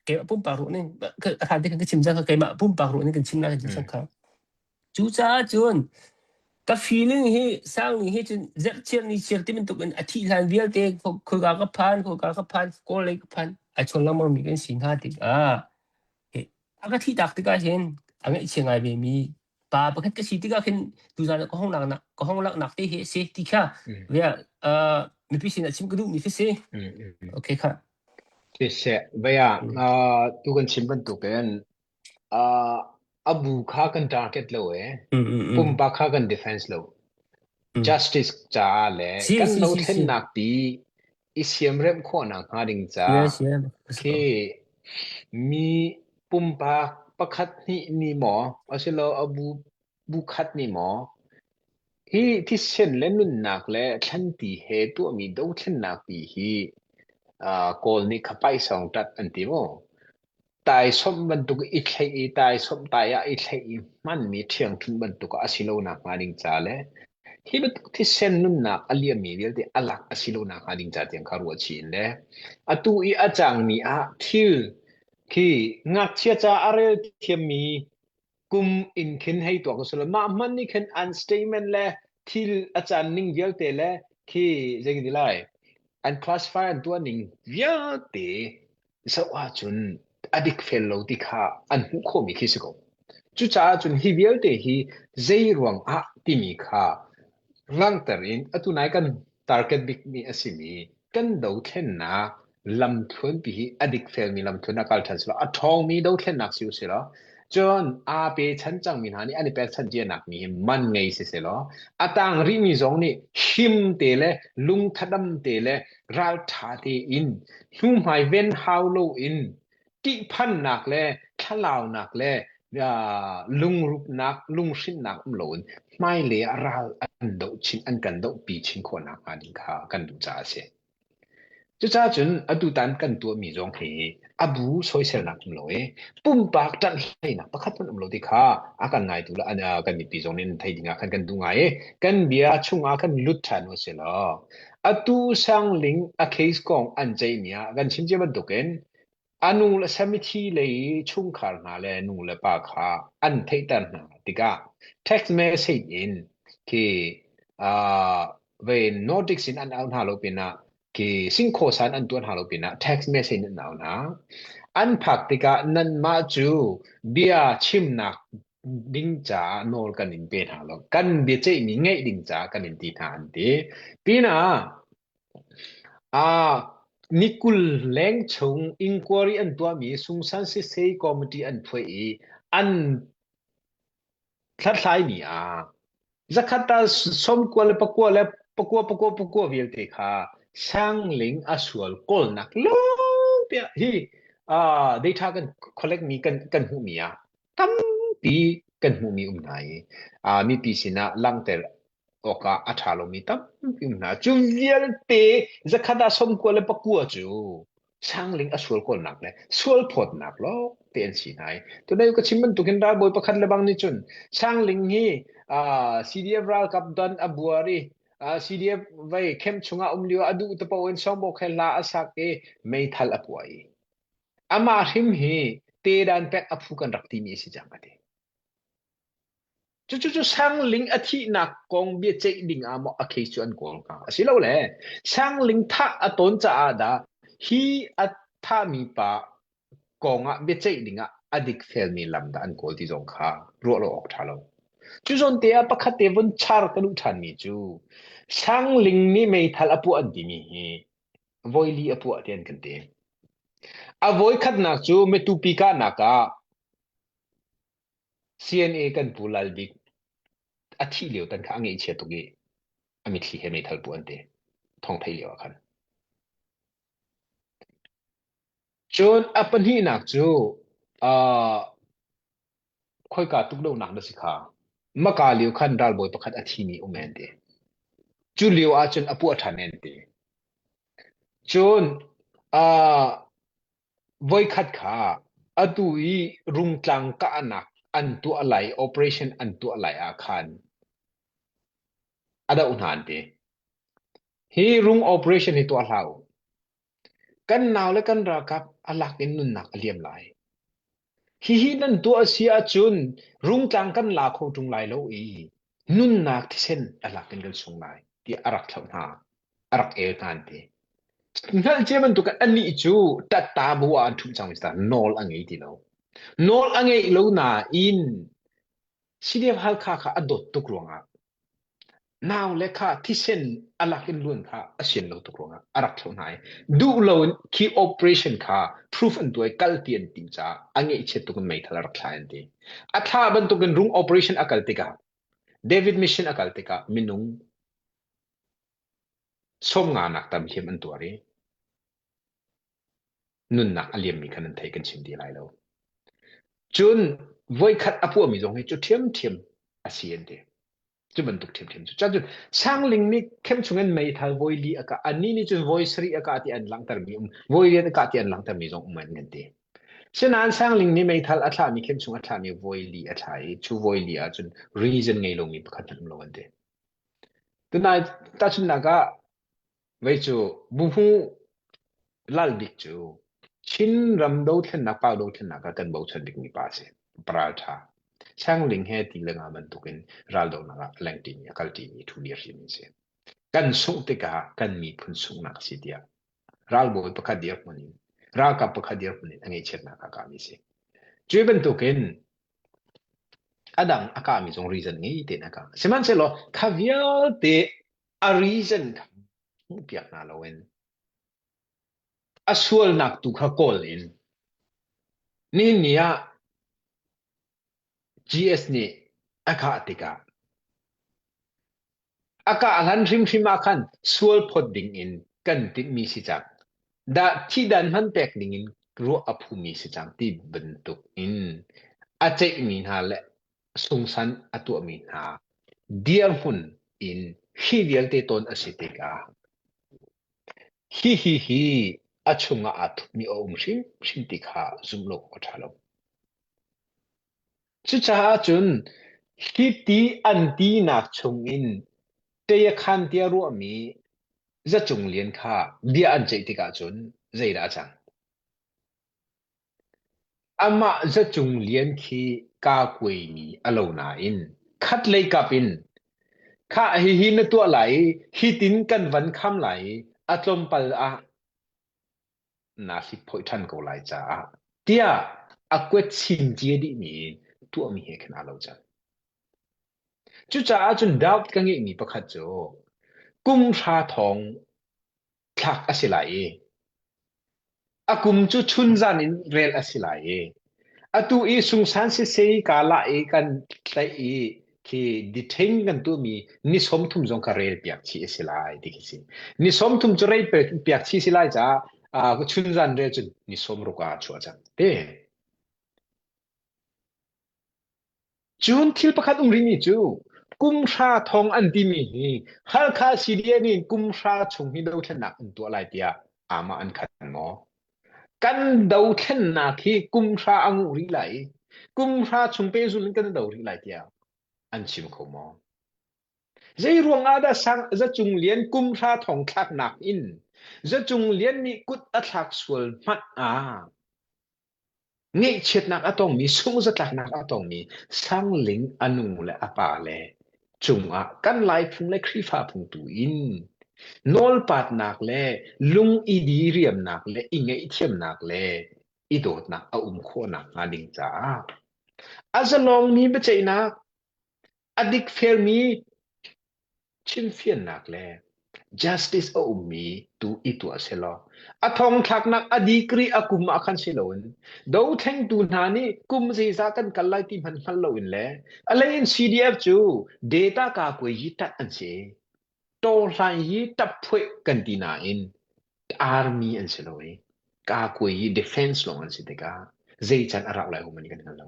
keimah pumpak ruah ning a hlan te khan ka chim cang kha keimah pumpak ruah ning kan chim lai kan chim cang Mm. kha. Cucaah cun ka feeling hi sangni hi cun zerhchiar ni chiar ti bantuk in a thih hlan vialte khoika ka phan khoika ka phan kawl lei ka phan ai chawn lengmang mi kan si hna tikah a ka thih tak tikah hin a ngaihchia ngai ve mi pa pakhat ka si tikah khin tuzan ah ka hong laknak ka hong laknak te hi a si ti kha Mm. via uh, mipi sin ah chim ka duh mi khi si Mm, mm, mm. okay kha Siseh, vei ah Mm. uh, tu kan chim bantukin Uh, a bu kha kan target lo e. Mm, mm, mm. Pumpak kha kan defense lo. Mm. Justice caah le Si kan si si si dothlennak pi i siamremh khawhnak hnga ding ca Yes, yeah. khi mi pumpak pakhat hnih nih maw asilo a bu bu khat nih maw hi thisen le nunnak le thlanti he tuahmi dothlennak pi hi uh, Kawl nih kha paisawng tat an ti mu. Taisawmh bantuk i thlaih i taisawmh tai ah i thlaih i hmanmi ṭhiangṭhunh bantuk ah a si lo nakhnga ding ca le hi bantuk thisen nunnak a liammi vialte a lak a si lo nakhnga ding ca tiang kha ruah chih in le atu i a cangmi ah thil khi ngakchia ca a rel thiammi kum in khin hei tuak usulaw mah hmanh nih khin an statement le thil a caan ning vialte le khi zei ti lai an classify an tuah ning vialte zoh ahcun a dik fel lo ti kha an hmuh khawhmi khi si ko. Cucaah cun hi vialte hi zei ruang ah timi kha langhter in atu nai kan target bikmi a simi kan dothlennak lamthluanpi hi a dikfelmi lamthluan a kal ṭhan selaw a ṭhawngmi dothlennak si usilaw cun aa pechan cangmi hna nih an i pekchanh cianak mi hi man ngei si selaw a tang rihmi zong nih him te le lungthadam te le ralṭha tein hnuhmai ven hau loin ṭihphannak le thlalaunak le lungrupnak lunghrinnak um loin hmailei ah ral an doh chin an kan dohpi chin khawh nakhnga ding kha kan duh caah a si. Cucaah cun atutan kan tuahmi zong hi a bu soiselnak um lo i pumpak ṭanhhleinak pakhat hmanh um lo ti kha a kan ngaitu le kan mipi zong nih an thei ding ah khan kan duh ngai i kan bia chungah khan lut ṭhan u si law atu Sangling a case kong an ceihmi ah kan chim cia bantukin A nu le samithi lei i chungkhar hna le nu le pa kha an theihter hna tikah text message in khi uh, ve notice in an auh hna lo pinah khi singkhaw san an tuah hna lo pinah text message in an auh hna. An phak tikah nanmah cu bia chimnak ding caah nawl kan in pe hna lo. Kan biaceihmi ngeih ding caah kan in ti hna an ti. Pinah Ni 20 leng chung inquiry an tuahmi Sungsan Sisei Committee an phuai i an hlathlaimi ah zakhat ah 99 le pakua pakua pakua vialte kha Sangling a sual kawlnak lawngte ah hi data kan collect mi kan kan hmuhmi ah tampi kan hmuhmi um hna i mipi sinah langhter awkah a ṭha lomi tampi um hna. Cu vialte zakhat ah 99 le pakua cu sangling a sual kawlnak le sual phawtnak lawng te an si hna i tunai ka chim bantukin ralbawi pakhat le bang nih cun sangling hi uh, CDF ralkap don a buar i uh, CDF vei camp chungah um lio a duh te paoh in songbok he hla a sak i meithal a puah i amah hrim hi te dan pek a phu kan rak timi a si cang a ti. Cucu Sangling a thihnak kong biaceih ding ah maw a case cu an kawl hnga? Asilole Sangling thah a tawn caah dah hi a thahmi pa kong ah biaceih ding ah a dikfelmi lam dah an kawl ti zong kha ruah lo awk ṭha lo. Cu zawn te ah pakhat te vun char ka duh ṭhanmi cu Sangling nih meithal a puah an timi hi voili a puah ti an kan ti. A voikhatnak cu Matupi kahnak ah CNA kan pu Lal Bik a thih lio tan kha a ngaihchia tuk i a mitthli he meithal pu an ti. Thawng thei lio ah khan. Cun a pahnihnak cu uh, khoika tukdohnak na si kha. Maka lio khan ralbawi pakhat a thimi um an ti. Cu lio ahcun a puah ṭhan an ti. Cun uh, Voikhat kha atu i Rungtlang kahnak an tuah lai operation an tuah lai ah khan a doh hna an ti. Hi rung operation hi tuah hlah u. Kan nau le kan ralkap a lak in nunnak a liam lai. Hihi nan tuah a si ahcun Rungtlang kan la kho ṭung lai lo i nunnak thisen a lak in kan sung lai tiah a rak thlauh hna. A rak el hna an ti. Hngalh cia bantuk in anih cu ṭatta bu ah an ṭhumh cang mi nawl a ngei ti lo. Nawl a ngeih lo nain CDF Halkha kha a dawt tuk ruangah nau le kha thisen a lak in luan kha a sian lo tuk ruangah a rak thlauh hna i duh lo in khi operation kha proof an tuah i kal ti an timh caah a ngeihchiat tuk in meithal a rak thla an ti. A thla bantuk in rung operation a kal tikah David mission a kal tikah minung 50 nak tam hliam an tuar i nunnak a liammi kha nan thei kan chim ti lai lo. Cun voikhat a puahmi zong hi cu ṭhiamṭhiam a si an ti. Cu bantuk ṭhiamṭhiam cu. Cun Sangling nih khem chungin meithal voi li a kah. Annih nih cun voi sarih a kah ti an langhtermi um, voi riat a kah ti an langhtermi zong um an kan ti. Sinain Sangling nih meithal a thlahmi khem chung a thlahmi voi li a thlah i cu voi li ahcun reason ngei lomi pakhat hmanh um lo an ti. Tunai tahchunhnak ah Vei cu buhmu lal bik cu Chinram dothlennak pau dothlennak ah kan bochan bikmi pa a si. Paralṭha. Changling he ti le nga bantukin raldohnak ah a lengṭimi, a kalṭimi, ṭhu dirhimi a si. Kan sungh tikah kan miphun sunghnak a si tiah ralbawi pakhat dirhmun in ralkap pakhat dirhmun in a ngaihchiatnak a kahmi a si. Cu bantukin a dang a kahmi zong reason ngei tein a kah. Sihmanhsehlaw kha vialte a reason kha hmuhpiak hna loin a sualnak tu kha kawl in nihin ni ah GS nih a kah tikah a kah hlan hrimhrim ah khan sual phawt ding in kan timhmi si cang dah thihdan hman pek ding in ruah a phumi si cang ti bantuk in a ceihmi hna le sungsan a tuahmi hna dirhmun in hi vialte tawn a si tikah. Hi hi hi a chungah aa thupmi a um hrimhrim ti kha zumh lo awk a ṭha lo. Cucaah cun hi ti an tinak chungin ṭei-a-khan tiah ruahmi Za Cung Lian kha bia an ceih tikah cun zeidah a cang? Amah Za Cung Lian khi kaa kuaimi a lo nain khatlei kap in khah hihi na tuah lai i hitin kan van kham lai i a tlawmpal ah naa hlipphawih ṭhan ko lai caah tiah a kuat chin cia dihmi in tuahmi he khan aa lo cang. Cucaah cun doubt ka ngeihmi pakhat cu kum hra thawng thlak a si lai i a kum cu chunzan in rel a si lai i atu i sungsan sisei ka lah i kan tlaih i khi detain kan tuahmi ni 30 zong kha rel piak chih a si lai ti khi si. Ni 30 cu rel piak chih si lai caah uh, chunzan rel cun ni 60 ah chuah cang te. Cun thil pakhat um rihmi cu kum hra thong an timi hi Halkha CDN in kum hra chung hi dothlennak an tuah lai tiah amah an khan maw? Kan dothlennak hi kum hra a nguh rih lai i kum hra chung pehzul in kan do rih lai tiah an chim kho maw? Zei ruang ah dah sang Zacung Lian kum hra thong thlaknak in Zacung Lian nih kut a thlak sual hmanh ah Ngaihchiatnak a tongmi, sungzatlaknak a tongmi Sangling a nu le a pa le cungah kan Laiphung le Khrihfa phung tu in nawlpatnak le lung i diriamnak le i ngaihthiamnak le i dawtnak a um khawh nakhnga ding caah a zalongmi biaceihnak, a dikfelmi chimfiannak le justice a ummi tu i tuah selaw a thongthlaknak a degree a kum ah khan si loin dothlengtu hna nih kum zeizah kan kal lai ti hmanh hngal loin le a lei in CDF cu data ka kuai yi tat an si tawhlan yi tapphuai kan ti nain army an si lo i ka kuai yi defense lawng an si tikah zei can a rauh lai hum an kan hngal lo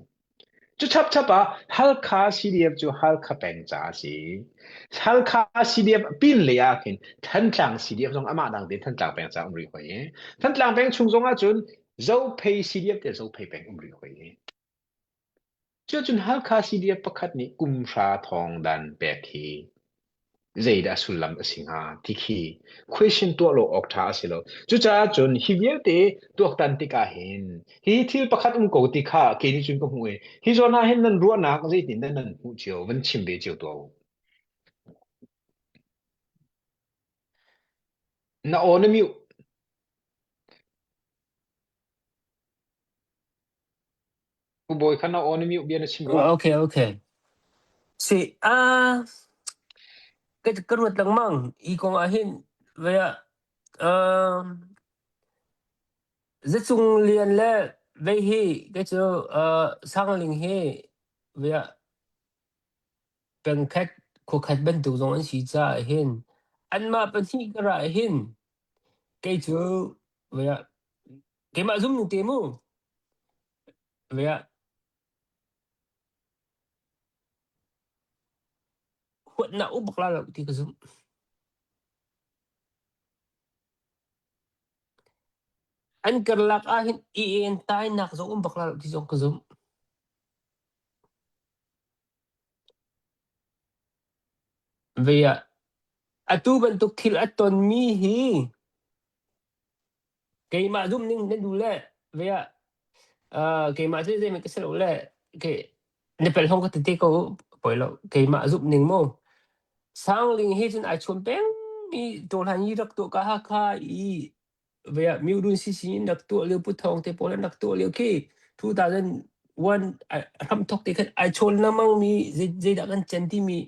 Cu chapchap ah Halkha CDF cu Halkha peng ca a si. Halkha CDF pin lei ah khin Thantlang CDF zong amah dang tein Thantlang peng ca um rih hoi i Thantlang peng chung zong ahcun Zophei CDF te Zophei peng um rih hoi i Cucun Halkha CDF pakhat nih kum hra thawng dan pek hi zeidah sullam a si hnga ti khi question tuah lo awk ṭha a si lo. Cucaah cun hi vialte tuaktan tikah hin hi thil pakhat um ko ti kha kei nih cun ka hmuh i hi zawn ah hin nan ruahnak zeitin dah nan hmuh cio van chim ve cio tuah u. Na aw na mute. U Bawi kha na aw na mute bia na chim rua. Okay, okay. Si, ah, ka ka ruat lengmang hi kong ah hin vea um Zacung Lian le vei hi kei cu uh, Sangling hi vea pengkhat khuakhat bantuk zong an si caah hin anmah pahnih ka rah hin kei cu vea keimah zum ning te mu vea Huatnak um bak lai lo ti ka zumh. An karlak ahhin i entainak zong um bak lai lo ti zong ka zumh. Vei ah atu bantuk thil a tonmi hi Keimah zumh ning na duh le ve ah uh, keimah cu zeihmanh ka si lo le ke na pel hong ka ti te ko poi lo keimah zumh ning mu Sangling hi cun ai chuan peng mi tawhlan i rak tuah ka Hakha i ve ah Myudun sisi in rak tuah lio Pu Thawng te pawl an rak tuah lio khi 2001 hram thok te khan ai chawn lengmang mi zeidah kan cen timi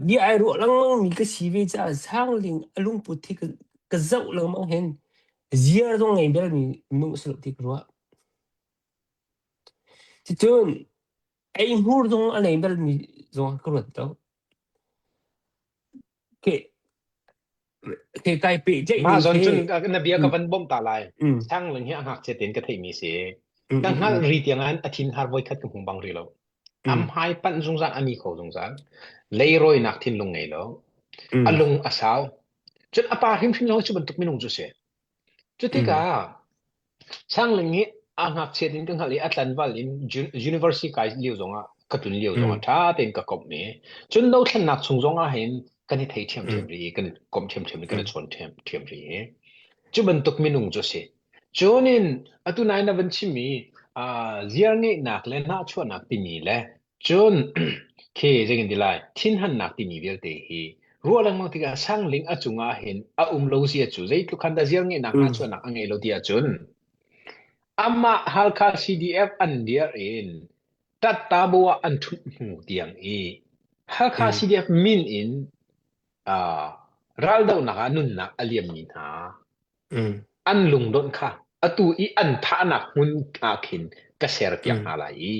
Bia ai ruah lengmang mi ka si ve caah Sangling a lungput hi ka zoh lengmang hin ziar zong ngei bel mi minung a si lo ti ka ruah. Cucun eihmur zong a nei bal mi zong ka ruat lo. Ke ke kai pehtlaih Mah ning zawn khi cun na bia ka mm, van bawmh ta lai. mm, Sangling hi a ngakchia tein ka theihmi si. mm, Ka mm, hngalh mm, ri tiang ah a thin har voikhat ka hmu bang rih lo. mm, Am hmai panh zungzal a ni kho zungzal. Leirawinak thinlung ngei lo. A mm, lung a sau. Cun a pa hrimhrim zong cu bantuk minung cu si. Cu tikah Sangling hi a ngakchiat in ka hngalh i a tlanval in university kai lio zongah ka tlun lio zongah ṭha tein ka komh i cun dothlennak chung zongah hin kan i thei ṭhiamṭhiam rih i kan i komh ṭhiamṭhiam i kan i chawn ṭhiamṭhiam rih i cu bantuk minung cu si. Cun in atu nai na van chimmi ziar ngeihnak le hnahchuahnak timi le Cun khi zeitin ti lai thinhannak timi vialte hi ruah lengmang tikah sangling a cungah hin a um lo zia cu zeitluk khan dah ziar ngeihnak hna chuahnak a ngei lo ti ahcun amah Halkha CDF an dir in Tattabo ah an ṭhut hnu tiang i Halkha CDF min in uh, raldohnak ah nunnak a liammi hna an lungdonh kha atu i an thahnak hmun ah khin ka serpiak hna lai i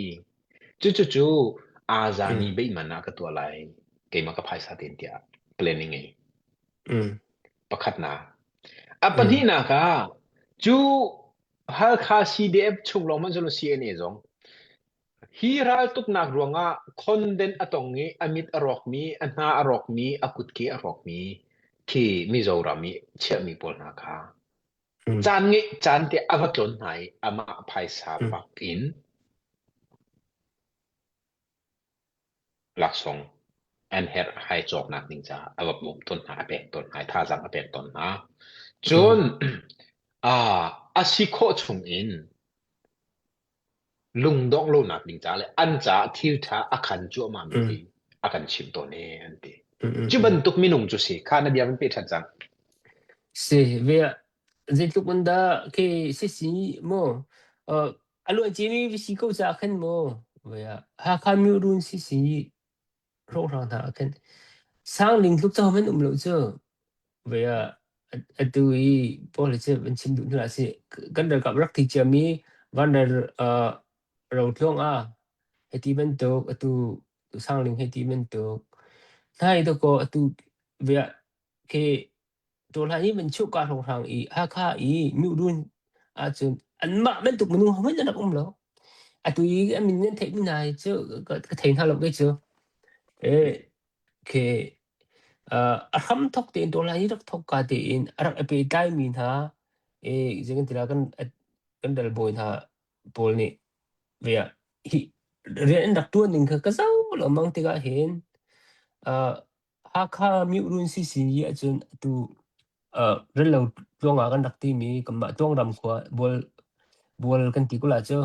cucucu Azani beihman ah ka tuah lai keimah ka phaisa tein tiah planning ngei pakhatnak a pahnihnak ah cu Halkha CDF chung lawng hmanh CNA zong Hi raltuknak ruangah khonden a tong i a mit a rawkmi, a hna a rawkmi, a kutke a rawkmi khi Mizoram i chiahmi pawl hna kha caan ngeih caan te a va tlawn hna i amah phaisa bak in laksawng an herh hai cawknak ding caah a va bawmh tawn hna, a pek tawn hna, thazaang a pek tawn hna. Cun a si khawh chung in lungdongh lonak ding caah le an caah thil ṭha a khan cuahmah mi hi a kan chimh tawn ee an ti. Cu bantuk minung cu si kha na bia van pe ṭhan cang. Si ve zeitluk in dah khi sisi mu a luan cimi si ko ca khan mu Hakha miurun sisi hrawkhrang hna ah khin sangling tluk cu man um lo cu ve ah atu i pawl hi cu van chim duh hna hlah sih kan ralkap rak thi ciami vanral uh, rotluang ah hiti bantuk atu sangling hiti bantuk hna hi dakaw atu ve ah khi Tualhai hi van chuh ka hrawnghrang i Hakha i Myuhrun ahcun anmah bantuk minung hohmanh an rak um lo. Atu i a min nan theihmi hna hi cu ka, ka thei hna lo kei cu. Eh, khi uh, a hram thok tein Tualhai hi rak thok ka tein a rak i pehtlaimi hna eh zei kan ti la kan kan ralbawi hna pawl nih ve ah hi rian an rak tuan ning kha ka zoh lengmang tikah hin uh, Hakha Myuhrun sisi ahcun atu uh, Rinlo tluang ah kan rak timi kanmah Tluangram khua Bual Bual kan ti ko la cu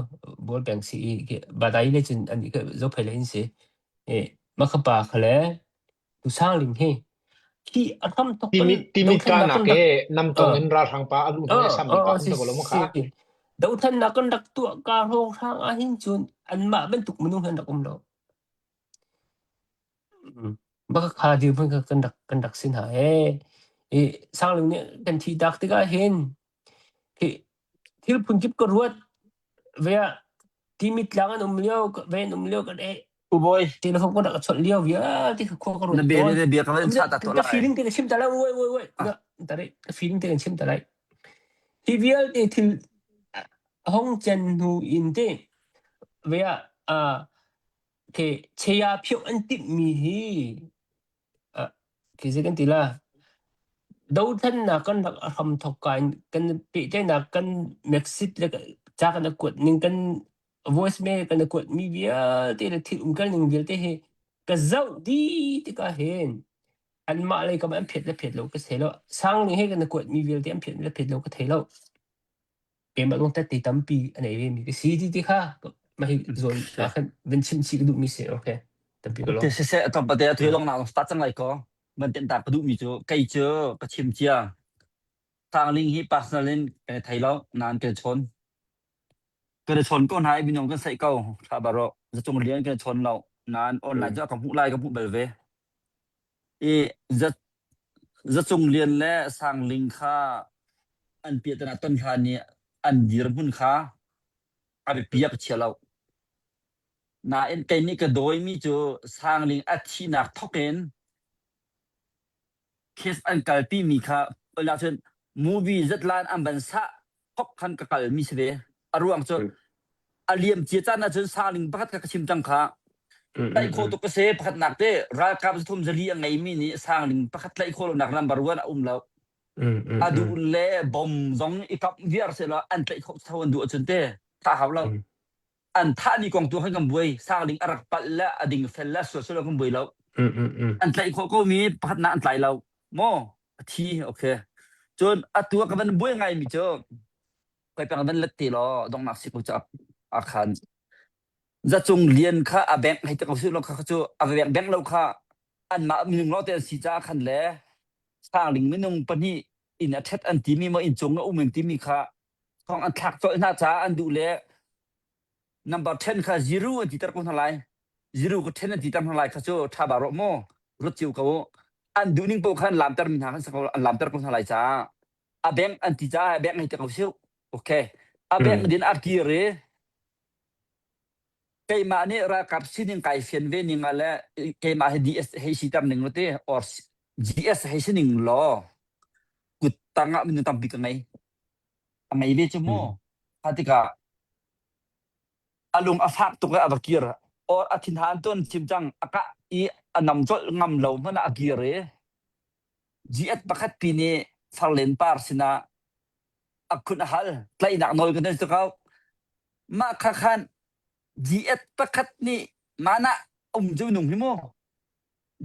Bual peng si i Badai le cun an Zophei le in si. E mah kha pa kha le tu Sangling hi hi a hram tok kan Timit timit dothlennak kahnak kan rak e namtong uh, in ralhrang pa a luh hnu uh, i sammi uh, pa uh, um si ta ko lo maw kha? si dothlennak kan rak tuah ka hrawng hrang ah hin cun anmah bantuk minung hi an rak um lo. Baka kha dirhmun kha kan rak kan rak si hna ee. I Sangling nih kan thih tak tikah hin hi thil phunkip ka ruat ve ah timit tlang an um lio ve an um lio kan eh U Bawi, telephone ka rak chawnh lio vialte kha khua ka na ruat bia tawn. na bia ka van Ka chah ta tuah ka lai. feeling te ka chim ta lai wait wait wait Ah. tari ka feeling te kan chim ta lai. Hi vialte thil a hong cen hnu in te ve ah ah Khi chia phioh an timhmi hi khi zei kan ti la dothlennak kan rak a hram thawk ka in kan pehtlaihnak kan message le ca kan i kuat ning kan voice mail kan i kuat mi vialte le thil umkal ning vialte hi ka zoh dih tikah hin anmah lei kam an phet le phet lo ka thei lo. Sangling he kan i kuat mi vialte an phet le phet lo ka thei lo. Keimah zong tette tampi a nei ve mi ka si ti ti kha mah hi zawn ah khan van chim chih ka duh mi si okay tampi ka lawm. Te siseh tlawmpal te atu long na start cang lai ko. Van ten ta ka duh mi cu kei cu ka chim cia. Sangling hi personal in kan thei lo nan kan chawn. Kan chawn ko hna i minung kan saih ko. Thla baro zacung lian kan chawn lo. Nan online cu ka hmuh lai ka hmuh bal ve. I Zacung Lian le Sangling kha an piahtana ton hlan i an dirhmun kha a biapi ah ka chia lo. Nain kei nih ka dawimi cu Sangling a thihnak thawk in case an kalpimi kha cun movie zatlan an van sah thawk khan ka kalmi si ve. A ruang cu a liam cia caan ahcun Sangling pakhat kha ka chim cang kha. Tlaih khawh tuk ka si. Pakhatnak te ralkap zathum zali a ngeimi nih Sangling pakhat tlaih khawh lonak number one a um lo. Mm, mm, A mm. duh le bom zong i kap viar sehla an tlaih khawh tho an duh ahcun te thah hau lo. Mm. An thahmi kong tu khan kan buai. Sangling a rak palh le a ding fel le sual sual kan buai lo. Mm, mm, mm. An tlaih khawh ko mi pakhat nak an tlai lo. Maw? A thi okay. Cun atu ah ka van buai ngai mi cu koi pang van let te law dongnak si ko cu a khan Zacung lian kha a bank hei ti ko sih law kha cu a bank bank lo kha anmah minung lawngte an si caah khan le Sangling minung pahnih inn a ṭhet an timi maw inncung a um an timi kha thong an thlak colh hna caah an duh le number 10 kha zero an titer ko hna lai. Zero ka 10 an titer hna lai kha cu ṭha ba rawh maw ruat cio ko an duh ning paoh khan lamter mi hna kan si ko an lamter ko hna lai caah a bank an ti caah bank hei ti ko siu okay a bank Mm. din a kir i Keimah nih ralkap sining kai fian ve ning ah le keimah hi DS hei siter ning law ti or GS hei si ning law kut tang ah minung tampi ka ngei. A ngei ve cu mu. Mm. Kha tikah a lung a fak tuk i a va kir or a thinhan tuan chim cang a kah i a nam colh ngam lo hmanh ah a kir i GS pakhat pi nih Farlen par sinah a khun a hal tlaihnak nawl kan si ko. Mah kha khan GS pakhat nih mana um cu nung hi mu.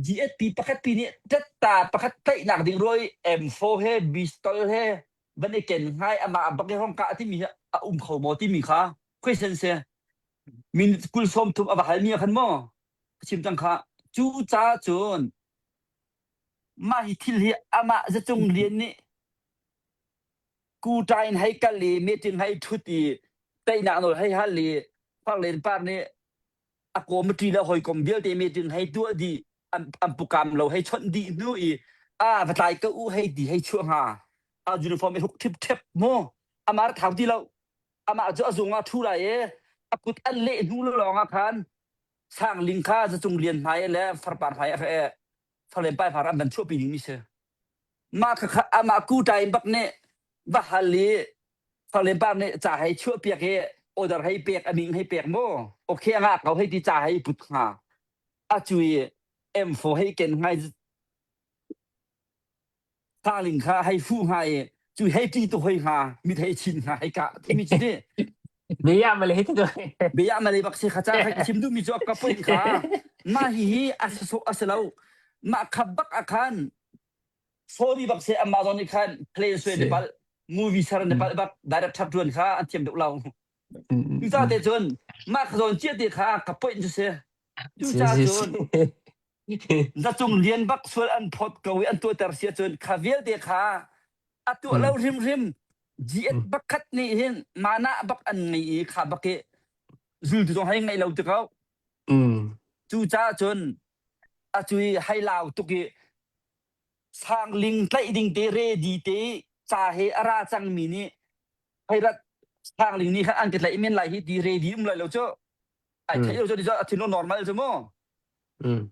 GSP pakhat pi nih ṭatta pakhat tlaihnak ding roi M4 he pistol he van i ken ngai amah bak i hong kah timi hi a um kho maw timi kha question si. Minute kul sawm thum a va halmi ah khan maw ka chim cang kha. Cu ca cun mah hi thil hi amah zacung lian nih kuṭa in hei kal i meeting hei ṭhut i teinak nawl hei hal i Farlen par nih a committee le hawikom vialte meeting hei tuah dih an, an pukam lo hei chawnh dih hnu i a va tlai ka u hei ti hei chuah hnga a uniform i huk thip thep mu amar thau ti lo amah cu a zung ah ṭhu lai i a kut an leh hnu lawng ah khan sangling kha zacung lian hmai le farpar hmai a farlen pai far an van chuahpi ding mi si Mah khakha amah kuṭa in bak nih va hal i farlempa nih ca hei chuahpiak i order hei pek a min hei pek mu okay a ngah ko hei ti ca hei put hnga a cu i M4 hei ken hnga i Sangling kha hei fuh hnga i cu hei ṭi tu hoi hnga mit hei chin hnga hei kah timi cu ti Bia male hi tu. bia malay bak si kha ca kha ka chim duhmi cu a ka point kha mah hihi a sawsawh a si lo mah kha bak ah khan Sorry bak se Amazon nih khan plane sui Si. Nepal movie ser Mm. Nepal bak director tuan kha an thiam deuh lo. Mm, mm, Cuca mm. te cun mah kha zawn cia te kha ka point cu si. Si, Cuca si, cun si. zacung lian bak sual an phot ko i an tuahter sia cun kha vialte kha a tuah lo Mm, hrimhrim GS mm, bakhat nih hin mana bak an ngei i kha bak i zultu zong hei ngei lo ti ko. mm. Cucaah cun a cui hei lau tuk i Sangling tlaih ding te ready te ca he a ra cangmi nih hei rat sangling nih khan an ka tlaih men lai hi ti ready um lai lo cu ai Mm. theih lo cu ti cu a thinlung normal cu mu Mm.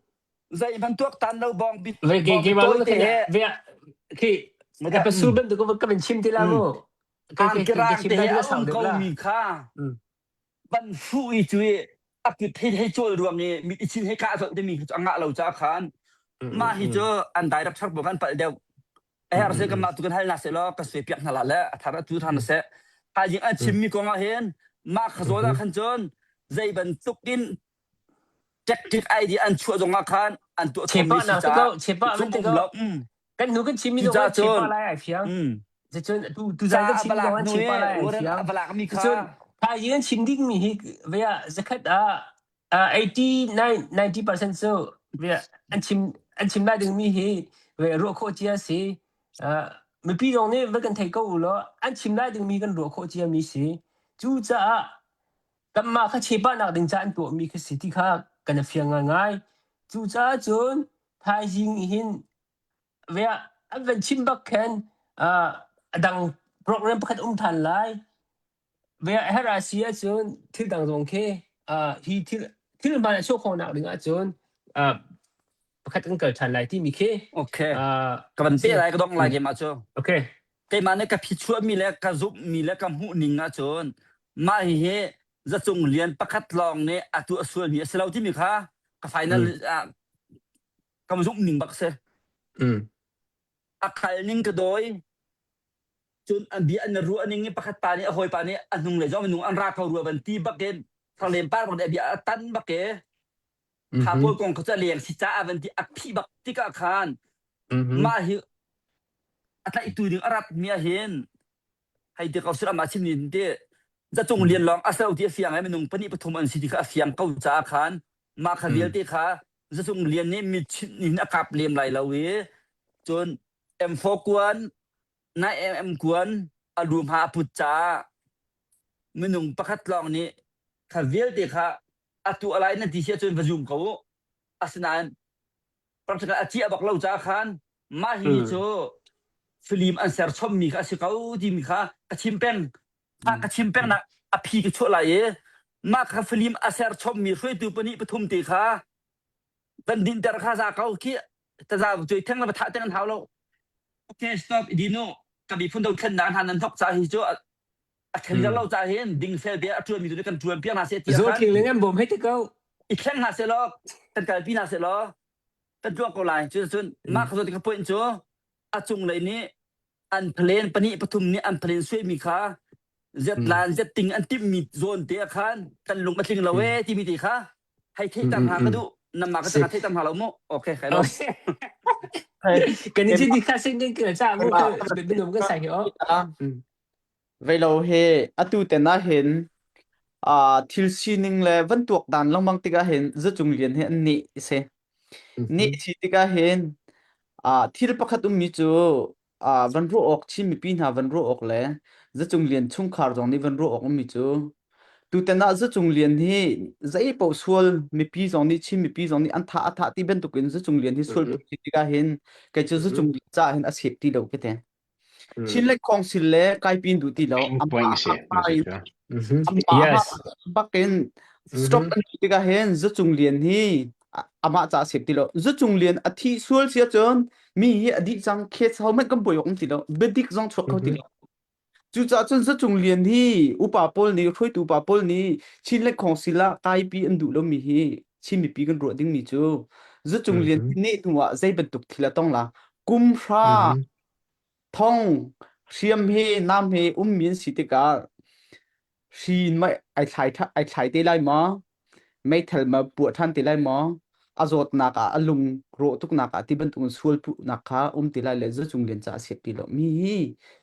zei hman tuak tan lo bong bit Ve ke bong ke bit ma tawi lu te ka he ve khi Mada episode ban tu ko ka ben chim ti la mm mu. Ke ke ke ke angkirang chim te la he ti a ka sau um deuh ko la. mi kha Mm. ban fu i cu i a kut hei hei cawl ruang i mit i chin hei kah colh timi cu a ngah lo ca khan Mm, mah mm, hi mm. cu an director pawl kan palh deuh a Mm, her se mm, kan mm. mah tu kan hal na se law kan sui piak hna la le a thar a tu than Mm, se thaizing an mm. chimmi kong ah hin mah kha zawn ah Mhm. khan cun zei bantuk in tactic idea an chuah zong ah khan an tuah Chepa chommi si nak te caah ko chepa zumh man te um ko lo mm kan nu kan chimmi zong cucaah ah chepa cun lai ai fiang mm Cucun tu ca tuzan kan a chim balak zong an hnu chim i pa lai ai warrant fiang. a balak mi kha Cucun thaizing an chim dingmi hi vea zakhat ah 89 90% cu vea an chim an chim lai dingmi hi ve ruah khawh cia si. Uh, mipi zong nih va kan thei ko u law an chim lai dingmi kan ruah khawh cia mi si. Cucaah kanmah kha chepa nak ding ca an tuahmi kha si ti kha kan i fiang ngaingai. Cucaah cun thaizing hin Ve an van chim bak khan uh, a dang program pakhat um than lai. Ve a herh ah si ahcun thil dang zong khi uh, hi thil thil hmaan a chuah khawh nak ding ahcun uh, pakhat kan kal than lai timi khi okay uh, ka van si. pe lai ka dong lai Mm. game ah cu Okay. keimah nih ka phichuahmi le ka zumhmi le ka hmuhning ahcun mah hihi zacung lian pakhat lawng nih a tuah sualmi a si lo timi kha ka final Mm. ah ka zumhning bak si. Mm. A kal ning ka dawi. Cun an bia an ruah ning i pakhat pa nih a hawipa nih a hnung lei zong minung an ra ko rua van ti bak in Thanglem par bak nih a bia a tan bak i kha pawl kong kha cu a leng si caah van ti a phih bak tikah khan mah hi a tlaihtu ding a rat mi ah hin hei ti ko sir amah chim ni ti zacung lian lawng a si ti a fiang i minung pahnih pathum an si ti kha a fiang ko caah khan mah kha vialte kha zacung lian nih mit chinh in a kap lem lai lo i cun M4 kuan nai MM kuan a lu hma a put caah minung pakhat lawng nih kha vialte kha a tuah lai nan ti si ahcun va zum ko u. Asinain practical a ciah bak lo caah khan mah hi cu film an ser chommi kha a si ko timi kha ka chim peng. Kha ka chim peng nak a phi ka chuah lai i mah kha film a ser chommi hruaitu pahnih pathum te kha van dinter kha za ko khi taza cuai theng le va thah teng an hau lo. Okay, stop dino ka miphun dothlennak hna nan thok ca hi cu a thlen lo ca hin dingfel bia a ṭuanmi tu nih kan ṭuan piak hna seh ti Zaw tling le ngan bawm hei ti ko. I thleng hna seh law kan kalpi hna seh law kan tuah ko lai. Cucun mah kha ka point cu a cunglei nih an plan pahnih pathum nih an plan suaimi kha zetlan zetting an timhmi zawn te ah khan kan lung a tling lo ee timi te kha hei theih tam hna ka duh namah ka cakah theih tam hna lo mu okay kai lo Kan i di kha sing ding kila cha mu binum ka sai hi o. Veilo he atu ten ah hin uh, thil sining le van tuak dan lengmang tikah hin zacung lian hi an nih si. Nih si tikah hin uh, thil pakhat ummi cu uh, van ruah awk Chin mipi hna van ruah awk le zacung lian chungkhar zong nih van ruah awk ummi cu tutan ah zacung lian hi zei paoh sual mipi zong nih Chin mipi zong nih an thah a thah ti bantukin zacung lian hi sual si tikah hin kei cu zacung lian caah hin a sep ti lo ka ti. Chin le Council le kaipin duh ti lo. Point si. Yes. Bakin stop an ti tikah hin Zacung Lian hi amah ca sep ti lo. Zacung Lian a thi sual sia cun mi hi a dih cang khet ho man kan buai awk ti lo. Biadik zong chuak kho ti lo. Cucaah cun Zacung Lian hi upa pawl nih hruaitu upa pawl nih Chin le Council ah kaipi an duh lomi hi Chin mipi kan ruah dingmi cu Zacung Lian nih hnu ah zei bantuk thil a tong la kum hra Thong hriam he nam he ummi an si tikah hri in mei ai thlai ai thlai te lai maw? Meithal ma puah ṭhan te lai maw? A zawtnak ah a lung rawh tuknak ah ti bantukin sual puhnak kha um ti lai le Zacung Lian caah a siap ti lo. Mi hi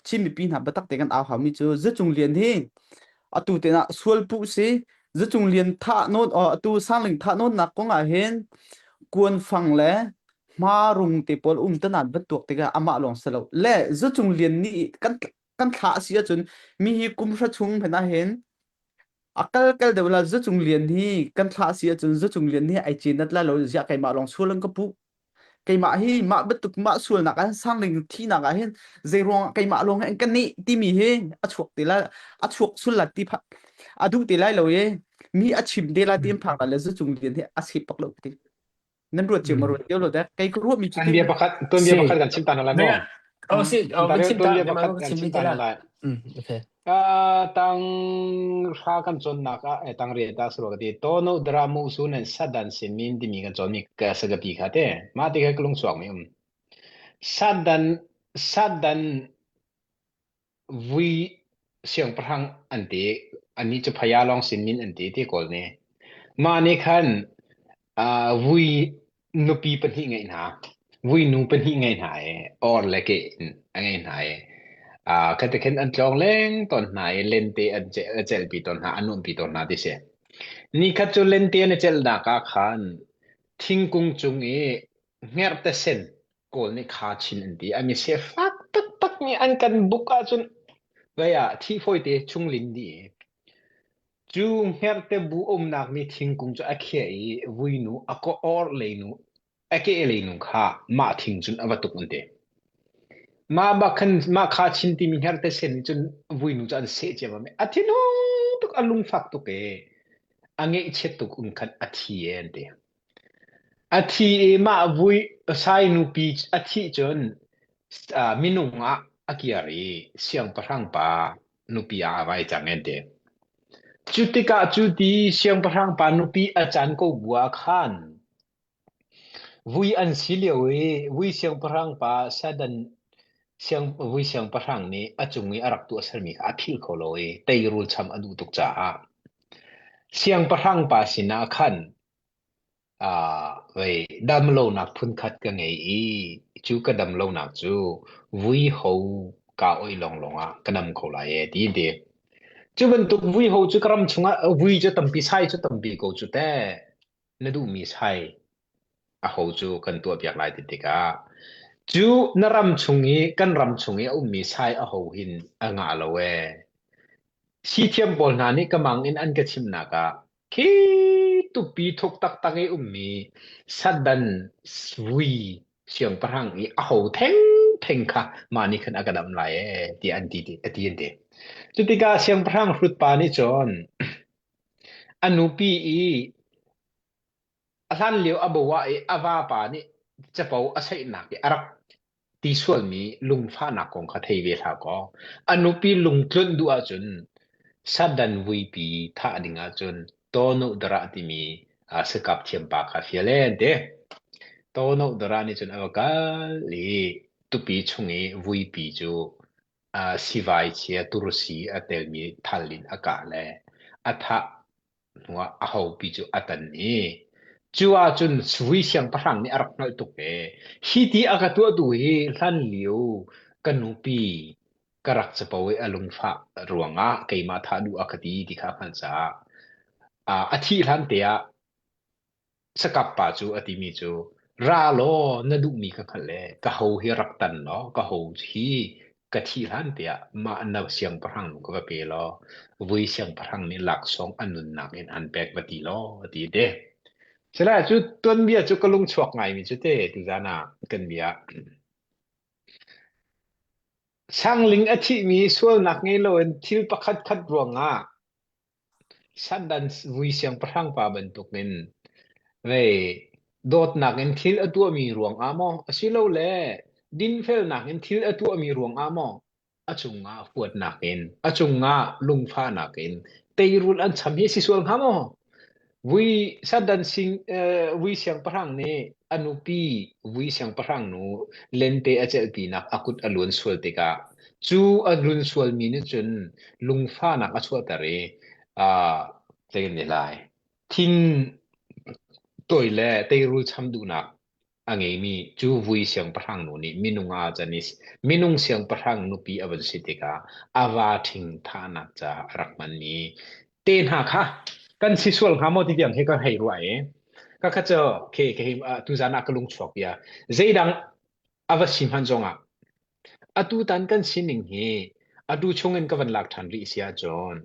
Chin mipi hna biatak te kan au haumi cu Zacung Lian hi atu te ah sual puh si Zacung Lian thah nawn atu Sangling thah nawnnak kong ah hin kuanfang le hmarung te pawl um tanan van tuak tikah amah lawng si lo le zacung lian nih kan kan thlah si ahcun mi hi kum hra chung hmanh ah hin a kal kal deuh la zacung lian hi kan thlah si ahcun zacung lian hi ai cenat la lo ziah keimah lawng sual an ka puh keimah hi mah bantuk mah sualnak ah sangling thinak ah hin zei ruang keimah lawng hi an kan nih timi hi a chuak te la a chuak sul la ti a duh te lai lo i mi a chim te la ti an phang la le zacung lian hi a sep bak lo ti Nan ruat cio ma ruat cio lo dek. Kei ka ruahmi cu An bia pakhat tuanbia Si. pakhat kan chim ta hna lai maw? Oh si, oh Ta kan chim ta, tuanbia kan pakhat kan chim chim te ta hna la. lai. Mm, okay. Ah, tang hra kan cawnnak ah eh, tang riat ah suro ka ti tono dramu su nan sadan sin min timi kan cawnmi ka sagapi kha te mah ti kha ka lung chuak mi um sadan sadan Vui siangpahrang an ti. Annih cu phaya lawng sin min an ti ti Kawl nih. Mah nih khan uh, vui nupi pahnih ngeih hna. Vui nu pahnih ngei hna i or le ke in a ngei hna i uh, khate khin an tlawng leng tawn hna i lente an ce a celhpi tawn hna, a nuamhpi tawn hna ti si. Nikhat cu lente an i celhnak ah khan thingkung cung i hngerhte sen Kawl nih kha chin an ti. A mise fak taktak nih an kan buk ahcun vei ah thih fawite chunglin dih i cu hngerhte bu umnak nih thingkung cu a khiah i vuinu a ka or leinu a ke leinu kha mah thing cun a va tuk an ti. Mah bak khan mah kha chin timi hngerhte sen nih cun vuinu cu an seh ciammam i a thinhung tuk a lungfak tuk i a ngeihchiat tuk um khan a thi e an ti. A thi i mah vui sai nupi a thih cun minung ah a kir i siangpahrang pa nupi ah a vai cang an ti. Cu tikah cu ti siangpahrang pa nupi a can ko bu ah khan vui an si lio i vui siangpahrang pa Sadan. Siang, vui siangpahrang nih a cung i a rak tuahsermi kha a philh kho lo i teirul cham a duh tuk caah siangpahrang pa sinah khan uh, vei damlonak phunkhat ka ngei i cu ka damlonak cu vui ho ka oih lawnglawng ah ka dam kho lai e ti ti. Cu bantuk vui ho cu ka ram chungah vui cu tampi sai cu tampi ko cu te na duhmi sai aho cu kan tuahpiak lai ti tikah cu na ram chung i kan ram chung i a ummi sai aho hin a ngah lo ee. Sithiam pawl hna nih ka mang in an ka chimnak ah khi tupi thuk taktak i ummi Satan vui siangpahrang i aho thengtheng kha mah nih khan a ka damh lai ee tiah an ti a ti an ti. Cu tikah siangpahrang hrutpa nih cun a nupi i A hlanlio a bo ah i a vapa nih capo a saihnak i a rak ti sualmi lungfahnak kong kha thei ve hlah kaw a nupi lungtlunh duh ahcun sadan vuipi thah ding ahcun Tawnoh-darah timi sakap thiampa kha fial ee an ti. Tawnoh-darah nih cun a va kal i tupi chung i vuipi cu sivai chia tursi a telmi thal in a kah le a thah hnuah a hopi cu a tan i cu ahcun vui siangpahrang nih a rak hngalh tuk ve. Hi ti a ka tuahtu hi hlanlio ka nupi ka rak capo i a lungfah ruangah keimah thah duh a ka ti ti kha a hngalh caah a thih hlan te ah Sakap pa cu a timi cu, Ra law na duhmi ka hngalh e, ka ho hi rak tan law ka ho hi ka thih hlan tiah mah na siangpahrang nu ka va pe law vui siangpahrang nih laksawng a nunnak in an pek va ti law a ti te. Salai cu tuanbia cu ka lung chuak ngaimi cu te tuzan ah kan bia. Sangling a thihmi sualnak ngei loin thil pakhat khat ruangah Satan vui siangpahrang pa bantukin vei dawtnak in thil a tuahmi ruangah maw asilole dinfelnak in thil a tuahmi ruangah maw a cungah huatnak in a cungah lungfahnak in teirul an cham hi a si sual hnga maw? Vui Satan sing eh, vui siangpahrang nih a nupi vui siangpahrang nu lente a celhpinak a kut a luan sual tikah cu a lun sualmi nih cun lungfahnak a chuahter i uh, zei kan ti lai thin tawi le teirul cham duhnak a ngeimi cu vui siangpahrang nu nih minung ah can i minung siangpahrang nupi a van si tikah a va ṭhing thahnak caah a rak hmanmi te hna kha kan si sual hnga maw ti tiang hi ka hei ruah i ka kha cu ke ke hi tuzan ah ka lung chuak bia zeidang a va si hmanh zongah atutan kan sining hi atu chungin ka van lak ṭhan rih si ahcun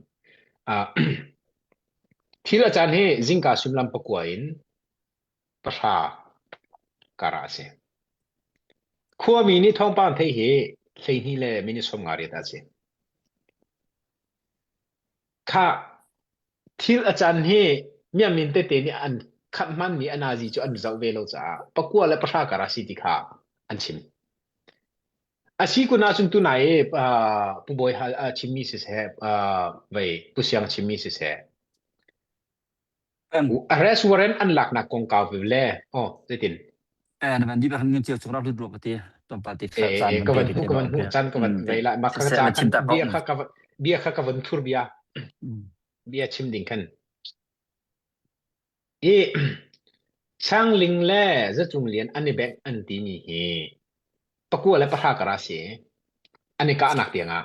uh, thil a caan hi zingka suimilam pakua in pahra kar ah a si. Khuami nih thawngpang theih hi 12 le minute 58 ah a si. Kha thil a can hi miamin tete nih an khat hmanmi a nazi cu an zoh ve lo caah pakua le pahra kar ah si ti kha an chim. A si kun ahcun tunai i uh, Pu Bawi hal uh, chimmi siseh, uh, vei Pu Siang chimmi siseh, Arrest warrant an laknak kongkau le oh zeitin Eh na van di ba kan cio chung rak lut ruak ti tlawmpal te eh caan eh van ka pe van te hmuh ka van hmuh caan ka van vei la ma kha ca khan bia kha ka bia kha ka van thur bia bia chim ding khan i Sangling le Zacung Lian an i bengh an ti mi hi pakua le pahra kara si an i kahnak tiangah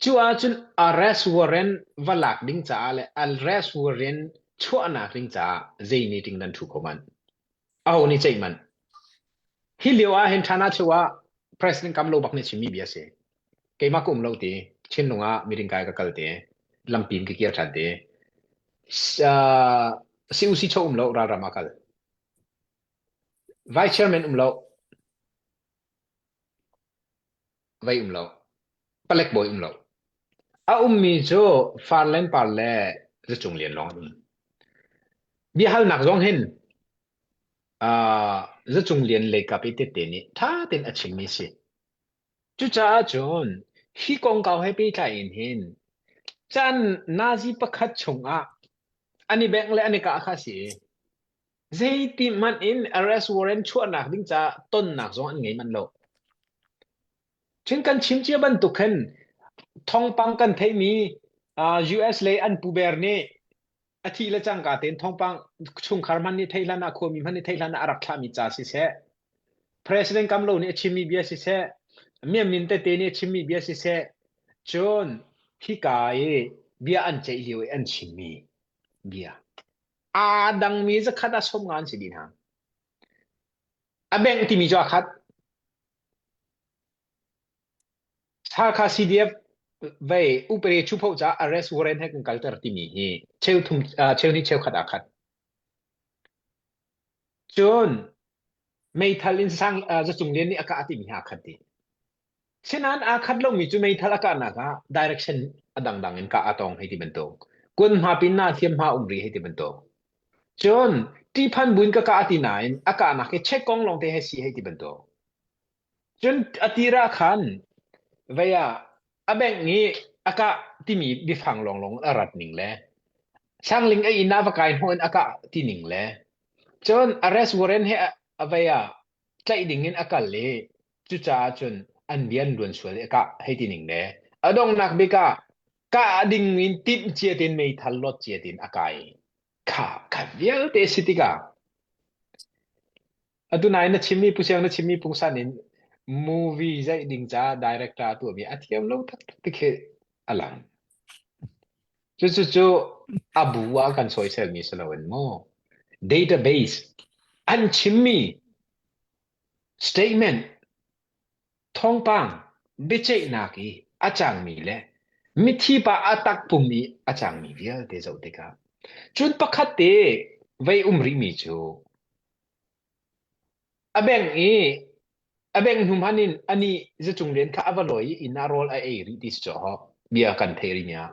Cu ahcun arrest warrant va lak ding caah le arrest warrant chuahnak ding caah zei meeting nan ṭhu kho manh? Aho nih ceih manh? Hi lio ah hin ṭhan ah cheu ah President Kam Lo bak nih chimmi bia si. Keimah ka um lo ti, Chinlung ah meeting kai ka kal ti, lampi in ka kir ṭhan ti. Uh, CUC cho um lo, ralram ah kal. Vice Chairman um lo, vei um lo. Palek bawi um lo. A ummi cu Farlen par le Zacung Lian lawng an um. Biahalnak zong hin uh, Zacung Lian leikap i tette nih ṭha tein a chimmi si. Cucaah cun hi kongkau he pehtlai in hin caan nazi pakhat chungah an i bengh le an i kah kha si. Zeiti hmanh in arrest warrant chuahnak ding caah tonnak zong an ngei manh lo. Cun kan chim cia bantuk khin thawngpang kan theihmi uh, US lei an pu ber nih a thih le cangka tein thawngpang chungkhar hmanh nih theih hlan ah khuami hmanh nih theih hlan ah a rak thlahmi ca siseh President Kamlo nih a chimmi bia siseh Miamin tete nih a chimmi bia siseh cun hika i bia an ceih lio i an chimmi bia aa dangmi zakhat ah 50 an si dih hna. A bengh timi cu aa khat. Hakha CDF vei upade chupho ca arrest warrant he kan kalter timi hi cheu thum cheu ni cheukhat aa khat. Cun meithal in sang zacung lian nih a kah timi hi aa khat dih. Sinain aa khat lomi cu meithal a kahnak ah direction a dangdang in kah a tong hei ti bantuk. Kun hma pin na hliam hma um ri hei ti bantuk. Cun ṭihphan buin ka kah ti nain a kahnak hi check kong lawngte he si hei ti bantuk. Cun a tir ah khan vei ah a bengh i a kah timi biafang lawnglawng a rat ning le Sangling a inn ah va kai hnawh in a kah ti ning le cun arrest warrant he a vei ah tlaih ding in a kal i cucaah cun an bia an luan sual i a kah hei ti ning le a donghnak bik ah kah ding in timh cia tein meithal lot cia tein a kai kha kha vialte si tikah atu nai na chimmi Pu Siang na chimmi pungsan in movie zeih ding ca director a tuahmi a thiam lo taktak ti khi a lang. Cucu cu a bu ah kan sawiselmi si loin maw database an chimmi statement thawngpang biaceihnak i a cangmi le mithi pa a takpum i a cangmi vialte zoh tikah cun pakhat te vei um rihmi cu A bengh i a bengh hnu hmanh in anih zacung rian kha a va lawi i inn ah rawl a ei rih ti si caw bia kan theih rih nia.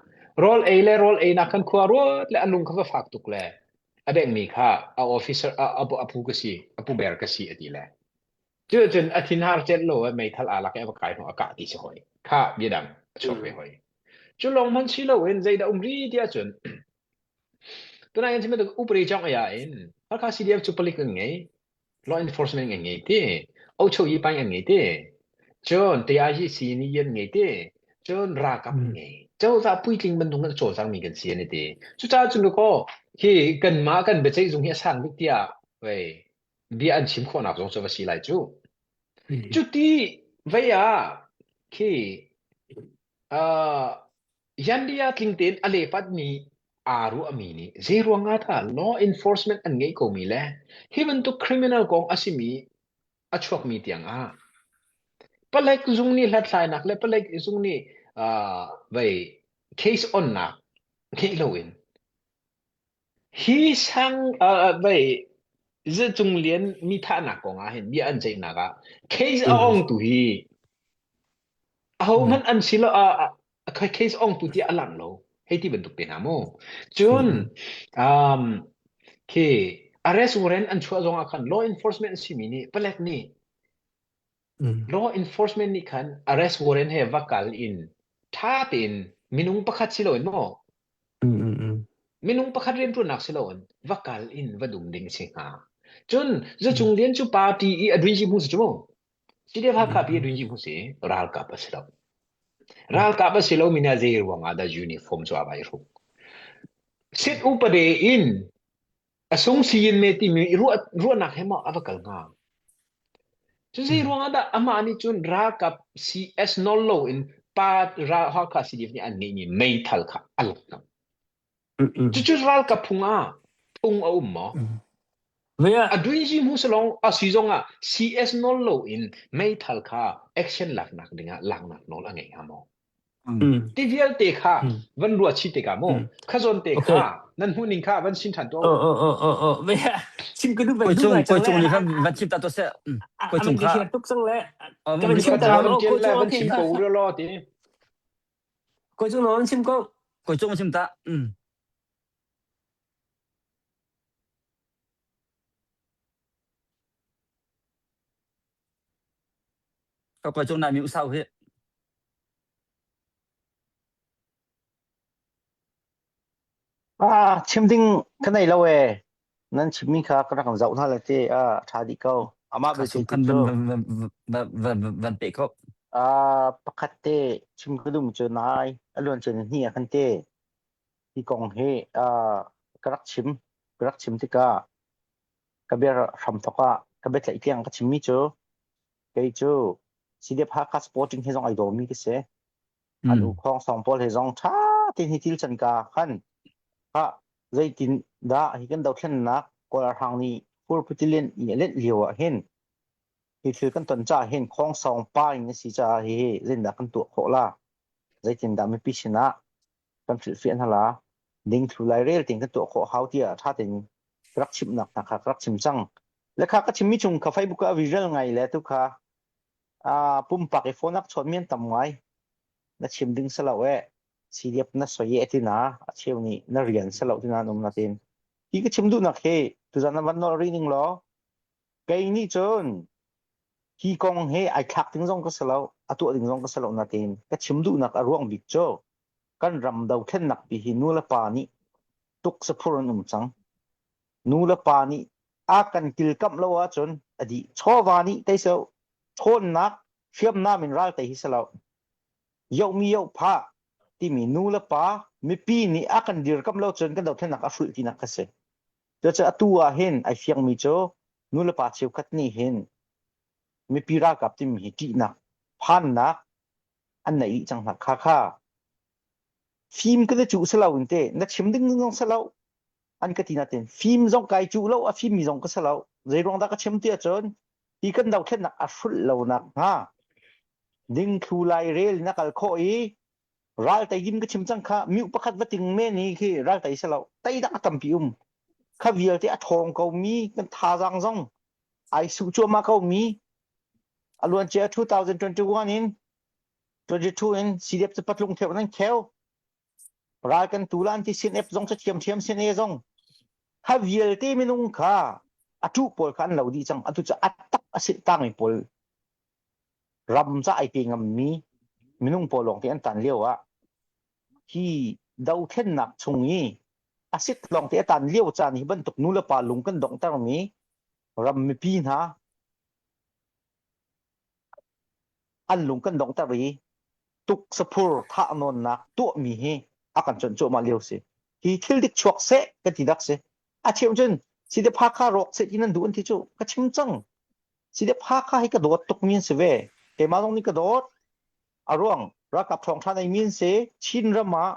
Rawl ei le rawl einak khan khua ruat le a lung kha va fak tuk le a benghmi kha a officer a, a, a pu ka si a pu ber ka si a ti le cu cun a thinhar celh lo meithal aa lak i a va kai hnu a kah ti si hoi kha bia dang a chuak ve hoi cu lawng hmanh si loin zeidah um ri ti ahcun Tunai in bantuk upri chong aya in Hakha CDF cu palik an ngei, law enforcement an ngei ti, ocho yi paing an ngei ti, cun TIG ni an ngei ti, cun ralkap an ngei. Cozah puitling bantuk an cawlcang mi kan si an ti. Cucaah cun ko hi kanmah kan biaceih zung hi a sang bik tiah wei bia an chim khawhnak zong cu va si lai cu. Cuti vei ah khi uh, Yandia tling tein a lepatmi aa ruahmi nih zeiruang ah dah law enforcement an ngeih komi le hi bantuk criminal kong a simi a chuakmi tiang ah palek zung nih hlathlainak le palek zung nih uh, vei case onnak ngeih loin hi sang uh, vei Zecung Lian mi thahnak kong ah hin bia an ceihnak ah case a ong tu hi Ahohmanh an si lo ah case ongtu tiah a lang lo. Hei ti bantuk te hna mu. Cun um, khi arrest warrant an chuah zong ah khan law enforcement an simi nih palek nih law enforcement nih khan arrest warrant he va kal in tha tein minung pakhat si loin maw minung pakhat rianṭuannak si loin va kal in va dum ding si hnga. Cun Zacung Lian cu party i a duin hmu si cu mu. CDF Hakha pi a duin hmu si ralkap a si lo. Ralkap a si lomi nih zei ruang ah dah uniform cu a vai hruk? Sit upade in a sung siyin me timi ruah ruahnak he maw a va kal hnga? Cu zei ruang ah dah amah nih cun ralkap CS nawl lo in pa ral Hakha CDF nih an ngeihmi meithal kha a lak ngam. Cucu ralkap phung ah phung a um maw? A duizi hmu salong a si zong ah CS nawl lo in meithal kha action laknak dingah laknak nawl a ngei hnga maw? Ti vialte kha van ruah chih tikah mu kha zawn te kha nan hmuh ning kha van sin ṭhan tuah. Chim ka duh Koi cung koi cung nih khan van chim ta to seh. Koi cung kha. tuk cang le. Kan chim ta van tial le van chim ko lo ti. Koi cung van chim ko. Koi cung chim ta. Ka koi cung nai mi usau hi. Ah, chim ding ka nei lo ee. Nan chimmi kha ka rak zoh hna le te ah ṭha dih ko. Amah Kha belte sung tu khan cu van van van van van pe ko. Uh, pakhat te chim ka duh cu nai a luan cun hni ah khan te hi kong hi uh, ka rak chim ka rak chim tikah ka bia hram thok ah ka biatlaih tiang ka chimmi cu kei cu CDF Hakha Sporting hi zong ai dawmi ka si. An u khong song pawl he zong ṭha tein hi thil can ka khan ha zeitin dah hi kan dothlennak Kawl ralhrang nih furputilin i a lenh lio ah hin hi thil kan ton caah hin khong song pa in a si caah hihi zeitindah kan tuah khawh la zeitindah mipi sinah kan hrilhfiah hna la dingthlu lairel tein kan tuah khawh hau tiah ṭha tein ka rak chimhnak hna kha ka rak chim cang. Le kha ka chimmi chung kha Facebook ah viral ngai le tu kha aa pumpak i phone ak chawnmi an tam ngai. Na chim ding si lo eh. CDF na soi e tina a cheu nih na rian si lo tina an um na tin. Hi ka chim duhnak hi tuzan na van nol rih ning law kei nih cun hi kong he ai thlak ding zong ka si lo a tuah ding zong ka si lo natin ka chim duhnak a ruang bik cu kan ram dothlennak pi hi nu le pa nih tuk saphur an um cang nu le pa nih a kan kilkamh lo ahcun a dih chawva nih tei so ṭhawnnak hriamnam in ral tei hi si lo yohmi yoh phah timi nu le pa mipi nih a kan dirkamh lo cun kan dothlennak a hrulh tinak kha si Cucaah atu ah hin ai fiangmi cu nulepa cheukhat nih hin mipi ralkap timi hi ṭihnak, phannak an neih dih cang hna. Kha kha fim ka na cuh si lo in te na chim ding zong si lo an ka ti natin fim zong kai cuh lo a fimmi zong ka si lo zei ruang dah ka chim ti ahcun hi kan dothlennak a hrulh lo nak hnga dingthlu lai rel na kal khawh i Ral tei din ka chim cang kha miu pakhat va ting men hi khi ral tei si lo tei dak a tampi um kha vialte a ṭhawng ko mi kan thazaang zong ai su cuahmah ko mi a luancia 2021 in 22 in CDF cu patlung theu nan kheu ral kan tu lan ti CNF zong cu thiam thiam CNA zong kha vialte minung kha a tu pawl kha an lo dih cang atu cu a tak a sit tang mi pawl ram ca ai pe ngammi minung pawl lawng te an tan lio ah hi dothlennak chung i a sit lawng te a tan lio caan hi bantuk nu le pa lung kan donghtermi ram mipi hna an lung kan donghter i tuk saphur thah nawnnak tuahmi hi a kan chawnh cuahmah lio si hi thil dik chuak seh ka ti dak si a cheu cun si te pha kha rawk seh ti nan duh an ti cu ka chim cang Sidep Hakha hi ka dawt tukmi an si ve. Keimah zong nih ka dawt. A ruang ralkap ṭhawng ṭhan eimi an si. Chin ram ah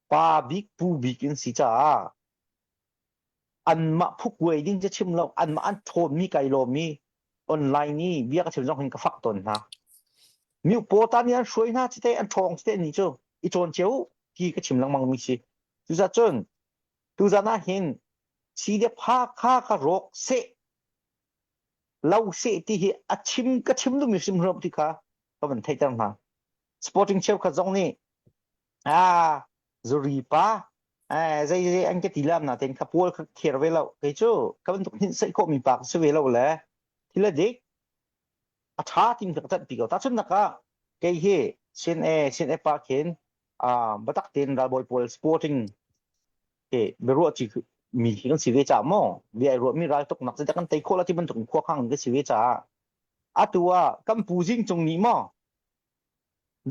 pa bik pu bik in si caah anmah phukuai ding cu chim lo anmah an ṭhawnmi kai lawm i online i bia ka chim zong hin ka fak tawn hna. Mi paw nih an hruai hna cite an ṭhawng cite ni cu i cawn cio ti ka chim lengmang mi si. Cucaah cun tuzan ah hin CDF Hakha ka rawk seh lo seh ti hi a chim ka chim duhmi hrimhrim ti kha ka van theihter hna. Sporting cheukhat zong nih ah zuri pa eh zei zei an ka ti lam na ten kha pawl kha kher ve lo kei cu ka bantuk hin sei khawh mi pa ka si ve lo le thil a dik a tha ting ka tat pi ko ta chun naka kei hi sin e sin e pa khin ah batak ten ralbawi pawl sporting ke biaruah ci mi khi kan si ve ca maw bia ai ruah mi ral tuk nak kan tei khawh la ti bantuk khua khang kan si ve caah atu ah kan pu zing cung nih maw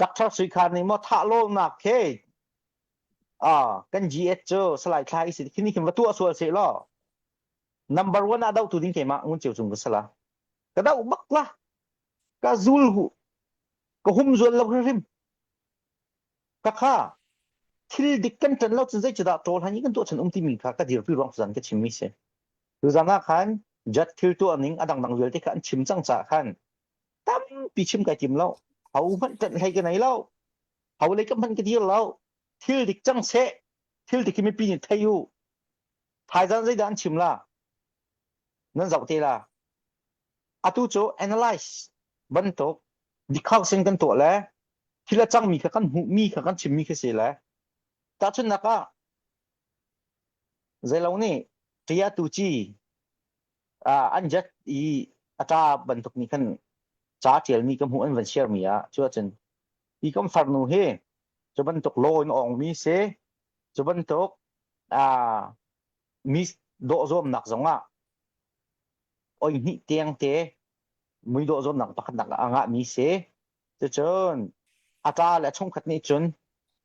Dr. Sui Khar nih maw thah lo nak he ah kan GS cu salai thla i si khini khin va tuah sual se law number one ah do tu ding keimah ngun cheu cung ka sala ka do bak la ka zul hu ka hum zual lo hrim Ka kha thil dik kan ṭan lo cun zeicadah ṭawl han i kan tuah chan um timi kha ka dirpi ruang tuzan ka chimmi si. Tuzan ah khan judge thil tuah ning a dangdang vialte kha an chim cang caah khan tampi chim kai tim lo. Ho hmanh ṭanh hlei ka nei lo. Ho lei ka hmanh ka dir lo. Thil dik cang seh. Thil dik hi mipi nih thei u. Thaizan zeidah an chim la? Nan zoh te la. Atu cu analyze bantuk dikhau sin kan tuah le thil a cangmi kha kan hmuhmi kha kan chimmi khi si le tahchunhnak ah zeilo nih ṭia tu ci an jet i a ṭa bantuk nih khan ca ṭialmi ka hmuh an van share mi ah cu ahcun hi kan farnu hi cu bantuk law in awngmi si cu bantuk mi dawh zuamnak zongah oi hnih tiang te mui dawh zuamnak pakhat nak a ngahmi si. Cucun a ṭa le a chungkhat nih cun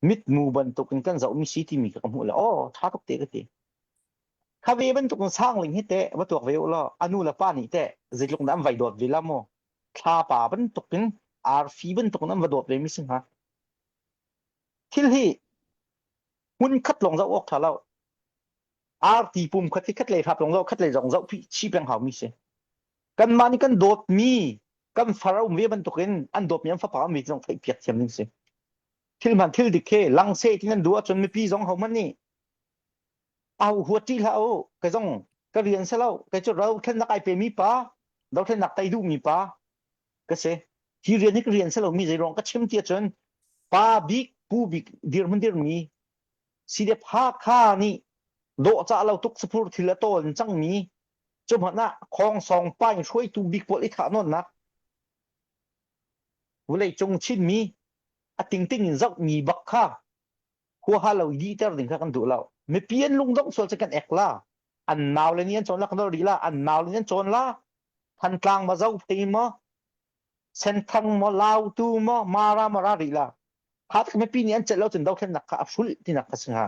mitmu bantukin kan zohmi si timi kha ka hmuh le aw ṭha tuk te ka ti. Kha ve bantukin sangling hi teh va tuak ve u law a nu le pa nih teh zeitluk dah an vai dawt ve la maw? Thlapa bantukin arfi bantukin an va dawt ve mi si hnga. Thil hi hmun khat lawng zoh awk ṭha lo. Arti pum khat hi khat lei hrap lawng zoh khat lei zong zoh chih peng hau mi si. Kanmah nih kan dawtmi kan far a um ve bantukin an dawtmi an fapa um ve zong theih piak thiam ding si. Thil hman thil dik he lang seh ti nan duh ahcun mipi zong hohmanh nih au huat ṭih hlah u. Kei zong ka rian si lo. Kei cu dothlennak ai pemi pa, dothlennak tei duhmi pa ka si. Hi rian hi ka rian si lomi zeiruang ka chim ti ahcun pa bik, pu bik dirhmun dirmi CDF Hakha nih dawhcah lo tuk saphur thil a tawl cangmi cu hmanh ah khawngsawng pa in hruaitu bik pawl i thah nawnnak vawleicung Chinmi a tingting in zohmi bak kha huaha lo i dihter ding kha kan duh lo. Mipi an lungdongh sual cu kan ek la. An nau le nih an cawn la kan rih la. An nau le nih an cawn la. Thantlang ma Zophei maw Senthang maw Lautu maw Mara maw ra rih la. Kha tak mipi nih an celh lo cun dothlennak kha a hrulh tinak kha si hnga.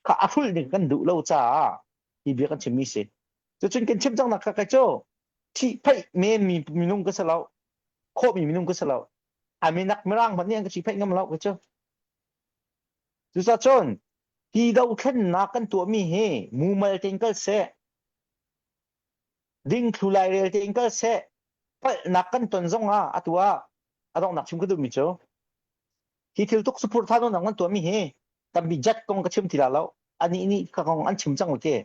Kha a hrulh ding kan duh lo caah hi bia kan chimmi si. Cucun kan chim cangnak kha kai cu thihphaih men mi minung ka si lo. Khawhmi minung ka si lo. A minak mirang hmanh nih an ka thihphaih ngam lo ka cu. Cucacun hi dothlennak kan tuahmi hi mumal tein kal seh, dingthlu lairel tein kal seh, palhnak kan ton zong ah atu ah a donghnak chim ka duhmi cu hi thil tuk support tha nawn kan tuahmi hi tampi jet kong ka chim ti la lo anih nih ka kong an chim cang te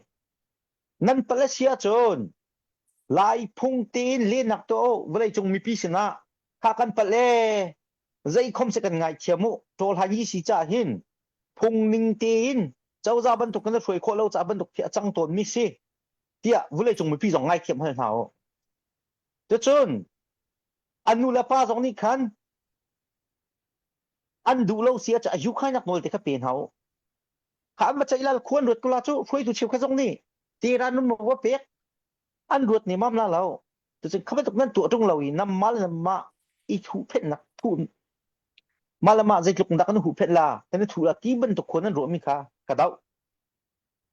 nan palh a si ahcun lai phung tein lenak to vawlei cung mipi sinah kha kan palh e zei khom se kan ngaithiam u ṭawl han hi si ca hin phung ning tein cozah bantuk kan hruai khawh lo ca bantuk khi a cang tawn mi si tiah vulei cung mipi zong ngaithiam hal hna u tucun an nu le pa zong nih khan an duh lo si a yu khai nak nawl te kha pe hna u kha an va ceih lal khuan ruat kula cu hruaitu cheu kha zong nih teran nun ma pek an ruat ne mam la lo Cucun kha bantuk nan tuah ṭung lo i nam mah le nam mah i thuhphenhnak thuh mah le mah zeitluk dah kan huhphenh la kan i thuh la ti bantuk khua nan ruahmi kha ka doh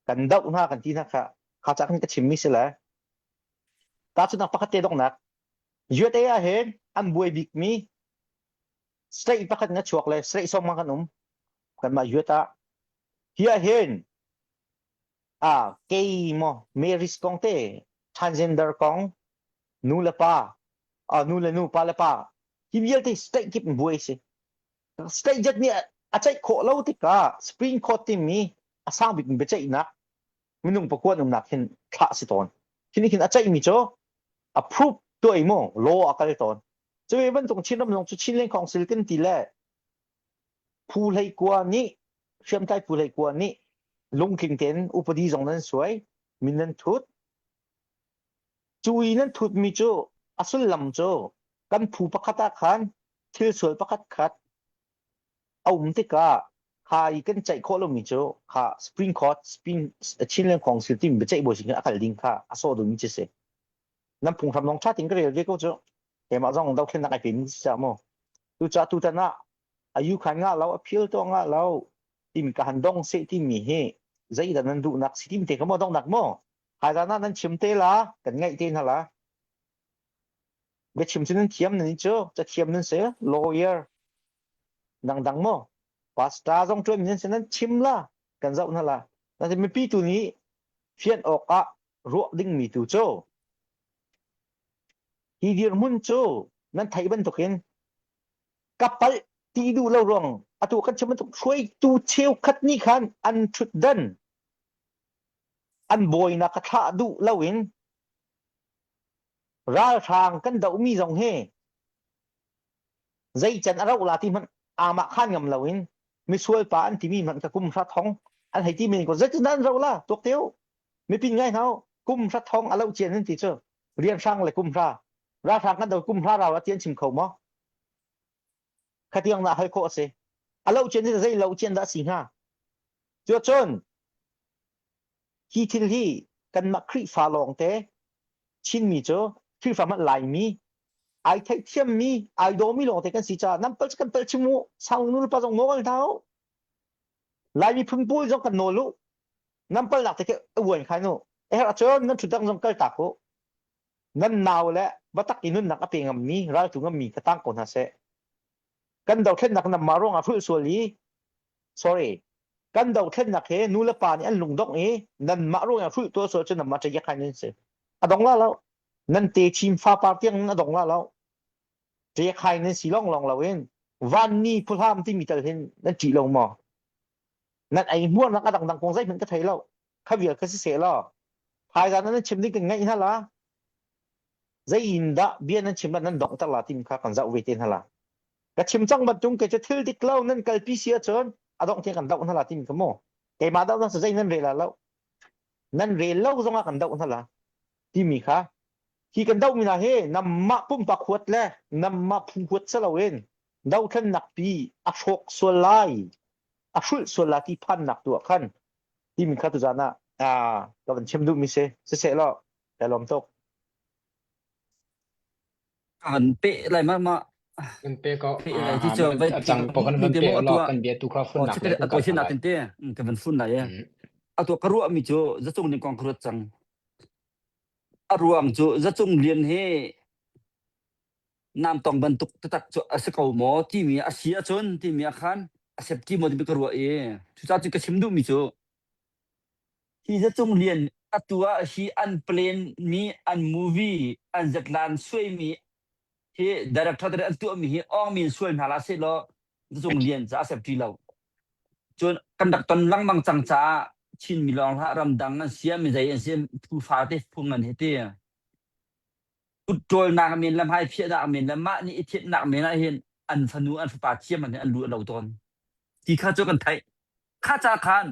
kan doh hna kan ti hna kha kha ca kan ka chimmi si le tahchunhnak pakhat te donghnak USA ah hin an buai bikmi state pakhat in a chuak le state sawm kan um kanmah US ah hi ah hin ah kei maw marriage kong te transgender kong nu le pa ah nu le nu pa le pa hi vialte state kip in buai si state judge nih a ceih khawh lo tikah Supreme Court timi a sang bik biaceihnak minung pakuan umnak hin thlah si tawn khi hin a ceihmi cu approve tuah i mu law a kal tawn cu bantuk Chinram zong cu Chinland Council kan ti le Phu hleikua nih hriamtlai phu hleikua nih lungtling tein upadi zong nan suai, min nan thut. Cu i nan thutmi cu a sullam cu kan phu pakhat ah khan thil sual pakhat khat a um tikah kha i kan ceih khawh lomi cu kha Supreme Court Supreme Chinland Council timi biaceih bawi sin khin a kal ding kha a sawh duhmi cu si. Nan phunghram zong ṭha tein ka rel ve ko cu. Keimah zong dothlennak ai pemi si caah mu. Cucaah tutan ah a yu khan ngah lo, a phil to ngah lo, timi ka han dong seh timi hi zeidah nan duhnak si tim te ka maw donghnak maw? Haizan ah nan chim te la, kan ngaih te hna la. Biachim cu nan thiam nan cu, cathiam nan si, lawyer, dangdang maw? Pastor zong ṭuan nan si nan chim la, kan zoh hna la. Nain mipi tu nih fian awk ah ruah dingmi tu cu hi dirhmun cu nan theih bantukin ka palh ti duh lo ruang atu kan chim bantuk hruaitu cheukhat nih khan an ṭhutdan an bawinak ka thlah duh loin ralhrang kan dohmi zong hi zei can a rauh la ti hmanh amah khan ngam loin misual pa an timi hmanh ka kum hra thong an hei ti men ko zeitin an rauh la tuak teu mipin ngai hna kum hra thong a lo cian an ti cu rian hrang le kum hra ralhrang kan do kum hra rau la ti an chim kho maw khatiang na hal khawh a si a lo cian zei lo cian dah si hnga cu cun hi thil hi kanmah Khrihfa lawng te Chinmi cu Khrihfa hmanh Laimi. Ai theihthiammi, ai dawmi lawngte kan si caah nan palh kan palh chim u. Sang nu le pa zong nawl hna u. Lai miphun pawl zong kan nawl u. Nan palhnak te khi uan khan u. A herh ahcun nan ṭhutdang zong kal tak u. Nan nau le batak i nunnak a pe ngammi, raltu ngammi kha tang ko hna seh. Kan dothlennak nanmah ruangah hrulh sual i sorry kan dothlennak he nu le pa nih an lungdongh i nanmah ruangah hrulh tuah sual cu nanmah ṭayak hai nan si. A dong la lo. Nan te chin fapar tiang in a dong la lo. Ṭek hai nan si long long lo in vanni phuhlam timi tal hin nan ṭih lo maw? Nan ei hmuarnak a dangdang kong zeihmanh ka thei lo. Kha vial kha si seh law thaizan nan chim ding kan ngaih hna la. Zei in dah bia nan chim nan donghter la timi kha kan zoh ve te hna la. Ka chim cang bantung kei cu thil dik lo nan kalpi si ahcun a dongh tiang kan doh hna la timi kha mu. Keimah doh na zei nan rel la lo. Nan rel lo zongah kan doh hna la timi kha hi kan dohmi hna hi namah pumpak huat le namah phu huat si loin dothlennak pi a hrawk sual lai a hrulh sual la ti phannak tu ah khan timi kha tuzan ah ah ka van chim duhmi si siseh law ka lawm tuk Ka van pe lai ma ma Kan pe ko. pe lai ti cu vai A cang po kan mi van te pe mo law atua kan bia tu kha o funnak chite le kan atoi kal sin hna lai. natin te ka van fun lai e Mm. atua ka ruah mi cu zacung ning kong ka ruat cang a ruang cu zacung lian he nam tong bantuk taktak cu a si ko maw timi a si ahcun timi ah khan a safety maw timi ka ruah i cucaah cu ka chim duhmi cu hi zacung lian atu ah hi an plan mi an movie an zatlan suaimi hi director te an tuahmi hi awng min sual hna la seh law zacung lian ca a safety lo cun kan rak ton lengmang cang caah Chin mi lawng hlah ramdang an siam mi zei an siam phu fa te phung an hi ti Kutṭawlnak men le hmaiphiahnak men le mah nih i thianhnak men ah hin an fanu an fapa thiam an hin an lu a lo tawn. Ti kha cu kan theih. Kha ca khan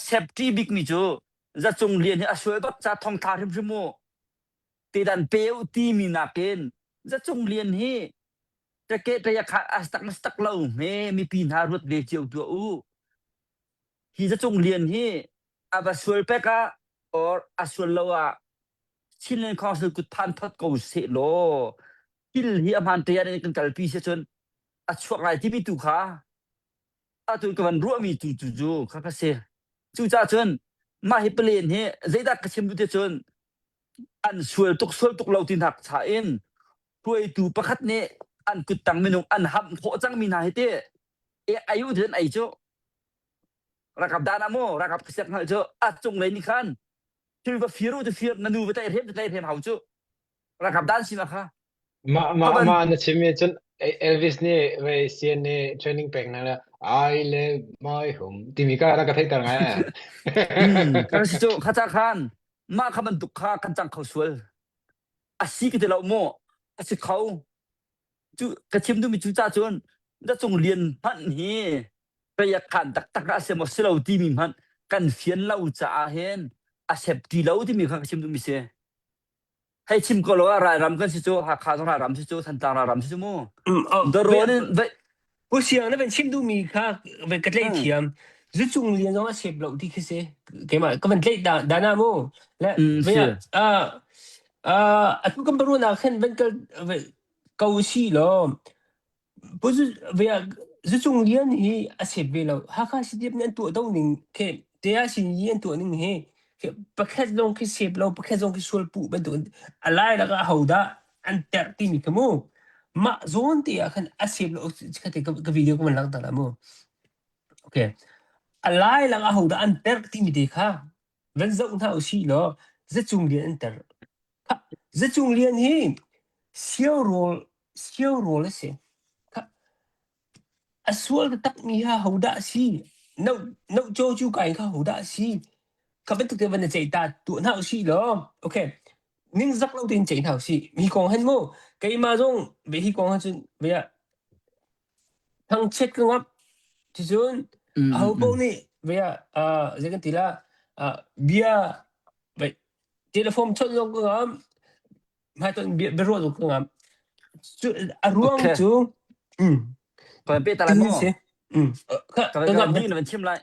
safety bikmi cu zacung lian hi a sual bak ca thongthla hrimhrim u. Tedan pe u timi nakin zacung lian hi ṭeke ṭaya kha as tak mas tak lo hme mipi hna ruat ve cio tuah u. Hi zacung lian hi a va sual pek ah or a sual lo ah Chinland Council kut phan phot ko seh law thil hi a hmaan te ah kan kalpi si cun a chuak lai timi tu kha atu ka van ruahmi tu tu cu kha ka si. Cucaah cun mah hi palen hi zeidah ka chim duh ti cun an sual tuk sual tuk lo ti hnak cha in hruaitu pakhat nih an kuttang minung an hamh khawh cangmi hna hi ti e ayu tin ei cu ralkap dan ah mu ralkap ka siak hngalh cu a cunglei nih khan thil va fir u ti fir na nu va tlaih hrem ti tlaih hrem hau cu ralkap dan si ma kha Ma ma ma na chim mi cun Elvis nih vei CNA training pek na le I live my home timi ka rak ka theihter ngai. Mm, kan si cu kha cha khan mah kha bantuk kha kan cang kho sual a si ka ti lo mu a si kho cu ka chim duhmi cu ca cun na cung lian hmanh hi pei khan taktak a si maw si lo timi hmanh kan fian lo caah hin a sep ti lo timi kha ka chim duhmi si hei chim ko lo ah ralram kan si cu Hakha zong ralram si cu Thantlang ralram si cu mu darawn in vai Pu Siang na van chim duhmi kha van ka tlaih thiam zucung lian zong a sep lo ti khi si keimah ka van tlaih da dana mu le a atu kan barunak khan van kal ko si law Zucung lian hi a sep ve lo. Hakha CDF nih an tuah do ning khi Tea Sin Yi an tuah ning hi pakhat zong khi sep lo pakhat zong khi sual puh bantuk in a lai lakah hodah an terh timi kha mu mah zawn te ah khan a sep lo khate ka video ka van langhter la mu. Okay. A lai lakah hodah an terh timi te kha van zoh hna usih law zacung lian an terh. Zacung lian hi sio rawl sio rawl a si. A sual taktakmi kha hodah a si? No no caw cu kai kha hodah a si? Kha bantuk te van na ceih ta tuah hna usih law okay ningzak lo tein ceih hna usih. Hi kong han mu keimah zong ve hi kong ahcun ve ah thangchiat ka ngamh. Cucun aho paoh nih ve ah zei kan ti la bia telephone chawnh zong ka ngamh. Hmaitonh bia biaruah zong ka ngamh. Cu a ruang cu mm Ka pe ta lai ti mu. si. Mm ka Ka ka ka ngamh di na van chim lai.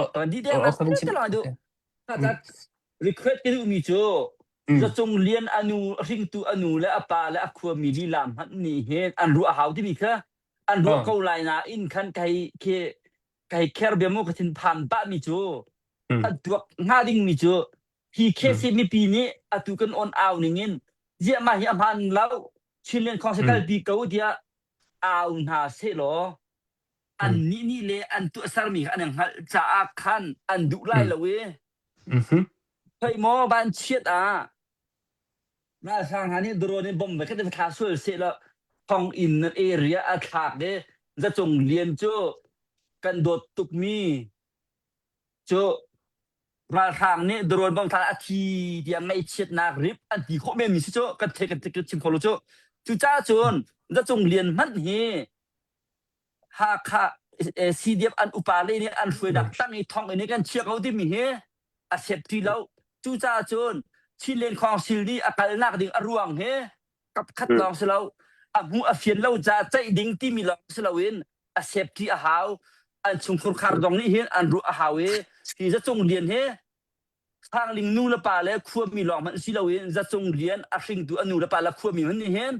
Oh Ka di oh deng ka van chim. te lai du. Okay. Ka Mm request ka duh mi cu mm. Zacung Lian a nu hringtu a nu le a pa le a khuami lila hmanh nih hin an ruah a hau timi kha an ruah ko lai nain khan kai khi kai kher bia mu ka thin phan pah mi cu an tuak hnga ding mi cu hi case hi mipi nih atu kan on au ning in ziah mah hi a hmaan lo Chinland Council kalpi ko tiah au hna sehlaw an nih nih le an tuahsermi kha an i hngalh caah khan an duh lai lo i Thei maw vanchiat ah ralhrang hna nih drone in bomb khat in thla sual seh law thonginn nan area a thlak i Zacung Lian cu kan dawt tukmi cu ralhrang nih drone bomb thla a thi tiah ngaihchiatnak rip an ti khawh men mi si cu kan thei kan kan chim kho lo cu. Cucaah cun Zacung Lian hmanh hi Hakha CDF an upa lei nih an hruainak tang i thonginn i kan chia ko timi hi a sep ti lo. Cucaah cun Chinland Council nih a kalnak ding a ruang hi kapkhat lawng si lo, a hmuh a fian lo ca ceih ding timi lawng si loin a safety a hau. An chungkhur khar zong nih hin an ruah a hau i hi Zacung Lian hi Sangling nu le pa le khuami lawng hmanh si loin Zacung Lian a hringtu a nu le pa le khuami hmanh nih hin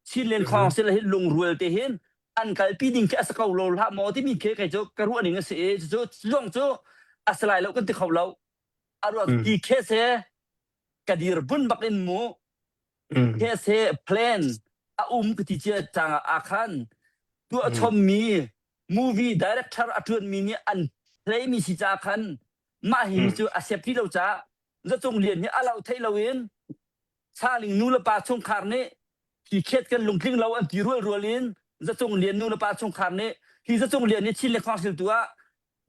Chinland Council hi lungrual te hin an kalpi ding khi a si ko lo hlah maw timi khi kei cu ka ruah ning a si i cucu zong cu a si lai lo kan ti kho lo. A ruah ti case he ka dir bun bak in mu case he plan a um ka ti cia cang ah khan tuah chommi movie director a ṭuanmi nih an play mi si ca khan mah hi cu a sep ti lo caah Zacung Lian hi a lo thei loin Saling nu le pa chungkhar nih hi khet kan lungtling lo an ti rual rual in Zacung Lian nu le pa chungkhar nih hi Zacung Lian hi Chin le Council tu ah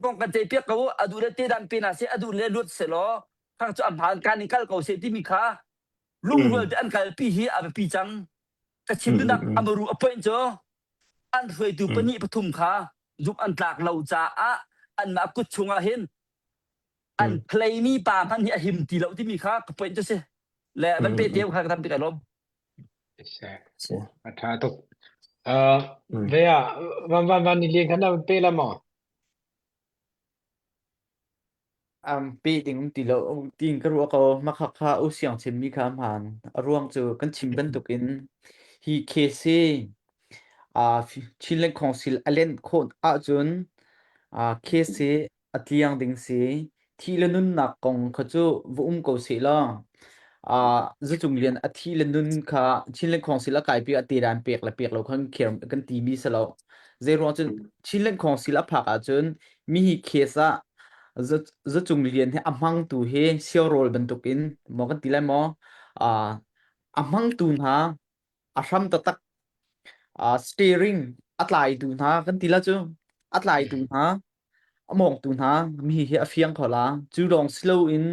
kong kan ceih piak ko a duh le te dan pe na seh a duh le luat seh law khang cu a hmaan kan in kal ko seh timi kha lungrual te an kalpi hi a biapi cang ka chim duhnak amaru a point cu an hruaitu pahnih pathum kha zumh an tlak lo caah anmah kut chungah hin an play mi pa hmanh hi a him ti lo timi kha ka point cu si le van pe te kha ka tam tik ai lawm. A tha tuk. Uh, ve ah van van van ni lian khan na pe la maw? Um, pe ding um ti lo tiin ka ruah ko makha kha u siang chimmi kha hmaan a ruang cu kan chim bantukin hi case hi uh, Chinland Council a len khawh ahcun uh, case hi a tliang ding si. Thi le nunnak kong kha cu va um ko seh law uh, Zacung Lian a thi le nun kha Chinland Council a kaipi a te dan pek le pek lo khan kher kan ti mi si lo. Zei ruang cun Chinland Council a phak ahcun mi hi case ah Zacung Lian hi a hmangtu hi siaurawl bantukin maw kan ti lai maw uh, a hmangtu hna a hram taktak uh, steering a tlaitu hna kan ti la cu a tlaitu hna a mawngtu hna mi hi a fiang kho la cu lawng si loin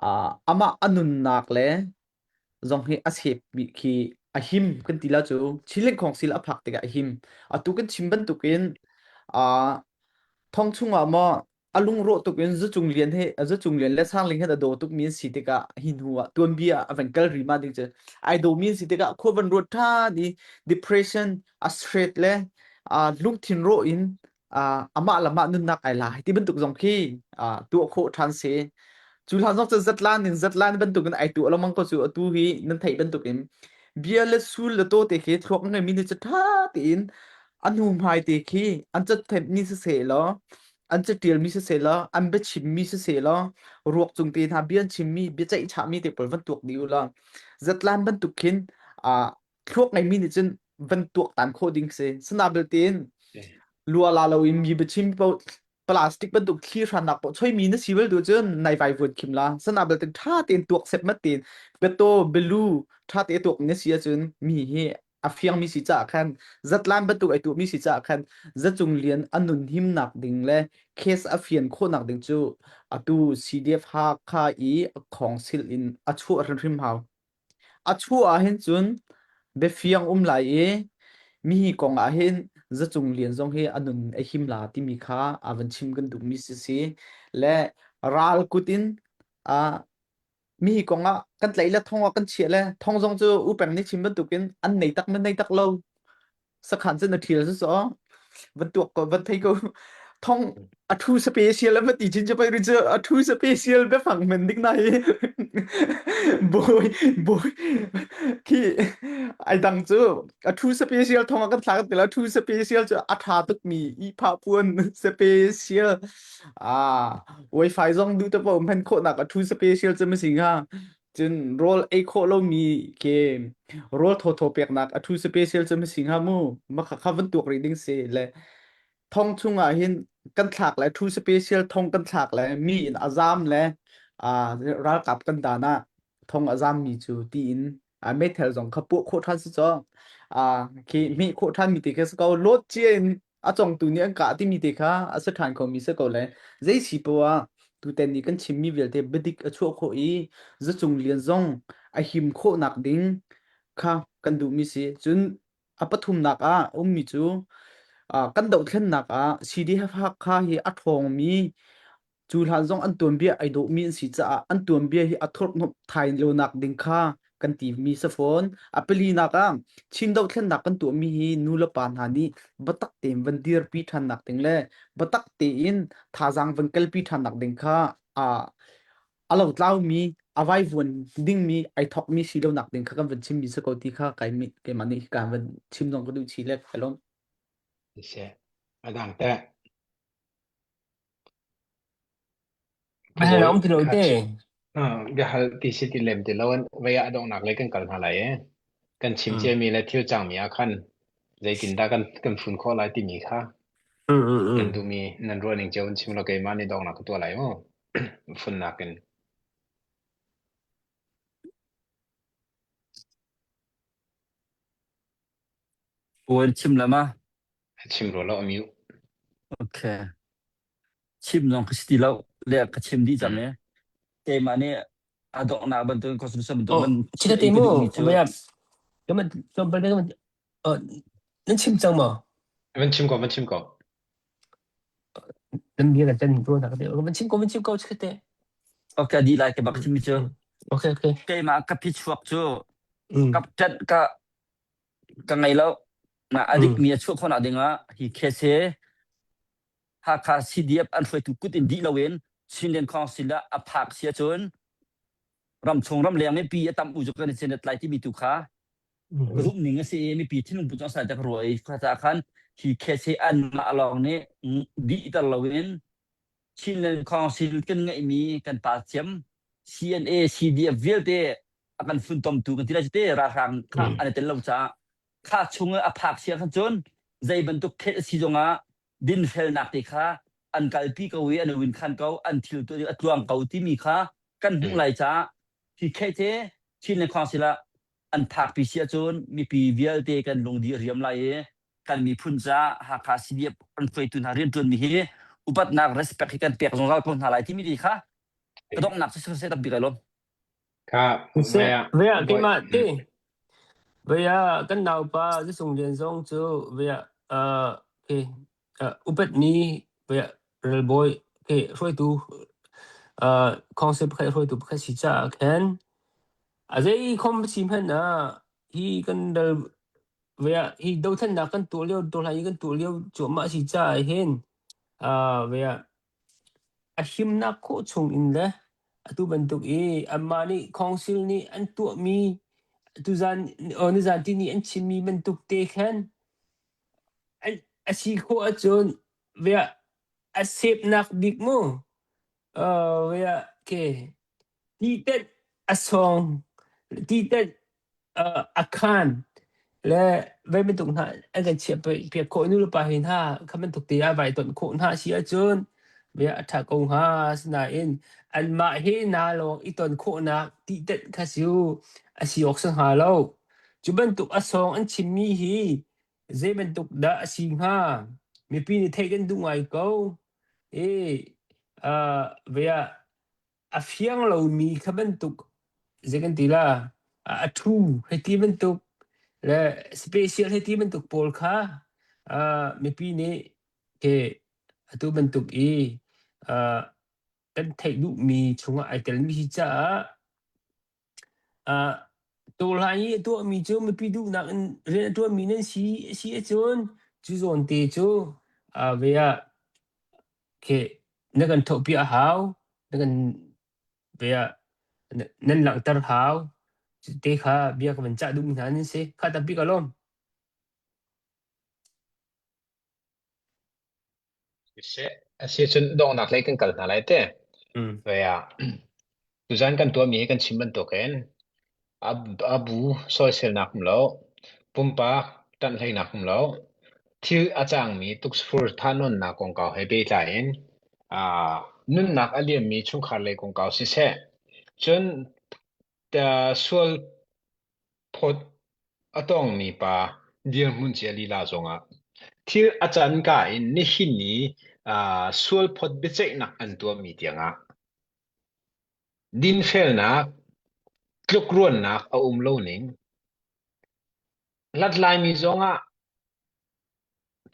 uh, amah a nunnak le zong hi a sep mi khi a him kan ti la cu Chinland Council a phak tikah a him atu kan chim bantukin uh, thong chungah maw a lungrawh tuk in Zacung Lian he Zacung Lian le Sangling he a daw tuk mi an si tikah hi hnu ah tuanbia a van kal rima ding cu ai daw mi an si tikah khua van ruat ṭhan i depression a stress le uh, lungthin rawh in uh, amah le mah nunnak ai la ti bantuk zong khi uh, tuah khawh ṭhan si cu hlan zong cu zatlan in zatlan bantuk in ai tuah lengmang ko cu atu hi nan theih bantuk in bia le sul le to te khi thluak ngei mi nih cu ṭha tein a hnu hmai te khi an cat mi siseh law an catialmi siseh law an biachimmi siseh law ruak cung te hna bia an chimmi biaceih chahmi te pawl van tuak dih u law zatlan bantuk khin uh, thluak ngeimi nih cun van tuak tan khawh ding si sana belte in lua la lo in mi biachim po plastic bantuk thli hrannak po choi mi na si bel tu cun nai vai vuan khim la sana belte tha tein tuak sep mat tein beto belu tha te tuak ni si ahcun mi hi a fiangmi si caah khan zatlan bantuk ai tuahmi si caah khan zacung lian a nun himnak ding le case a fian khawhnak ding cu atu CDF Hakha i khawngsil in a chuah hrimhrim hau. A chuah ah hin cun biafiang um lai i mi hi kong ah hin zacung lian zong hi a nun a him la timi kha a van chim kan duhmi si si le ral kut in a Mi hi kong ah kan tlaih le thong ah kan chiah le thong zong cu U Peng nih chim bantukin an nei tak na nei tak lo. Sakhan cu na ṭhial cu so van tuak ko van thei ko. Thong a thu special a ti chin chu pai ri chu a thu special biafang men dik na hi boi boi khi ai dang chu a thu special thong a kan thlak ti la thu special chu a tha tuk mi i pha puan special a wifi zong du te po men kho nak a thu special chu ma sing ha cun rawl ei khawh lomi ke rawl thawthaw peknak a thu special cu ma si hnga mu ma kha kha van tuak rih ding si le thong chungah hin kan thlak le thu special thong kan thlak le mi in a zam le a ralkap kan dan ah thong a zam mi cu tiin a meithal zong kha puah khawh ṭhan si caw a khi hmeh khawh ṭhan mi te kha si ko lot cia in a congtu nih an kah timi te kha a si ṭhan khomi si ko le zei si poah ah tutan ni kan chimmi vialte biadik a chuah khawh i zacung lian zong a him khawhnak ding kha kan duhmi si. Cun a pathumnak ah ummi cu kan dohthlennak ah CDF Hakha hi a ṭhawngmi Cu hlan zong an tuanbia ai dawhmi an si caah an tuanbia hi a thurhhnawmh thai lonak ding kha kan timi si fawn. A palinak ah Chin dohthlennak kan tuahmi hi nu le pa hna nih biatak tein van dirpi ṭhannak ding le biatak tein thazaang van kalpi ṭhannak ding kha a a lotlaumi a vaivuan dingmi ai thawkmi si lonak ding kha kan van chimmi si ko ti kha keimah nih ka van chim zong ka duh chih le ka lawm. Siseh, a dang teh. Hal um ti lo te. Biahal ti si ti lem ti lo in vei ah donghnak lei kan kal hna lai i kan chim ciami le thil cangmi ah khan zeitindah kan kan fun khawh lai timi kha nan duhmi nan ruah ning cio in chim law keimah nih donghnak ka tuah lai mu funnak in. Puan chim la ma? Chim rua lo amiu. Okay. Chim zong ka si ti lo. Le ka chim dih cang e. Keimah nih a donghnak bantukin constitution bantuk Oh, man chita chiah te i ka mu. duhmi cu Maya, kaman tlawmpal te kaman oh, nan chim cang maw? Van chim ko, van chim ko. Nan bia kan tan ko na ka te. Van chim ko, van chim ko chita te. Okay, di lai ke bak chimmi cu Okay, okay. keimah ka phichuak cu Mm. ka ṭanh ka ka ngei lo. Na a Mm. dikmi a chuah khawhnak dingah hi case hi Hakha CDF an hruaitu kut in dih loin Chinland Council ah a phak si ahcun ramchung ramleng mipi a tam u cu kan i cenet lai timi tu kha ka zumh ning a si i mipi thinlung put zong sai te ka ruah i kha caah khan hi case hi anmah lawng nih dihter loin Chinland Council kan ngeihmi kan pa thiam CNA CDF vialte a kan funtomtu kan ti lai cu te ralhrang kha an i tel lo caah kha chung a phak sia khan cun zei bantuk thil a si zongah dinfelnak te kha an kalpi ko i an win khan ko an thil tu a tluang ko timi kha kan hmuh lai caah hi khe te Chin le Council ah an phakpi si ahcun mipi vialte kan lungdi a riam lai i kan miphun caah Hakha CDF an hruaitu hna rianṭuanmi hi upatnak respect hi kan pek zungzal ko hna lai timi ti kha ka donghnak cu siseh tampi kai lawm. Kha Siseh, maya vea boy keimah te vea kan naupa Zisung Lian zong cu vea uh, ke uh, upatmi vea ralbawi ke hruaitu uh, council pakhat hruaitu pakhat si caah khan a zei khom si hmanh ah hi kan ral vea hi dothlennak kan tuah lio dohlan i kan tuah lio cuahmah si caah hin uh, vea A himnak khawh chungin le atu bantuk i anmah nih council nih an tuahmi tuzan nizan tihni an chimmi bantuk te khan a si khawh ahcun a sepnak bik mu ti-tenh a sawng ti-tenh a khaan le voi bantuk hna an kan chiahpiak khawh i nulepa he hna kha bantuk te ah vai ton khawh hna si ahcun bia a ṭha ko hnga. Asinain anmah he hna lawng i ton khawhnak tihtenh kha cu a si awk si hnga lo. Cu bantuk a sawng an chimmi hi zei bantuk dah a si hnga? Mipi nih theih kan duh ngai ko. I uh, ve ah A fiang lomi kha bantuk zei kan ti la a ṭhu hei ti bantuk le special hei ti bantuk pawl kha mipi nih ke atu bantuk i kan theih duhmi chungah ai telmi hi caah tawhlan i a tuahmi cu mipi duhnak in rian a ṭuanmi nan si a si ahcun cu zawn te cu ve ah. Khi na kan thohpi a hau, na kan bia nan langhter hau. Te kha bia ka van cah duhmi hna nan si. Kha tampi ka lawm. Siseh, asi cun donghnak lei kan kal hna lai te. Mm. Vaya, tuzan kan tuahmi hi kan chim bantukin a, a bu soiselnak um lo, pumpak ṭanhhleinak um lo, thil a cangmi tuksfur thahnawnnak kongkau he pehtlai in aa nunnak a liammi chungkhar lei kongkau siseh, cun sual phawt a tongmi pa dirhmun cia lila zongah thil a can ka in nihin ni uh, sualphawt biaceihnak an tuahmi tiangah dinfelnak tlukruannak a um lo ning hlathlaimi zongah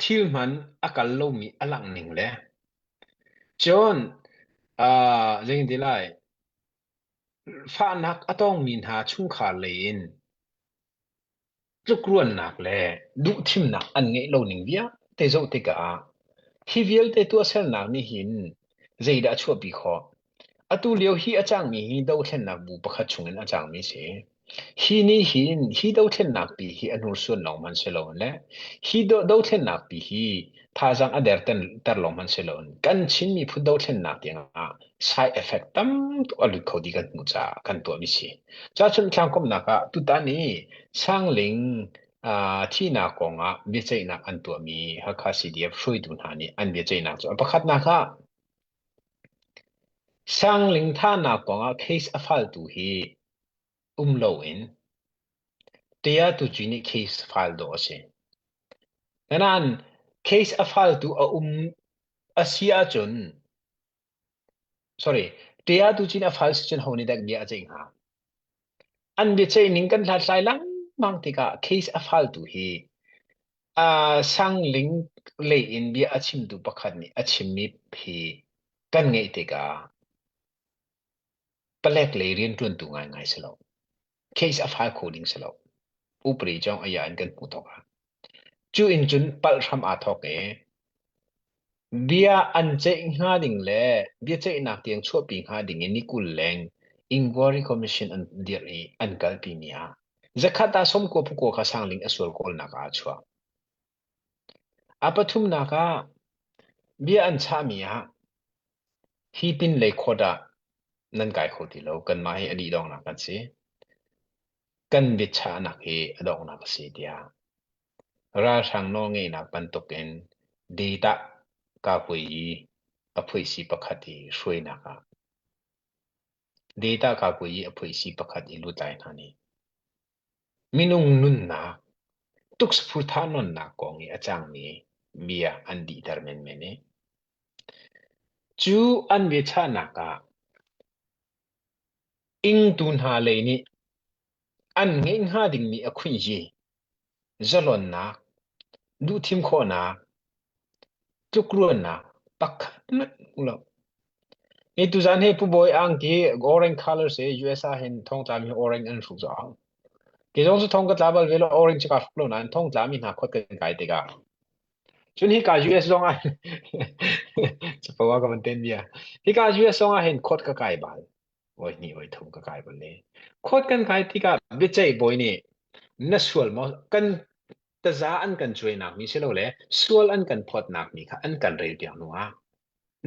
thil hman a kal lomi a langh ning le cun uh, zeitin ti lai Fahnak a tongmi hna chungkhar lei in tlukruannak le duhthimnak an ngeih lo ning vialte zoh tikah hi vialte tuahsernak nih hin zeidah a chuahpi khawh? Atu lio hi a cangmi hi dothlennak bu pakhat chungin a cangmi si. Hi nih hin hi dothlennak pi hi a hnursuan lawng hmanh si loin le hi dothlennak pi hi thazaang a derter lawng hmanh si loin kan Chin miphun dothlennak tiangah side effect tam tuk a lut kho ti kan hmuh caah kan tuahmi si. Cacun tlangkomnak ah tutan i Sangling uh, thihnak kongah biaceihnak an tuahmi Hakha CDF hruaitu hna nih an biaceihnak cu a pakhatnak ah Sangling thahnak kongah case a faltu hi um loin Tia Tuci nih case file dawh a si. Nain case a faltu a um a si ahcun sorry Tia Tuci nih a file si cun ho nih dah bia a ceih hnga? An biaceih ning kan hlathlai lengmang tikah case a faltu hi uh, sangling lei in bia a chimtu pakhat nih a chimmi hi kan ngeih tikah palek lei rianṭuantu ngaingai si lo. Case a file kho ding si lo. Upri cong aya in kan hmuh thok ah. Cu in cun palh hram aa thawk i bia an ceih hnga ding le biaceihnak tiang chuahpi hnga ding in ni 20 leng inquiry commission an dirh i an kalpi mi ah zakhat ah sawmkua phukua kha sangling a sual kawlnak ah a chuak. A pathumnak ah bia an chahmi ah hi pinlei court ah nan kai kho ti lo kanmah hi a dih dongnak kan si. Kan biachahnak hi a donghnak a si tiah ralhrang nawlngeihnak bantukin data kakui i a phuisi pakhat i hruainak ah data kakui i a phuisi pakhat i lutlai hna nih Minung nunnak, tuksapur thahnawnnak kong i a cangmi bia an dihter menmen i cu an biachahnak ah ingtu hna lei nih an ngeih hnga dingmi a khuihzi, zalonnak, duhthim khawhnak, tlukruannak pakhat hmanh hmu lo. Hi tuzan hi Pu Bawi angki orange color si US ah hin thongtla mi orange an hruk zong. Kei zong cu thong ka tla bal ve lo orange cu kaa hruk lo nain thongtla mi hna khuat kan kai tikah. Cun hika US zong ah capo ah ka van ten bia. Hika US zong ah hin khuat ka kai bal. Oi hnih oi thum ka kai bal le. Khuat kan kai tikah biaceih bawi nih na sual maw kan taza an kan cuainak mi silole sual an kan phawtnak mi kha an kan rel piak hnu ah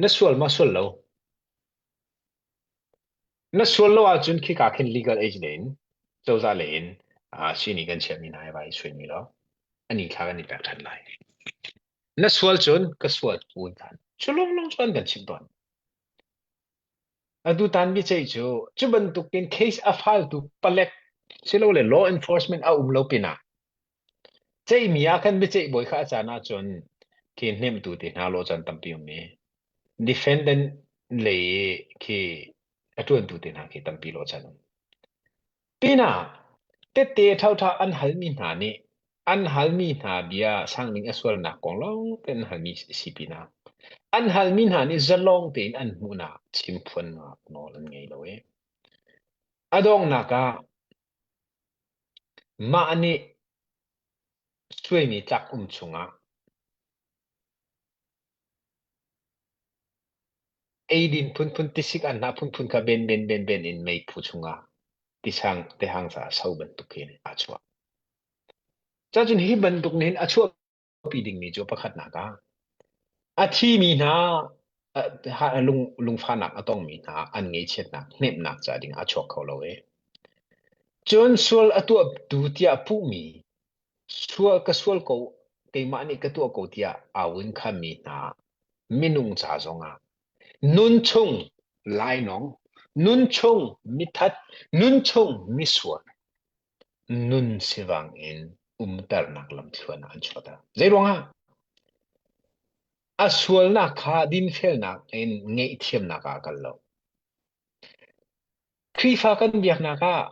na sual maw sual lo na sual lo ahcun khika khin legal age le in cozah le in sini kan chiahmi hna he vai suaimi lo ani thla kan i pek ṭhan lai na sual cun ka sual un than cu longlong cu an kan chimh tawn Atutan biaceih cu cu bantukin case a faltu palek silole law enforcement a um lo pinah ceihmi ah khan biaceih bawi kha a caan ahcun khi hnemtu te hna law caan tampi um i defendant lei i khi a ṭuantu te hna khi tampi law caan um. Pinah tette ṭhoṭha an halmi hna nih an halmi hna bia sangning a sualnak kong lawng te an halmi si pinah an halmi hna nih zalong tein an hmuhnak chimphuannak nawl an ngei lo i a donghnak ah mah nih suaimi tlak um chungah. Eidin phunphun tisik anhnah phunphun kha ben ben ben ben in meiphu chungah tisang tehang caah so bantuk hin aa chuah. Cacun hi bantuk nih hin a chuahpi dingmi cu pakhatnak ah a thimi hna lung, lungfahnak a tongmi hna an ngaihchiatnak hnemhnak ca ding a chuak kho lo i cun sual a tuahtu tiah puhmi sual ka sual ko keimah nih ka tuah ko tiah aa win khanmi hna minung ca zongah nunchung lainawng nunchung mithat nunchung misual nun sivang in umternak lamthluan ah an chuahter. Zeiruangah? A sualnak kha dinfelnak in ngaihthiamnak ah a kal lo. Khrihfa kan biaknak ah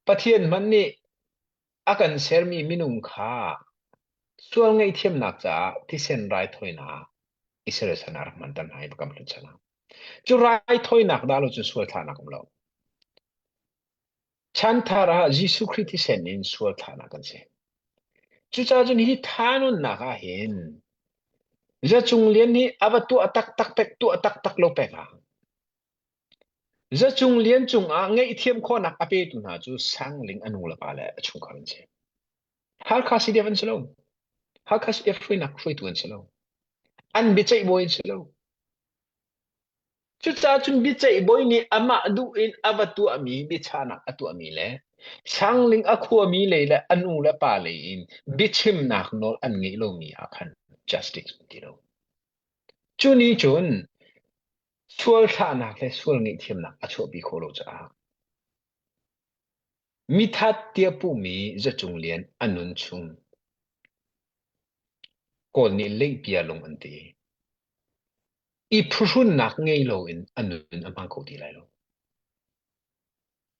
Pathian hmanh nih a kan sermi minung kha sual ngaihthiamnak caah thisen raithawinak Israel chan ah rak hmanter hna i Biakam Hlun chan ah. Cu raithawinak dah lo cun sual thlahnak um lo. Chanthar ah Jesuh Khrih thisen in sual thlahnak kan si. Cucaah cun hi thanunnak ah hin Zacung Lian nih a va tuah taktak pek tuah taktak lo pek ah Zacung Lian cungah ngaihthiam khawhnak a petu hna cu Sangling a nu le pa le a chungkhar an si. Halkha CDF an si lo. Halkha CDF hruainak hruaitu an si lo. An biaceih bawi an si lo. Cucaah cun biaceih bawi nih amah duh in a va tuahmi biachahnak a tuahmi le Sangling a khuami lei le a nu le pa lei in biachimnak nawl an ngeih lomi ah khan justice an ti lo. Cu nih cun sual thlahnak le sual ngaihthiamnak a chuahpi khawh lo caah mithat tiah puhmi Zacung Lian a nun chung Kawl nih leihpia lung an ti. I phuhrunnak ngei loin a nun a hmang kho ti lai lo.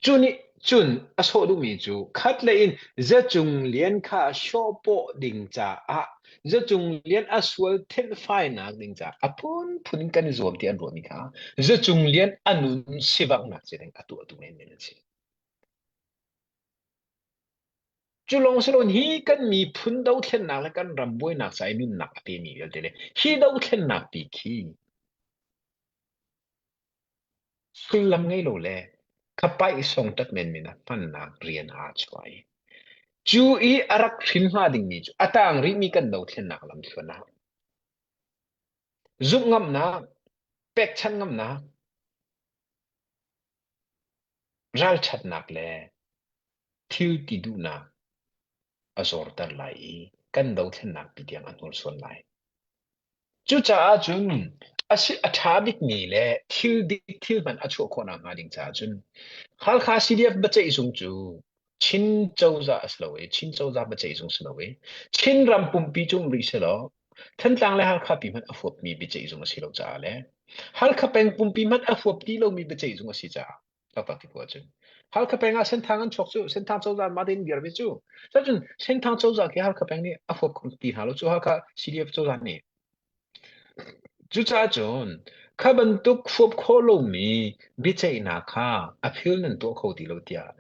Cu nih cun a sawh duhmi cu khat lei in Zacung Lian kha hrawhpawh ding caah Zacung Lian a sual thenhfainak ding caah a phunphun in kan i zuam ti an ruahmi kha Zacung Lian a nun sivanghnak ci ding a tuahtu menmen an si. Cu lawng si loin hi kan miphun dothlennak le kan ram buainak ca i nunnak a pemi vialte le hi dothlennak pi khi sullam ngei lo le khapaih songtat menmen ah hmannak rian aa chuah i cu i a rak hrin hnga dingmi cu a tang rihmi kan dothlennak lamthluan ah zumh ngamnak, pekchanh ngamnak, Ralṭhatnak le thil ti duhnak a zorter lai i kan dothlennak pi tiang a hnursuan lai. Cucaah cun a si a ṭha bikmi le thil dik thil hman a chuah khawh nakhnga ding caah cun Halkha CDF biaceihzung cu Chin cozah a si lo i Chin cozah biaceihzung si lo i Chin ram pumpi cu um rih sehlaw Thantlang le Halkha pi hmanh a huapmi biaceihzung a si lo caah le Halkha peng pumpi hmanh a huap ti lomi biaceihzung a si caah taktak ti ahcun Halkha peng ah Senthang an chuak cu Senthang cozah mah tein dir ve cu cun Senthang cozah khi Halkha peng nih a huap kho ti hna lo cu Halkha CDF cozah nih cucaah cun kha bantuk huap khawh lomi biaceihnak kha appeal nan tuah kho ti lo tiah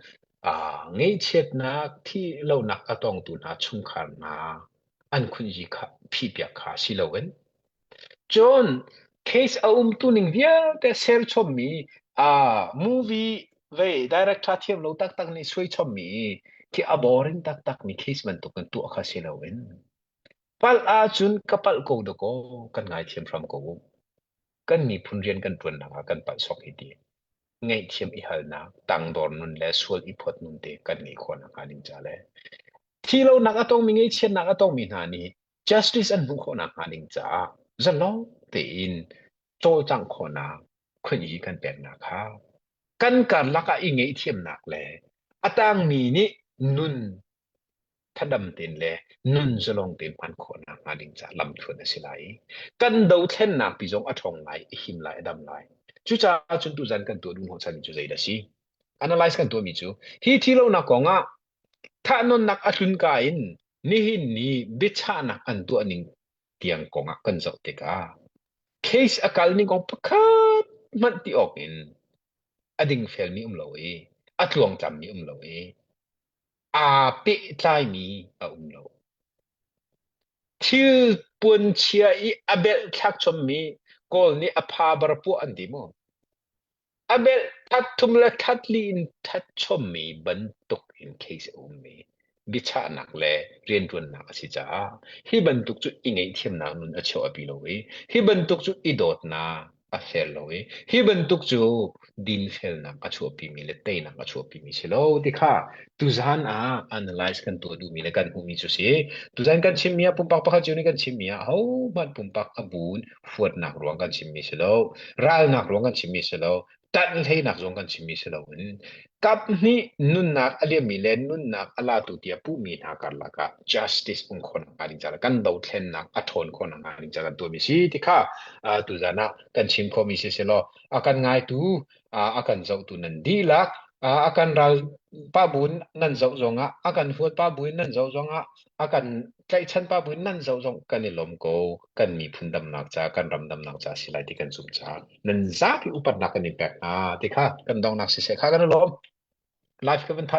ngaihchiatnak thih lonak a tongtu hna chungkhar hna an khunzi kha phihpiak kha si loin cun case a umtu ning vialte serchommi uh, movie vei director thiam lo taktak nih suai chommi khi a boring taktak mi case bantuk in tuah kha si loin palh ahcun ka palh ko dakaw kan ngaithiam hram ko u kan miphun rian kan ṭuannak ah kan palh sawk hi ti ngaihthiam i halnak tangdor nun le sual i phawt nun te kan ngeih khawh nakhnga ding ca le thi lonak a tongmi ngaihchiatnak a tongmi hna nih justice an hmuh khawh nakhnga ding caah zalong tein cawlcangh khawhnak khuayi kan peknak kha kan karlak ah i ngaihthiamnak le a tangmi nih nun thadam tein le nun zalong tein hman khawh nakhnga ding caah lamthluan a si lai i kan dothlennak pi zong a ṭhawng lai, a him lai, a dam lai. Cucaah cun tuzan kan tuah duh hnawhchanmi cu zeidah a si? Analyze kan tuahmi cu hi thi lonak kong ah thahnawnnak a tlunka in nihin ni biachahnak an tuah ning tiang kong ah kan zoh tikah case a kal ning kong pakhat hmanh ti awk in a dingfelmi um lo i a tluangtlammi um lo i aa pehtlaimi a um lo. Thil puanchia i a belh thlak chommi. Kawl nih a pha bar puah an ti mu. A belh that thum le that li in that chommi bantuk in case a ummi biachahnak le rianṭuannak a si caah hi bantuk cu i ngaihthiamnak nun a chuahpi lo i hi bantuk cu i dawtnak a fel lo i hi bantuk cu dinfelnak a chuahpimi le teinak a chuahpimi si lo ti kha tuzan ah analyze kan tuah duhmi le kan hmuhmi cu si. Tuzan kan chimmi ah pumpak pakhat cio nih kan chimmi ah hohmanh pumpak a buun huatnak ruang kan chimmi si lo, ralnak ruang kan chimmi si lo, ṭanh hleinak zong kan chimmi si loin kap hnih nunnak a liammi le nunnak a latu tiah puhmi hna karlak ah justice um khawh nakhnga ding caah kan dothlennak a ṭhawn khawh nakhnga ding caah kan tuahmi si ti kha tuzan ah kan chim khawhmi si selaw a kan ngaitu a kan zohtu nan dihlak a kan ral pa buin nan zoh zongah a kan huat pa buin nan zoh zongah a kan tlaihchan pa buin nan zoh zong kan i lawm ko kan miphun damnak ca kan ram damnak ca si lai ti kan zumh caah nan zapi upatnak kan in pek hna ti kha kan donghnak siseh kha kan i lawm life ka van tha.